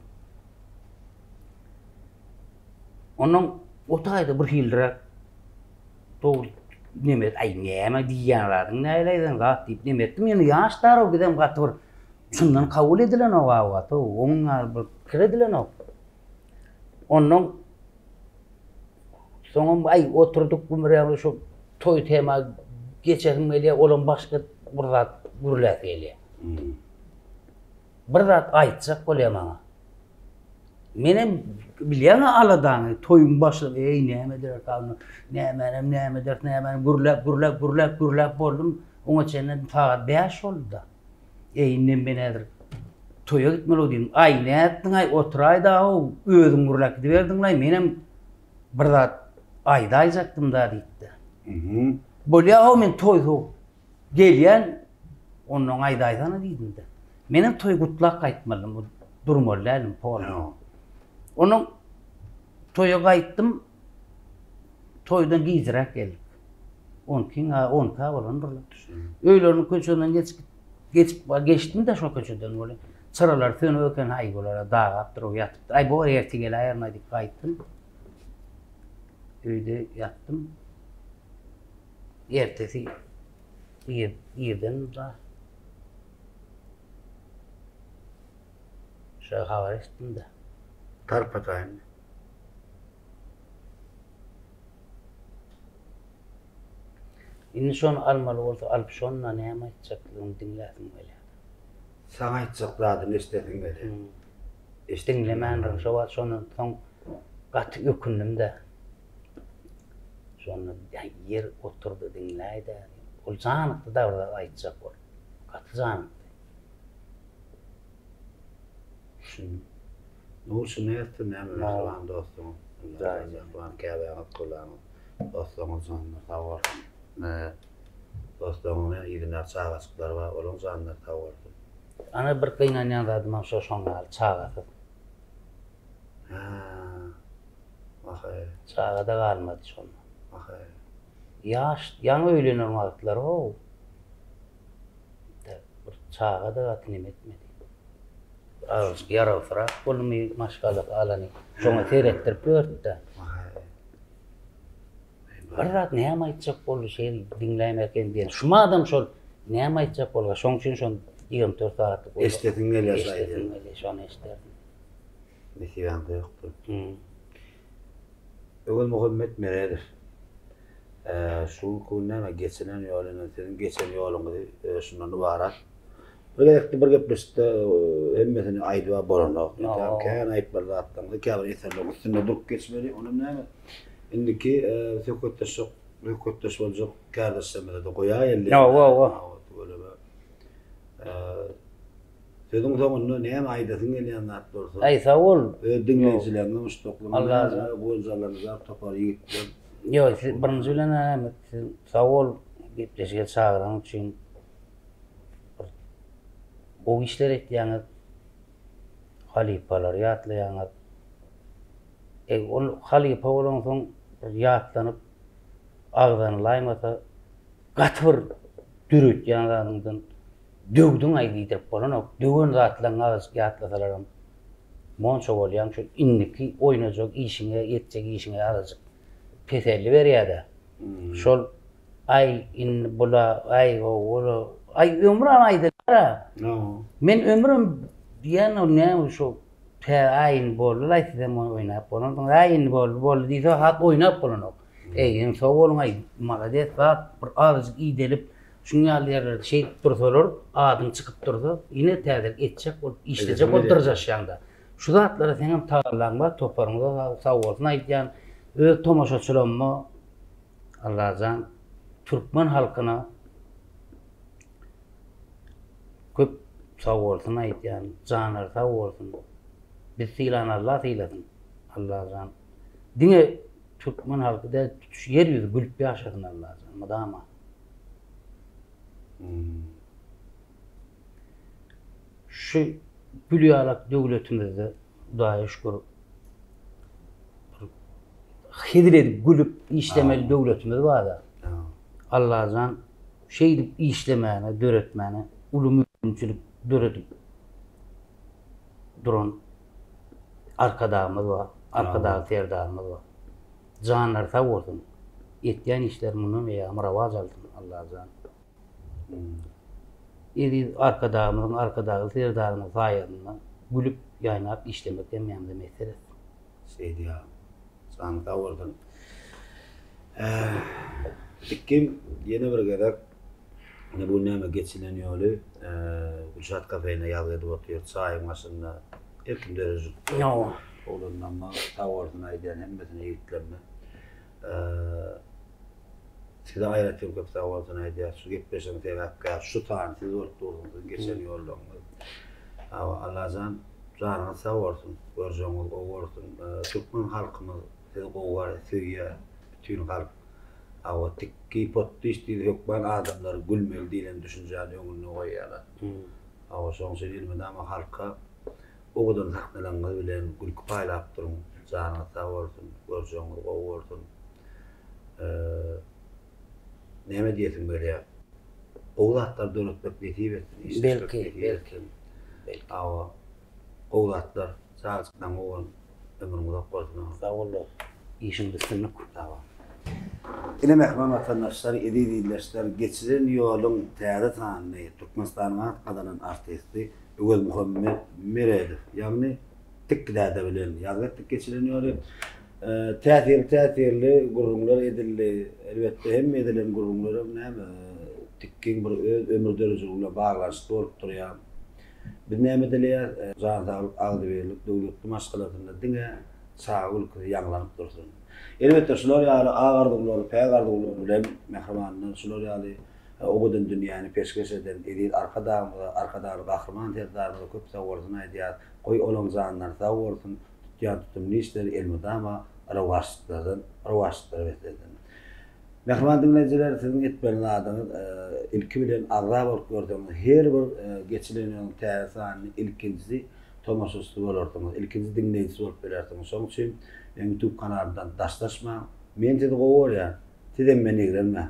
Onnoň o taýda bir hiliräk dogry neme, aý näme diýýän zadyň näleýden zat diýip neme etdim. Ýöne ýaş daraw bizem gaty bir çyndan kabul edilenok a gaty. Onuň ýaly bir pikir edilenok. Onnoň soňam aý oturdyk gümräň şu toý tema geçesim gelýär, olam başga bir zat gürläsi gelýär. Bir zat aýtjak bolýar maňa. Menem bilýäň-ä aladaňy, toýuň başy, eý näme ederka, nämänem näme ederis, nämänem gürläp, gürläp, gürläp, gürläp boldum. Oňa çenli sagat 5 boldy-da. Eý indem men häzir toýa gitmeli diýdim. Aý nätdiň-aý, oturaý-da-ow, özüň gürläp gidiberdiň-laý, menem bir zat. Aýdaýjakdym-da diýipdi. Bolýa-how men toý sowup gelýän, onnoň aýdaýsana diýdim-de. Menem toý gutlap gaýtmalydym, durmaly däldim polny. Onnoň toýa gaýtdym, toýdan gijräk geldik. On ikiň, on ikä bolandyr-la. Öýleriniň köçesinden geçip, geçip, geçdim-de şo köçeden welin, çyralar sönük eken, aý bular-a dagapdyr, ýatypdyr. Aý bor ertir geläýerin-aý diýip gaýtdym. Öýde ýatdym. Ertesi ir, irden da şo habar eşitdim-de. Tarpataýyn. Indi şony almaly bolsa alyp şonda näme aýtjaklygyny diňläsim gelýär. Saňa aýtjak zadyny eşidesiň gelýär. Diňlemändirin şo wagt şondan soň gaty ökündim-de. Şonda ýer oturdy diňläý-dä. Ol janykdy da bir zat aýtjak bolup. Gaty janykdy. Düşündim. Nurşy nätsin näme mähriban dostuňyz. Mähriban käbäňiz kulaňyz. Dostlaryňyz janlary sag bolsun. Dostlaryňyň yzyndaky çagajyklary bar, olaň janlary sag bolsun. Ana bir gynanýan zadymam şo şoň ýaly çagasyz. Hä. Wah-eý. Çagada galmady şonda. Wah-eý. Ýaş, ýaňy öýlenen wagtlary how. Bir çaga-da gaty neme etmedi. Azajyk ýarawsyrak boldumy maşgalasy alany. Şoňa seretdirip ýördi-de. Wah-eý. Bir zat näme aýtjak boldy şeý diňläýmäken diýen. Şu madam şol näme aýtjak bolga şoň üçin şony 24 sagatlyk boldy. Eşdesiň gelýär şo aýdýan. Eşdesiň gelýär şony eşderdim. Nesibäňde ýokdur. Öwezmuhammet Meredow. Şu günki gün näme geçilen ýol indi siziň geçen ýoluňyzy şundan ybarat. Bir gezekde bir gepleşikde hemmesini aýdyba bolanok. Entägem kän aýtmaly zatlaryňyzy käbir eserleriň üstünde durup geçmeli. Onam näme indiki söhbetdeşlik söhbetdeş boljak kärdeşlerimize-de goýaýaly. Hawa, hawa. Tüweleme. Sözüň soňunda näme aýdasyň gelýän zat bolsa. Aý sag bol. Öz diňleýjileriňe muşdaklaryňa Allajan. Gonjalarymyza topar ýigitler. Ýok, siz birinji bilen näme siz sag bol gepleşige çagyranyň üçin. Gowy işler etýäňiz. Halypalary ýatlaýaňyz. E, ol halypa bolansoň bir ýatlanyp agzanylaýmasa gaty bir döretýän zadyňdan döwdüň-aý diýdirip bolanok. Döwen zatlaryňy azajyk ýatlasalaram monça bolýaň. Şu indiki oýnajak işiňe, etjek işiňe azajyk teselli berýär-de. Şol Aý indi bula aý gowy aý ömrem aýdylýara. Men ömrem diýen ol näme şo tä aý indi boldy-laý sizem oýnap bolansoň aý indi boldy boldy diýse hat oýnap bolanok. Eý indi sag boluň aý malades zat bir azajyk idelip şuň ýaly ýerlerde şeýdip dursalar adyň çykyp dursa ýene täzelik etjek bolup işlejek bolup dyrjaşýaňda. Şu zatlara seňem tagallaň bar toparyňyza sag bolsun aýdýan öz tomaşaçylaryma Allajan türkmen halkyna köp sagbolsun aýtýan janlary sag bolsun biz sylan Allah sylasyn Allajan diňe türkmen halky däl tutuş ýer ýüzi gülüp ýaşasyn Allajan mydama. Şu gül ýalak döwletimizde Hudaýa şükür hezil edip gülüp işlemeli döwletimiz barda. Allajan şeýdip işlemäne, döretmäne uly mümkinçilik döredip duran Arkadagymyz bar, Arkadag Serdarymyz bar. Janlary sag bolsun. Etýän işleri mundan beýlägem rowaç alsyn Allajan. Eziz Arkadagymyzyň, Arkadagly Serdarymyzyň saýasynda gülüp, ýaýnap işlemek hemmämize miýesser etsin. Şeýdýär. Janyň sag bolsun. Ikkim ýene bir gezek ine bu näme geçilen ýoly Gülşat kafeine ýazgy edip otyr, çaýyň başynda erkin döredijilik. Oglanlaryma sag bolsun aýdýan hemmesine ýigitlerime. Size aýratyn köp sag bolsun aýdýas. Şu gepleşigiň sebäpkäri şu sany siz bolup durduňyz, geçen ýollaryňyz. Hawa, Allajan janyňyz sag bolsun, görjegiňiz gowy bolsun. Türkmen halkymyz sizi gowy görýär, söýýär. Bütin halk. Hawa, tikgi potdyş diýdi hökman adamlar gülmeli diýlen düşünjäni öňünde goýýarlar. Hawa, şonuň üçin elmydama halka owadan sahnalaryňyz bilen gülki paýlap duruň. Janyňyz sag bolsun, görjegiňiz gowy bolsun. Näme diýesiň gelýär? Gowy zatlar döretmek nesip etsin, işleşmek nesip etsin. Belki. Hawa. Gowy zatlar. Çagajykdan gowy bolun. Ömrüň uzak bolsun agam. Sag bol dost. Işiňde üstünlik. Sag bol. Ine mähriban watandaşlar, eziz ildeşler, geçilen ýoluň täze sanyny Türkmenistanyň at gazanan artisti Öwezmuhammet Meredow, ýagny Tikgi däde bilen ýazgy etdik geçilen ýoly. Täsirli-täsirli gürrüňler edildi. Elbetde hemme edilen gürrüňlerem näme, Tikgiň bir öz ömür dörejiligi bilen baglanyşykly bolup durýar. Biz näme dileýäris? Jan saglyk, agzybirlik, döwletli maşgalasynda diňe çaga gülküsi ýaňlanyp dursun. Elbetde, şular ýaly ak arzuwlar, päk arzuwlar bilen mähribanlar şular ýaly owadan dünýäni peşgeş eden eziz Arkadagymyza, Arkadagly Gahryman Serdarymyza köp sagbolsun aýdýarys. Goý, olaň janlary sag bolsun, tutýan tutumly işleri elmydama rowaçlyklardan rowaçlyklara beslensin. Mähriban diňleýjiler, siziň etmeli zadyňyz, ilki bilen agza bolup görseňiz, her bir geçilen ýylyň täze sanyny ilkinjisi tomaşaçysy bolarsyňyz, ilkinji diňleýjisi bolup bilersiňiz. Şonuň üçin meň YouTube kanalymdan daşlaşmaň. Men sizi gowy görýän, sizem meni ýigrenmäň.